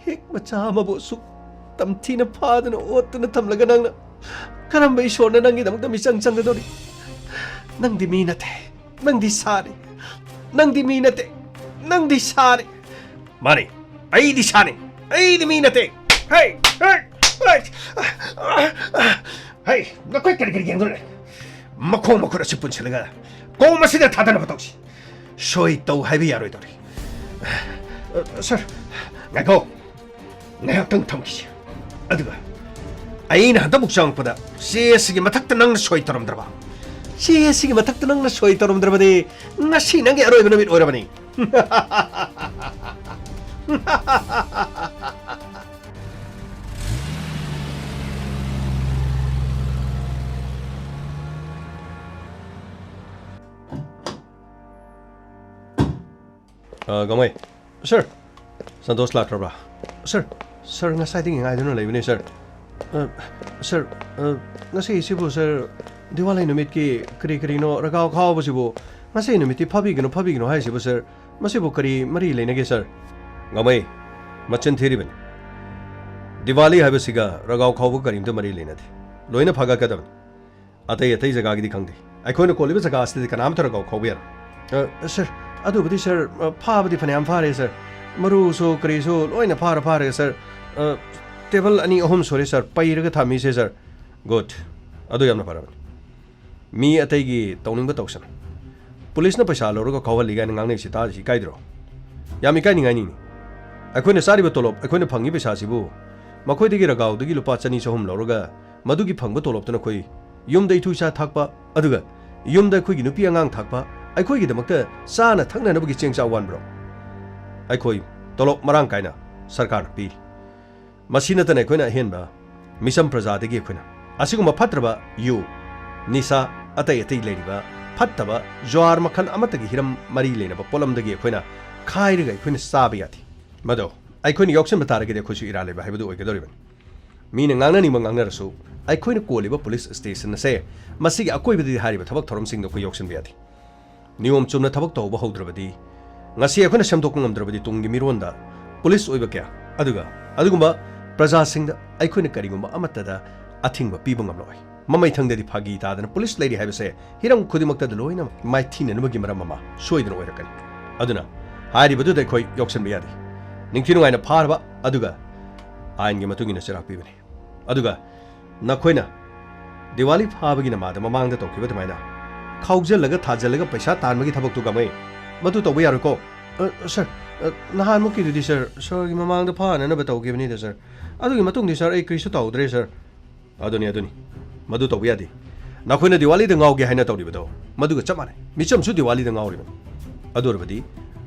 ꯍꯦꯛ ꯃꯆꯥ ꯑꯃꯕꯨ ꯑꯁꯨꯛ ꯇꯝꯊꯤꯅ ꯐꯥꯗꯨꯅ ꯑꯣꯠꯇꯨꯅ ꯊꯝꯂꯒ, ꯅꯪꯅ ꯀꯔꯝꯕ ꯏꯁꯣꯔꯅ ꯅꯪꯒꯤꯗꯃꯛꯇ ꯃꯤꯆꯪ ꯆꯪꯒꯗꯧꯔꯤ? ꯅꯪꯗꯤ ꯃꯤ ꯅꯠꯇꯦ, ꯅꯪꯗꯤ ꯁꯥꯅꯤ꯫ ꯅꯪꯗꯤ ꯃꯤ ꯅꯠꯇꯦ, ꯅꯪꯗꯤ ꯁꯥꯅꯤ꯫ ꯃꯥꯅꯤ, ꯑꯩꯗꯤ ꯁꯥꯅꯤ, ꯑꯩꯗꯤ ꯃꯤ ꯅꯠꯇꯦ꯫ ꯍꯩ, ꯍꯩ, ꯍꯩ, ꯍꯩ, ꯅꯈꯣꯏ ꯀꯔꯤ ꯀꯔꯤ ꯌꯦꯡꯗꯨꯅ ꯂꯩ? ꯃꯈꯣꯡ ꯃꯈꯨꯠ ꯑꯁꯤ ꯄꯨꯟꯁꯤꯜꯂꯒ ꯀꯣꯝ ꯑꯁꯤꯗ ꯊꯥꯗꯅꯕ ꯇꯧꯁꯤ꯫ ꯁꯣꯏ ꯇꯧ ꯍꯥꯏꯕ ꯌꯥꯔꯣꯏꯗꯧꯔꯤ꯫ ꯑ, ꯁꯥꯔ, ꯉꯥꯏꯈꯣ꯫ ꯉꯥꯏꯍꯥꯛꯇꯪ ꯊꯝꯈꯤꯁꯤ꯫ ꯑꯗꯨꯒ ꯑꯩꯅ ꯍꯟꯗꯛꯃꯨꯛ ꯆꯪꯉꯛꯄꯗ ꯆꯦ ꯑꯁꯤꯒꯤ ꯃꯊꯛꯇ ꯅꯪꯅ ꯁꯣꯏ ꯇꯧꯔꯝꯗ꯭ꯔꯕ? ꯆꯦ ꯑꯁꯤꯒꯤ ꯃꯊꯛꯇ ꯅꯪꯅ ꯁꯣꯏ ꯇꯧꯔꯝꯗ꯭ꯔꯕꯗꯤ ꯉꯁꯤ ꯅꯪꯒꯤ ꯑꯔꯣꯏꯕ ꯅꯨꯃꯤꯠ ꯑꯣꯏꯔꯕꯅꯤ꯫ ꯑ, ꯒꯥꯡꯃꯩ꯫ ꯁꯥꯔ, ꯁꯟꯇꯣꯁ ꯂꯥꯛꯈ꯭ꯔꯕ꯭ꯔꯥ? ꯁꯥꯔ, ꯁꯥꯔ, ꯉꯁꯥꯏꯗꯒꯤ ꯉꯥꯏꯗꯨꯅ ꯂꯩꯕꯅꯤ, ꯁꯥꯔ꯫ ꯑ, ꯁꯥꯔ, ꯑ, ꯉꯁꯤꯁꯤꯕꯨ, ꯁꯥꯔ, ꯗꯤꯋꯥꯂꯤ ꯅꯨꯃꯤꯠꯀꯤ ꯀꯔꯤ ꯀꯔꯤꯅꯣ ꯔꯒꯥꯎ ꯈꯥꯎꯕꯁꯤꯕꯨ, ꯉꯁꯤ ꯅꯨꯃꯤꯠꯇꯤ ꯐꯥꯕꯤꯒꯅꯨ, ꯐꯥꯕꯤꯒꯅꯨ ꯍꯥꯏꯁꯤꯕꯨ, ꯁꯥꯔ, ꯃꯁꯤꯕꯨ ꯀꯔꯤ ꯃꯔꯤ ꯂꯩꯅꯒꯦ, ꯁꯥꯔ? ꯒꯥꯡꯃꯩ, ꯃꯆꯤꯟ ꯊꯤꯔꯤꯕꯅꯤ꯫ ꯗꯤꯋꯥꯂꯤ ꯍꯥꯏꯕꯁꯤꯒ ꯔꯒꯥꯎ ꯈꯥꯎꯕ ꯀꯔꯤꯝꯇ ꯃꯔꯤ ꯂꯩꯅꯗꯦ꯫ ꯂꯣꯏꯅ ꯐꯒꯠꯀꯗꯕꯅꯤ꯫ ꯑꯇꯩ ꯑꯇꯩ ꯖꯒꯥꯒꯤꯗꯤ ꯈꯪꯗꯦ꯫ ꯑꯩꯈꯣꯏꯅ ꯀꯣꯜꯂꯤꯕ ꯖꯒꯥ ꯑꯁꯤꯗꯗꯤ ꯀꯅꯥꯝꯇ ꯔꯒꯥꯎ ꯈꯥꯎꯕ ꯌꯥꯔꯣꯏ꯫ ꯑ, ꯁꯥꯔ, ꯑꯗꯨꯕꯨꯗꯤ, ꯁꯥꯔ, ꯑ, ꯐꯥꯕꯗꯤ ꯐꯅꯌꯥꯝ ꯐꯥꯔꯦ, ꯁꯥꯔ꯫ ꯃꯔꯨꯁꯨ ꯀꯔꯤꯁꯨ ꯂꯣꯏꯅ ꯐꯥꯔ ꯐꯥꯔꯦ, ꯁꯥꯔ꯫ ꯑ, ꯇꯦꯕꯜ ꯑꯅꯤ ꯑꯍꯨꯝ ꯁꯨꯔꯦ, ꯁꯥꯔ, ꯄꯩꯔꯒ ꯊꯝꯃꯤꯁꯦ, ꯁꯥꯔ꯫ ꯒꯨꯗ꯫ ꯑꯗꯨ ꯌꯥꯝꯅ ꯐꯔꯕꯅꯤ꯫ ꯃꯤ ꯑꯇꯩꯒꯤ ꯇꯧꯅꯤꯡꯕ ꯇꯧꯁꯅꯨ꯫ ꯄꯨꯂꯤꯁꯅ ꯄꯩꯁꯥ ꯂꯧꯔꯒ ꯈꯥꯎꯍꯜꯂꯤ ꯀꯥꯏꯅ ꯉꯥꯡꯅꯩꯁꯤ ꯇꯥꯔꯤꯁꯤ ꯏꯀꯥꯏꯗ꯭ꯔꯣ? ꯌꯥꯝ ꯏꯀꯥꯏꯅꯤꯡꯉꯥꯏꯅꯤꯅꯦ꯫ ꯑꯩꯈꯣꯏꯅ ꯆꯥꯔꯤꯕ ꯇꯣꯂꯣꯞ, ꯑꯩꯈꯣꯏꯅ ꯐꯪꯉꯤ ꯄꯩꯁꯥꯁꯤꯕꯨ ꯃꯈꯣꯏꯗꯒꯤ ꯔꯒꯥꯎꯗꯒꯤ ꯂꯨꯄꯥ ꯆꯅꯤ ꯆꯍꯨꯝ ꯂꯧꯔꯒ ꯃꯗꯨꯒꯤ ꯐꯪꯕ ꯇꯣꯂꯣꯞꯇꯨꯅ ꯑꯩꯈꯣꯏ ꯌꯨꯝꯗ ꯏꯇꯨ ꯏꯆꯥ ꯊꯥꯛꯄ, ꯑꯗꯨꯒ ꯌꯨꯝꯗ ꯑꯩꯈꯣꯏꯒꯤ ꯅꯨꯄꯤ ꯑꯉꯥꯡ ꯊꯥꯛꯄ, ꯑꯩꯈꯣꯏꯒꯤꯗꯃꯛꯇ ꯆꯥꯅ ꯊꯛꯅꯅꯕꯒꯤ ꯆꯦꯡ ꯆꯥꯛ ꯋꯥꯟꯕ꯭ꯔꯣ? ꯑꯩꯈꯣꯏ ꯇꯣꯂꯣꯞ ꯃꯔꯥꯡ ꯀꯥꯏꯅ ꯁꯔꯀꯥꯔꯅ ꯄꯤꯔꯤ꯫ ꯃꯁꯤ ꯅꯠꯇꯅ ꯑꯩꯈꯣꯏꯅ ꯑꯍꯦꯟꯕ ꯃꯤꯆꯝ ꯄ꯭ꯔꯖꯥꯗꯒꯤ ꯑꯩꯈꯣꯏꯅ ꯑꯁꯤꯒꯨꯝꯕ ꯐꯠꯇ꯭ꯔꯕ ꯌꯨ, ꯅꯤꯁꯥ, ꯑꯇꯩ ꯑꯇꯩ ꯂꯩꯔꯤꯕ ꯐꯠꯇꯕ ꯖ꯭ꯋꯥꯔ ꯃꯈꯜ ꯑꯃꯠꯇꯒꯤ ꯍꯤꯔꯝ ꯃꯔꯤ ꯂꯩꯅꯕ ꯄꯣꯠꯂꯝꯗꯒꯤ ꯑꯩꯈꯣꯏꯅ ꯈꯥꯏꯔꯒ ꯑꯩꯈꯣꯏꯅ ꯆꯥꯕ ꯌꯥꯗꯦ꯫ ꯃꯗꯣ ꯑꯩꯈꯣꯏꯅ ꯌꯥꯎꯁꯟꯕ ꯇꯥꯔꯒꯗꯤ ꯑꯩꯈꯣꯏꯁꯨ ꯏꯔꯥ ꯂꯩꯕ ꯍꯥꯏꯕꯗꯨ ꯑꯣꯏꯒꯗꯧꯔꯤꯕꯅꯤ꯫ ꯃꯤꯅ ꯉꯥꯡꯅꯅꯤꯡꯕ ꯉꯥꯡꯅꯔꯁꯨ, ꯑꯩꯈꯣꯏꯅ ꯀꯣꯜꯂꯤꯕ ꯄꯨꯂꯤꯁ ꯁ꯭ꯇꯦꯁꯟ ꯑꯁꯦ ꯃꯁꯤꯒꯤ ꯑꯀꯣꯏꯕꯗꯗꯤ ꯍꯥꯏꯔꯤꯕ ꯊꯕꯛ ꯊꯧꯔꯝꯁꯤꯡꯗꯣ ꯑꯩꯈꯣꯏ ꯌꯥꯎꯁꯟꯕ ꯌꯥꯗꯦ꯫ ꯅꯤꯌꯣꯝ ꯆꯨꯝꯅ ꯊꯕꯛ ꯇꯧꯕ ꯍꯧꯗ꯭ꯔꯕꯗꯤ, ꯉꯁꯤ ꯑꯩꯈꯣꯏꯅ ꯁꯦꯝꯗꯣꯛꯄ ꯉꯝꯗ꯭ꯔꯕꯗꯤ ꯇꯨꯡꯒꯤ ꯃꯤꯔꯣꯟꯗ ꯄꯨꯂꯤꯁ ꯑꯣꯏꯕ ꯀꯌꯥ, ꯑꯗꯨꯒ ꯑꯗꯨꯒꯨꯝꯕ ꯄ꯭ꯔꯖꯥꯁꯤꯡꯗ ꯑꯩꯈꯣꯏꯅ ꯀꯔꯤꯒꯨꯝꯕ ꯑꯃꯠꯇꯗ ꯑꯊꯤꯡꯕ ꯄꯤꯕ ꯉꯝꯂꯣꯏ꯫ ꯃꯃꯩꯊꯪꯗꯗꯤ ꯐꯥꯒꯤ ꯇꯥꯗꯅ ꯄꯨꯂꯤꯁ ꯂꯩꯔꯤ ꯍꯥꯏꯕꯁꯦ ꯍꯤꯔꯝ ꯈꯨꯗꯤꯡꯃꯛꯇꯗ ꯂꯣꯏꯅ ꯃꯥꯏꯊꯤꯅꯅꯕꯒꯤ ꯃꯔꯝ ꯑꯃ ꯁꯣꯏꯗꯅ ꯑꯣꯏꯔꯛꯀꯅꯤ꯫ ꯑꯗꯨꯅ ꯍꯥꯏꯔꯤꯕꯗꯨꯗ ꯑꯩꯈꯣꯏ ꯌꯥꯎꯁꯟꯕ ꯌꯥꯗꯦ꯫ ꯅꯤꯡꯊꯤ ꯅꯨꯡꯉꯥꯏꯅ ꯐꯥꯔꯕ ꯑꯗꯨꯒ ꯑꯥꯏꯟꯒꯤ ꯃꯇꯨꯡ ꯏꯟꯅ ꯆꯩꯔꯥꯛ ꯄꯤꯕꯅꯤ꯫ ꯑꯗꯨꯒ ꯅꯈꯣꯏꯅ ꯗꯤꯋꯥꯂꯤ ꯐꯥꯕꯒꯤ ꯅꯃꯥꯗ ꯃꯃꯥꯡꯗ ꯇꯧꯈꯤꯕ ꯑꯗꯨꯃꯥꯏꯅ ꯈꯥꯎꯖꯜꯂꯒ ꯊꯥꯖꯜꯂꯒ ꯄꯩꯁꯥ ꯇꯥꯟꯕꯒꯤ ꯊꯕꯛꯇꯨ ꯀꯃꯩ? ꯃꯗꯨ ꯇꯧꯕ ꯌꯥꯔꯣꯏꯀꯣ꯫ ꯑ, ꯁꯔ, ꯑ, ꯅꯍꯥꯟꯃꯨꯛꯀꯤꯗꯨꯗꯤ, ꯁꯔ, ꯁꯔꯒꯤ ꯃꯃꯥꯡꯗ ꯐꯥꯅꯅꯕ ꯇꯧꯈꯤꯕꯅꯤꯗ, ꯁꯔ꯫ ꯑꯗꯨꯒꯤ ꯃꯇꯨꯡꯗꯤ, ꯁꯔ, ꯑꯩ ꯀꯔꯤꯁꯨ ꯇꯧꯗ꯭ꯔꯦ, ꯁꯔ꯫ ꯑꯗꯨꯅꯤ, ꯑꯗꯨꯅꯤ꯫ ꯃꯗꯨ ꯇꯧꯕ ꯌꯥꯗꯦ꯫ ꯅꯈꯣꯏꯅ ꯗꯤꯋꯥꯂꯤꯗ ꯉꯥꯎꯒꯦ ꯍꯥꯏꯅ ꯇꯧꯔꯤꯕꯗꯣ, ꯃꯗꯨꯒ ꯆꯞ ꯃꯥꯟꯅꯩ꯫ ꯃꯤꯆꯝꯁꯨ ꯗꯤꯋꯥꯂꯤꯗ ꯉꯥꯎꯔꯤꯕꯅꯤ꯫ ꯑꯗꯨ ꯑꯣꯏꯔꯕꯗꯤ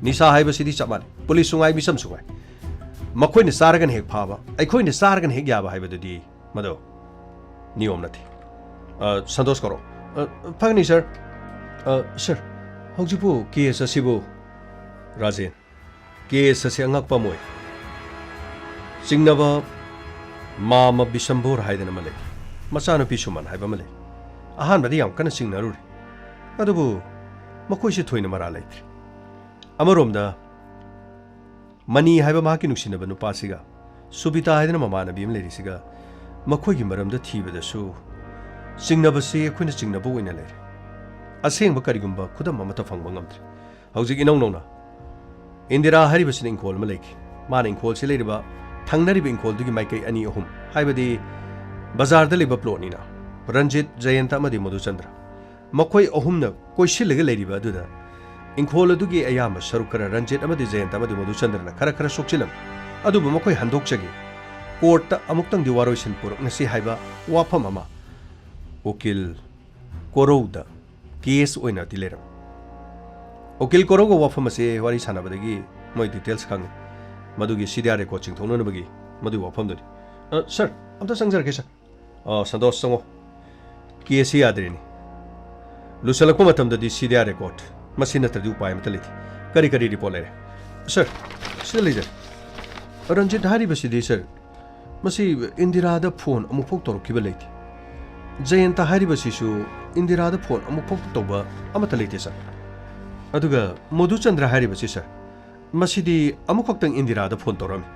ꯅꯤꯁꯥ ꯍꯥꯏꯕꯁꯤꯗꯤ ꯆꯞ ꯃꯥꯟꯅꯩ꯫ ꯄꯨꯂꯤꯁꯁꯨ ꯉꯥꯏ, ꯃꯤꯆꯝꯁꯨ ꯉꯥꯏ꯫ ꯃꯈꯣꯏꯅ ꯆꯥꯔꯒꯅ ꯍꯦꯛ ꯐꯥꯕ, ꯑꯩꯈꯣꯏꯅ ꯆꯥꯔꯒꯅ ꯍꯦꯛ ꯌꯥꯕ ꯍꯥꯏꯕꯗꯨꯗꯤ ꯃꯗꯨ ꯅꯤꯌꯣꯝ ꯅꯠꯇꯦ꯫ ꯑ, ꯁꯟꯇꯣꯁ ꯀꯧꯔꯣ꯫ ꯑ, ꯐꯒꯅꯤ, ꯁꯔ꯫ ꯑ, ꯁꯔ, ꯍꯧꯖꯤꯛꯄꯨ ꯀꯦꯁ ꯑꯁꯤꯕꯨ, ꯔꯥꯖꯦꯟ, ꯀꯦꯁ ꯑꯁꯤ ꯑꯉꯛꯄ ꯑꯃ ꯑꯣꯏ꯫ ꯆꯤꯡꯅꯕ ꯃꯥꯃ ꯕꯤꯁꯝꯕꯨꯔ ꯍꯥꯏꯗꯅ ꯑꯃ ꯂꯩ꯫ ꯃꯆꯥꯅꯨꯄꯤ ꯁꯨꯃꯟ ꯍꯥꯏꯕ ꯑꯃ ꯂꯩ꯫ ꯑꯍꯥꯟꯕꯗꯤ ꯌꯥꯝ ꯀꯟꯅ ꯆꯤꯡꯅꯔꯨꯔꯦ꯫ ꯑꯗꯨꯕꯨ ꯃꯈꯣꯏꯁꯤ ꯊꯣꯏꯅ ꯃꯔꯥ ꯂꯩꯇ꯭ꯔꯦ꯫ ꯑꯃꯔꯣꯝꯗ ꯃꯅꯤ ꯍꯥꯏꯕ ꯃꯍꯥꯛꯀꯤ ꯅꯨꯡꯁꯤꯅꯕ ꯅꯨꯄꯥꯁꯤꯒ ꯁꯨꯕꯤꯇꯥ ꯍꯥꯏꯗꯅ ꯃꯃꯥꯟꯅꯕꯤ ꯑꯃ ꯂꯩꯔꯤꯁꯤꯒ ꯃꯈꯣꯏꯒꯤ ꯃꯔꯝꯗ ꯊꯤꯕꯗꯁꯨ ꯆꯤꯡꯅꯕꯁꯤ ꯑꯩꯈꯣꯏꯅ ꯆꯤꯡꯅꯕ ꯑꯣꯏꯅ ꯂꯩꯔꯦ꯫ ꯑꯁꯦꯡꯕ ꯀꯔꯤꯒꯨꯝꯕ ꯈꯨꯗꯝ ꯑꯃꯠꯇ ꯐꯪꯕ ꯉꯝꯗ꯭ꯔꯦ꯫ ꯍꯧꯖꯤꯛ ꯏꯅꯧ ꯅꯧꯅ ꯏꯟꯗꯤꯔꯥ ꯍꯥꯏꯔꯤꯕꯁꯤꯅ ꯏꯪꯈꯣꯜ ꯑꯃ ꯂꯩꯈꯤ꯫ ꯃꯥꯅ ꯏꯪꯈꯣꯜꯁꯤ ꯂꯩꯔꯤꯕ ꯊꯪꯅꯔꯤꯕ ꯏꯪꯈꯣꯜꯗꯨꯒꯤ ꯃꯥꯏꯀꯩ ꯑꯅꯤ ꯑꯍꯨꯝ, ꯍꯥꯏꯕꯗꯤ ꯕꯖꯥꯔꯗ ꯂꯩꯕ ꯄ꯭ꯂꯣꯠꯅꯤꯅ, ꯔꯟꯖꯤꯠ, ꯖꯌꯟꯇ ꯑꯃꯗꯤ ꯃꯙꯨꯆꯟꯗ꯭ꯔ꯫ ꯃꯈꯣꯏ ꯑꯍꯨꯝꯅ ꯀꯣꯏꯁꯤꯜꯂꯒ ꯂꯩꯔꯤꯕ ꯑꯗꯨꯗ ꯏꯪꯈꯣꯜ ꯑꯗꯨꯒꯤ ꯑꯌꯥꯝꯕ ꯁꯔꯨꯛ ꯈꯔ ꯔꯟꯖꯤꯠ ꯑꯃꯗꯤ ꯖꯌꯟꯇ ꯑꯃꯗꯤ ꯃꯙꯨꯆꯟꯗ꯭ꯔꯅ ꯈꯔ ꯈꯔ ꯁꯣꯛꯆꯤꯜꯂꯝꯃꯤ꯫ ꯑꯗꯨꯕꯨ ꯃꯈꯣꯏ ꯍꯟꯗꯣꯛꯆꯒꯦ, ꯀꯣꯔꯠꯇ ꯑꯃꯨꯛꯇꯪꯗꯤ ꯋꯥꯔꯣꯏꯁꯤꯟ ꯄꯨꯔꯛꯅꯁꯤ ꯍꯥꯏꯕ ꯋꯥꯐꯝ ꯑꯃ ꯎꯀꯤꯜ ꯀꯣꯔꯧꯗ ꯀꯦꯁ ꯑꯣꯏꯅꯗꯤ ꯂꯩꯔꯝꯃꯤ꯫ ꯎꯀꯤꯜ ꯀꯣꯔꯧꯒ ꯋꯥꯐꯝ ꯑꯁꯤ ꯋꯥꯔꯤ ꯁꯥꯟꯅꯕꯗꯒꯤ ꯃꯣꯏ ꯗꯤꯇꯦꯜꯁ ꯈꯪꯉꯤ꯫ ꯃꯗꯨꯒꯤ ꯁꯤ ꯗꯤ ꯑꯥꯔ ꯔꯦꯀꯣꯔꯠ ꯆꯤꯡꯊꯣꯛꯅꯅꯕꯒꯤ ꯃꯗꯨꯒꯤ ꯋꯥꯐꯝꯗꯨꯅꯤ꯫ ꯑ, ꯁꯥꯔ, ꯑꯝꯇ ꯆꯪꯖꯔꯛꯀꯦ, ꯁꯥꯔ꯫ ꯑ, ꯁꯟꯇꯣꯁ, ꯆꯪꯉꯣ꯫ ꯀꯦꯁꯁꯤ ꯌꯥꯗ꯭ꯔꯦꯅꯦ꯫ ꯂꯨꯁꯜꯂꯛꯄ ꯃꯇꯝꯗꯗꯤ ꯁꯤꯗꯤ ꯌꯥꯔꯦ, ꯀꯣꯔꯠ꯫ ꯃꯁꯤ ꯅꯠꯇ꯭ꯔꯗꯤ ꯎꯄꯥꯏ ꯑꯃꯠꯇ ꯂꯩꯇꯦ꯫ ꯀꯔꯤ ꯀꯔꯤ ꯔꯤꯄꯣꯔꯠ ꯂꯩꯔꯦ? ꯁꯥꯔ, ꯁꯤꯗ ꯂꯩꯖꯔꯦ꯫ ꯔꯟꯖꯤꯠ ꯍꯥꯏꯔꯤꯕꯁꯤꯗꯤ, ꯁꯥꯔ, ꯃꯁꯤ ꯏꯟꯗꯤꯔꯥꯗ ꯐꯣꯟ ꯑꯃꯨꯛꯐꯥꯎ ꯇꯧꯔꯛꯈꯤꯕ ꯂꯩꯇꯦ꯫ ꯖꯌꯟꯇ ꯍꯥꯏꯔꯤꯕꯁꯤꯁꯨ ꯏꯟꯗꯤꯔꯥꯗ ꯐꯣꯟ ꯑꯃꯨꯛꯐꯥꯎ ꯇꯧꯕ ꯑꯃꯠꯇ ꯂꯩꯇꯦ, ꯁꯥꯔ꯫ ꯑꯗꯨꯒ ꯃꯣꯗꯨꯆꯟꯗ꯭ꯔ ꯍꯥꯏꯔꯤꯕꯁꯤ, ꯁꯥꯔ, ꯃꯁꯤꯗꯤ ꯑꯃꯨꯛꯈꯛꯇꯪ ꯏꯟꯗꯤꯔꯥꯗ ꯐꯣꯟ ꯇꯧꯔꯝꯃꯤ꯫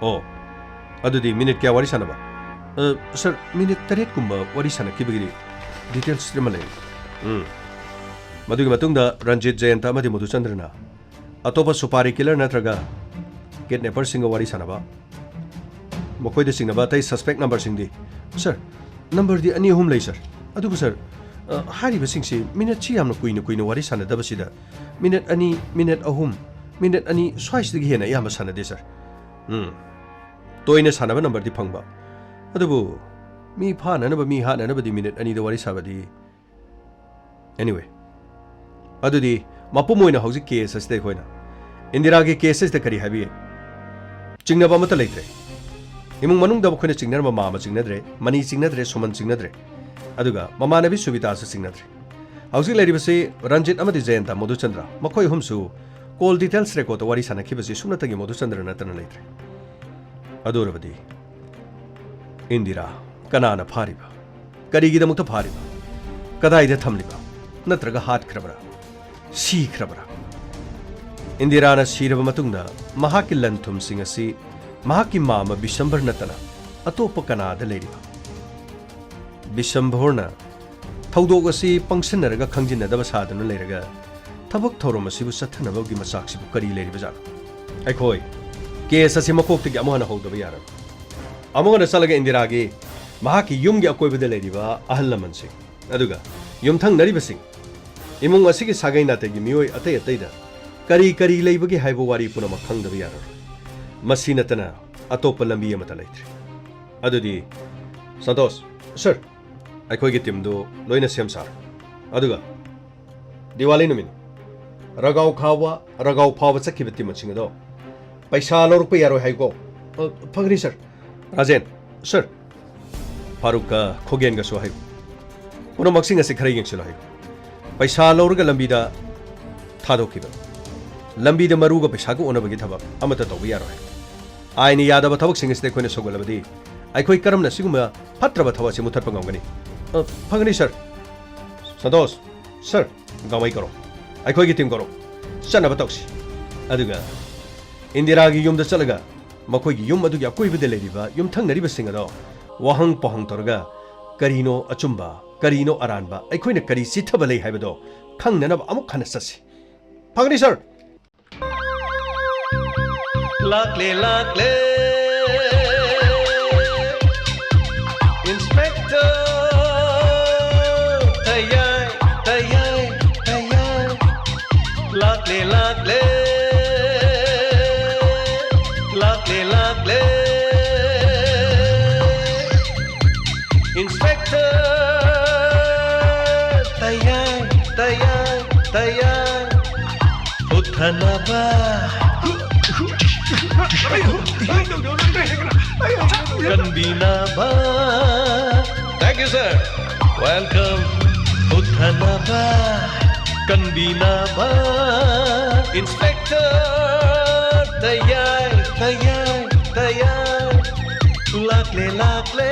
ꯑꯣ, ꯑꯗꯨꯗꯤ ꯃꯤꯅꯤꯠ ꯀꯌꯥ ꯋꯥꯔꯤ ꯁꯥꯟꯅꯕ? ꯑ, ꯁꯥꯔ, ꯃꯤꯅꯤꯠ ꯇꯔꯦꯠꯀꯨꯝꯕ ꯋꯥꯔꯤ ꯁꯥꯟꯅꯈꯤꯕꯒꯤ ꯗꯤꯇꯦꯜꯁ ꯑꯃ ꯂꯩ꯫ ꯎꯝ꯫ ꯃꯗꯨꯒꯤ ꯃꯇꯨꯡꯗ ꯔꯟꯖꯤꯠ, ꯖꯌꯟꯇ ꯑꯃꯗꯤ ꯃꯣꯗꯨꯆꯟꯗ꯭ꯔꯅ ꯑꯇꯣꯞꯄ ꯁꯨꯄꯥꯔꯤ ꯀꯤꯂꯔ ꯅꯠꯇ꯭ꯔꯒ ꯀꯤꯗꯅꯦꯄꯔꯁꯤꯡꯒ ꯋꯥꯔꯤ ꯁꯥꯟꯅꯕ꯫ ꯃꯈꯣꯏꯗ ꯆꯤꯡꯅꯕ ꯑꯇꯩ ꯁꯁꯄꯦꯛ ꯅꯝꯕꯔꯁꯤꯡꯗꯤ? ꯁꯥꯔ, ꯅꯝꯕꯔꯗꯤ ꯑꯅꯤ ꯑꯍꯨꯝ ꯂꯩ, ꯁꯥꯔ꯫ ꯑꯗꯨꯕꯨ, ꯁꯥꯔ, ꯑ, ꯍꯥꯏꯔꯤꯕꯁꯤꯡꯁꯤ ꯃꯤꯅꯠꯁꯤ ꯌꯥꯝꯅ ꯀꯨꯏꯅ ꯀꯨꯏꯅ ꯋꯥꯔꯤ ꯁꯥꯟꯅꯗꯕꯁꯤꯗ, ꯃꯤꯅꯠ ꯑꯅꯤ, ꯃꯤꯅꯠ ꯑꯍꯨꯝ, ꯃꯤꯅꯠ ꯑꯅꯤ ꯁ꯭ꯋꯥꯏꯁꯤꯗꯒꯤ ꯍꯦꯟꯅ ꯑꯌꯥꯝꯕ ꯁꯥꯟꯅꯗꯦ, ꯁꯥꯔ꯫ ꯎꯝ꯫ ꯇꯣꯏꯅ ꯁꯥꯟꯅꯕ ꯅꯝꯕꯔꯗꯤ ꯐꯪꯕ꯫ ꯑꯗꯨꯕꯨ ꯃꯤ ꯐꯥꯅꯅꯕ, ꯃꯤ ꯍꯥꯠꯅꯅꯕꯗꯤ ꯃꯤꯅꯤꯠ ꯑꯅꯤꯗ ꯋꯥꯔꯤ ꯁꯥꯕꯗꯤ꯫ Anyway, ꯑꯗꯨꯗꯤ ꯃꯄꯨꯝ ꯑꯣꯏꯅ ꯍꯧꯖꯤꯛ ꯀꯦꯁ ꯑꯁꯤꯗ ꯑꯩꯈꯣꯏꯅ, ꯏꯟꯗꯤꯔꯥꯒꯤ ꯀꯦꯁ ꯑꯁꯤꯗ ꯀꯔꯤ ꯍꯥꯏꯕꯤꯒꯦ? ꯆꯤꯡꯅꯕ ꯑꯃꯠꯇ ꯂꯩꯇ꯭ꯔꯦ꯫ ꯏꯃꯨꯡ ꯃꯅꯨꯡꯗ ꯃꯈꯣꯏꯅ ꯆꯤꯡꯅꯔꯝꯕ ꯃꯥꯃ ꯆꯤꯡꯅꯗ꯭ꯔꯦ, ꯃꯅꯤ ꯆꯤꯡꯅꯗ꯭ꯔꯦ, ꯁꯨꯃꯟ ꯆꯤꯡꯅꯗ꯭ꯔꯦ꯫ ꯑꯗꯨꯒ ꯃꯃꯥꯟꯅꯕꯤ ꯁꯨꯕꯤꯇꯥꯁꯨ ꯆꯤꯡꯅꯗ꯭ꯔꯦ꯫ ꯍꯧꯖꯤꯛ ꯂꯩꯔꯤꯕꯁꯤ ꯔꯟꯖꯤꯠ ꯑꯃꯗꯤ ꯖꯌꯟꯇ ꯃꯣꯗꯨꯆꯟꯗ꯭ꯔ, ꯃꯈꯣꯏ ꯑꯍꯨꯝꯁꯨ ꯀꯣꯜ ꯗꯤꯇꯦꯜꯁ ꯔꯦꯀꯣꯔꯗꯇ ꯋꯥꯔꯤ ꯁꯥꯟꯅꯈꯤꯕꯁꯤ ꯁꯨꯞꯅꯇꯒꯤ ꯃꯣꯗꯨꯆꯟꯗ꯭ꯔ ꯅꯠꯇꯅ ꯂꯩꯇ꯭ꯔꯦ꯫ ꯑꯗꯨ ꯑꯣꯏꯔꯕꯗꯤ ꯏꯟꯗꯤꯔꯥ ꯀꯅꯥꯅ ꯐꯥꯔꯤꯕ? ꯀꯔꯤꯒꯤꯗꯃꯛꯇ ꯐꯥꯔꯤꯕ? ꯀꯗꯥꯏꯗ ꯊꯝꯂꯤꯕ? ꯅꯠꯇ꯭ꯔꯒ ꯍꯥꯠꯈ꯭ꯔꯕ꯭ꯔꯥ? ꯁꯤꯈ꯭ꯔꯕ꯭ꯔꯥ? ꯏꯟꯗꯤꯔꯥꯅ ꯁꯤꯔꯕ ꯃꯇꯨꯡꯗ ꯃꯍꯥꯛꯀꯤ ꯂꯟ ꯊꯨꯝꯁꯤꯡ ꯑꯁꯤ ꯃꯍꯥꯛꯀꯤ ꯃꯥꯃ ꯕꯤꯁꯝꯚꯔ ꯅꯠꯇꯅ ꯑꯇꯣꯞꯄ ꯀꯅꯥꯗ ꯂꯩꯔꯤꯕ? ꯕꯤꯁꯝꯚꯔꯅ ꯊꯧꯗꯣꯛ ꯑꯁꯤ ꯄꯪꯁꯤꯟꯅꯔꯒ ꯈꯪꯖꯤꯟꯅꯗꯕ ꯁꯥꯗꯨꯅ ꯂꯩꯔꯒ ꯊꯕꯛ ꯊꯧꯔꯝ ꯑꯁꯤꯕꯨ ꯆꯠꯊꯅꯕꯒꯤ ꯃꯆꯥꯛꯁꯤꯕꯨ ꯀꯔꯤ ꯂꯩꯔꯤꯕꯖꯥꯠꯅꯣ? ꯑꯩꯈꯣꯏ ꯀꯦꯁ ꯑꯁꯤ ꯃꯀꯣꯛꯇꯒꯤ ꯑꯃꯨꯛ ꯍꯟꯅ ꯍꯧꯗꯕ ꯌꯥꯔꯣꯏ꯫ ꯑꯃꯨꯛ ꯍꯟꯅ ꯆꯠꯂꯒ ꯏꯟꯗꯤꯔꯥꯒꯤ, ꯃꯍꯥꯛꯀꯤ ꯌꯨꯝꯒꯤ ꯑꯀꯣꯏꯕꯗ ꯂꯩꯔꯤꯕ ꯑꯍꯜ ꯂꯃꯟꯁꯤꯡ, ꯑꯗꯨꯒ ꯌꯨꯝꯊꯪꯅꯔꯤꯕꯁꯤꯡ, ꯏꯃꯨꯡ ꯑꯁꯤꯒꯤ ꯁꯥꯒꯩ ꯅꯥꯇꯩꯒꯤ ꯃꯤꯑꯣꯏ ꯑꯇꯩ ꯑꯇꯩꯗ ꯀꯔꯤ ꯀꯔꯤ ꯂꯩꯕꯒꯦ ꯍꯥꯏꯕ ꯋꯥꯔꯤ ꯄꯨꯝꯅꯃꯛ ꯈꯪꯗꯕ ꯌꯥꯔꯔꯣꯏ꯫ ꯃꯁꯤ ꯅꯠꯇꯅ ꯑꯇꯣꯞꯄ ꯂꯝꯕꯤ ꯑꯃꯠꯇ ꯂꯩꯇ꯭ꯔꯦ꯫ ꯑꯗꯨꯗꯤ, ꯁꯟꯇꯣꯁ꯫ ꯁꯥꯔ꯫ ꯑꯩꯈꯣꯏꯒꯤ ꯇꯤꯝꯗꯨ ꯂꯣꯏꯅ ꯁꯦꯝ ꯁꯥꯔꯣ꯫ ꯑꯗꯨꯒ ꯗꯤꯋꯥꯂꯤ ꯅꯨꯃꯤꯠ ꯔꯒꯥꯎ ꯈꯥꯎꯕ, ꯔꯒꯥꯎ ꯐꯥꯎꯕ ꯆꯠꯈꯤꯕ ꯇꯤꯝꯁꯤꯡ ꯑꯗꯣ ꯄꯩꯁꯥ ꯂꯧꯔꯛꯄ ꯌꯥꯔꯣꯏ ꯍꯥꯏꯀꯣ꯫ ꯑ, ꯐꯒꯅꯤ, ꯁꯔ꯫ ꯔꯥꯖꯦꯟ, ꯁꯔ, ꯐꯥꯔꯨꯛꯀ ꯈꯣꯒꯦꯟꯒꯁꯨ ꯍꯥꯏꯌꯨ꯫ ꯄꯨꯝꯅꯃꯛꯁꯤꯡ ꯑꯁꯤ ꯈꯔ ꯌꯦꯡꯁꯤꯜꯂꯨ ꯍꯥꯏꯌꯨ꯫ ꯄꯩꯁꯥ ꯂꯧꯔꯒ ꯂꯝꯕꯤꯗ ꯊꯥꯗꯣꯛꯈꯤꯕ, ꯂꯝꯕꯤꯗ ꯃꯔꯨꯒ ꯄꯩꯁꯥꯒ ꯑꯣꯟꯅꯕꯒꯤ ꯊꯕꯛ ꯑꯃꯠꯇ ꯇꯧꯕ ꯌꯥꯔꯣꯏ ꯍꯥꯏꯌꯨ꯫ ꯑꯥꯏꯟꯅ ꯌꯥꯗꯕ ꯊꯕꯛꯁꯤꯡ ꯑꯁꯤꯗ ꯑꯩꯈꯣꯏꯅ ꯁꯧꯒꯠꯂꯕꯗꯤ ꯑꯩꯈꯣꯏ ꯀꯔꯝꯅ ꯁꯤꯒꯨꯝꯕ ꯐꯠꯇ꯭ꯔꯕ ꯊꯕꯛ ꯑꯁꯤ ꯃꯨꯊꯠꯄ ꯉꯝꯒꯅꯤ? ꯑ, ꯐꯒꯅꯤ, ꯁꯔ꯫ ꯁꯟꯇꯣꯁ, ꯁꯔ, ꯒꯥꯡꯃꯩ ꯀꯧꯔꯣ, ꯑꯩꯈꯣꯏꯒꯤ ꯇꯤꯝ ꯀꯧꯔꯣ, ꯆꯠꯅꯕ ꯇꯧꯁꯤ꯫ ꯑꯗꯨꯒ ꯏꯟꯗꯤꯔꯥꯒꯤ ꯌꯨꯝꯗ ꯆꯠꯂꯒ ꯃꯈꯣꯏꯒꯤ ꯌꯨꯝ ꯑꯗꯨꯒꯤ ꯑꯀꯣꯏꯕꯗ ꯂꯩꯔꯤꯕ ꯌꯨꯝꯊꯪꯅꯔꯤꯕꯁꯤꯡ ꯑꯗꯣ ꯋꯥꯍꯪ ꯄꯥꯎꯍꯪ ꯇꯧꯔꯒ ꯀꯔꯤꯅꯣ ꯑꯆꯨꯝꯕ, ꯀꯔꯤꯅꯣ ꯑꯔꯥꯟꯕ, ꯑꯩꯈꯣꯏꯅ ꯀꯔꯤ ꯆꯤꯠꯊꯕ ꯂꯩ ꯍꯥꯏꯕꯗꯣ ꯈꯪꯅꯅꯕ ꯑꯃꯨꯛ ꯍꯟꯅ ꯆꯠꯁꯤ꯫ ꯐꯒꯅꯤ, ꯁꯔ꯫ ꯂꯥꯛꯂꯦ, ꯂꯥꯛꯂꯦ, ꯏꯟꯁꯄꯦꯛꯇꯔ ꯇꯌꯥꯏ, ꯇꯌꯥꯏ, ꯇꯌꯥꯏ꯫ ꯂꯥꯛꯂꯦ, ꯂꯥꯛꯂꯦ, ꯂꯥꯛꯂꯦ, ꯂꯥꯛꯂꯦ, ꯏꯟꯁꯄꯦꯛꯇꯔ ꯇꯌꯥꯏ, ꯇꯌꯥꯏ, ꯇꯌꯥꯏ꯫ ꯍꯨꯠꯊꯅꯕ, ꯀꯟꯕꯤꯅꯕ꯫ Thank you, sir. Welcome. ꯍꯨꯠꯊꯅꯕ, ꯀꯟꯕꯤꯅꯕ, ꯏꯟꯁꯄꯦꯛꯇꯔ ꯇꯌꯥꯏ, ꯇꯌꯥꯏ, ꯇꯌꯥꯏ꯫ ꯂꯥꯛꯂꯦ, ꯂꯥꯛꯂꯦ,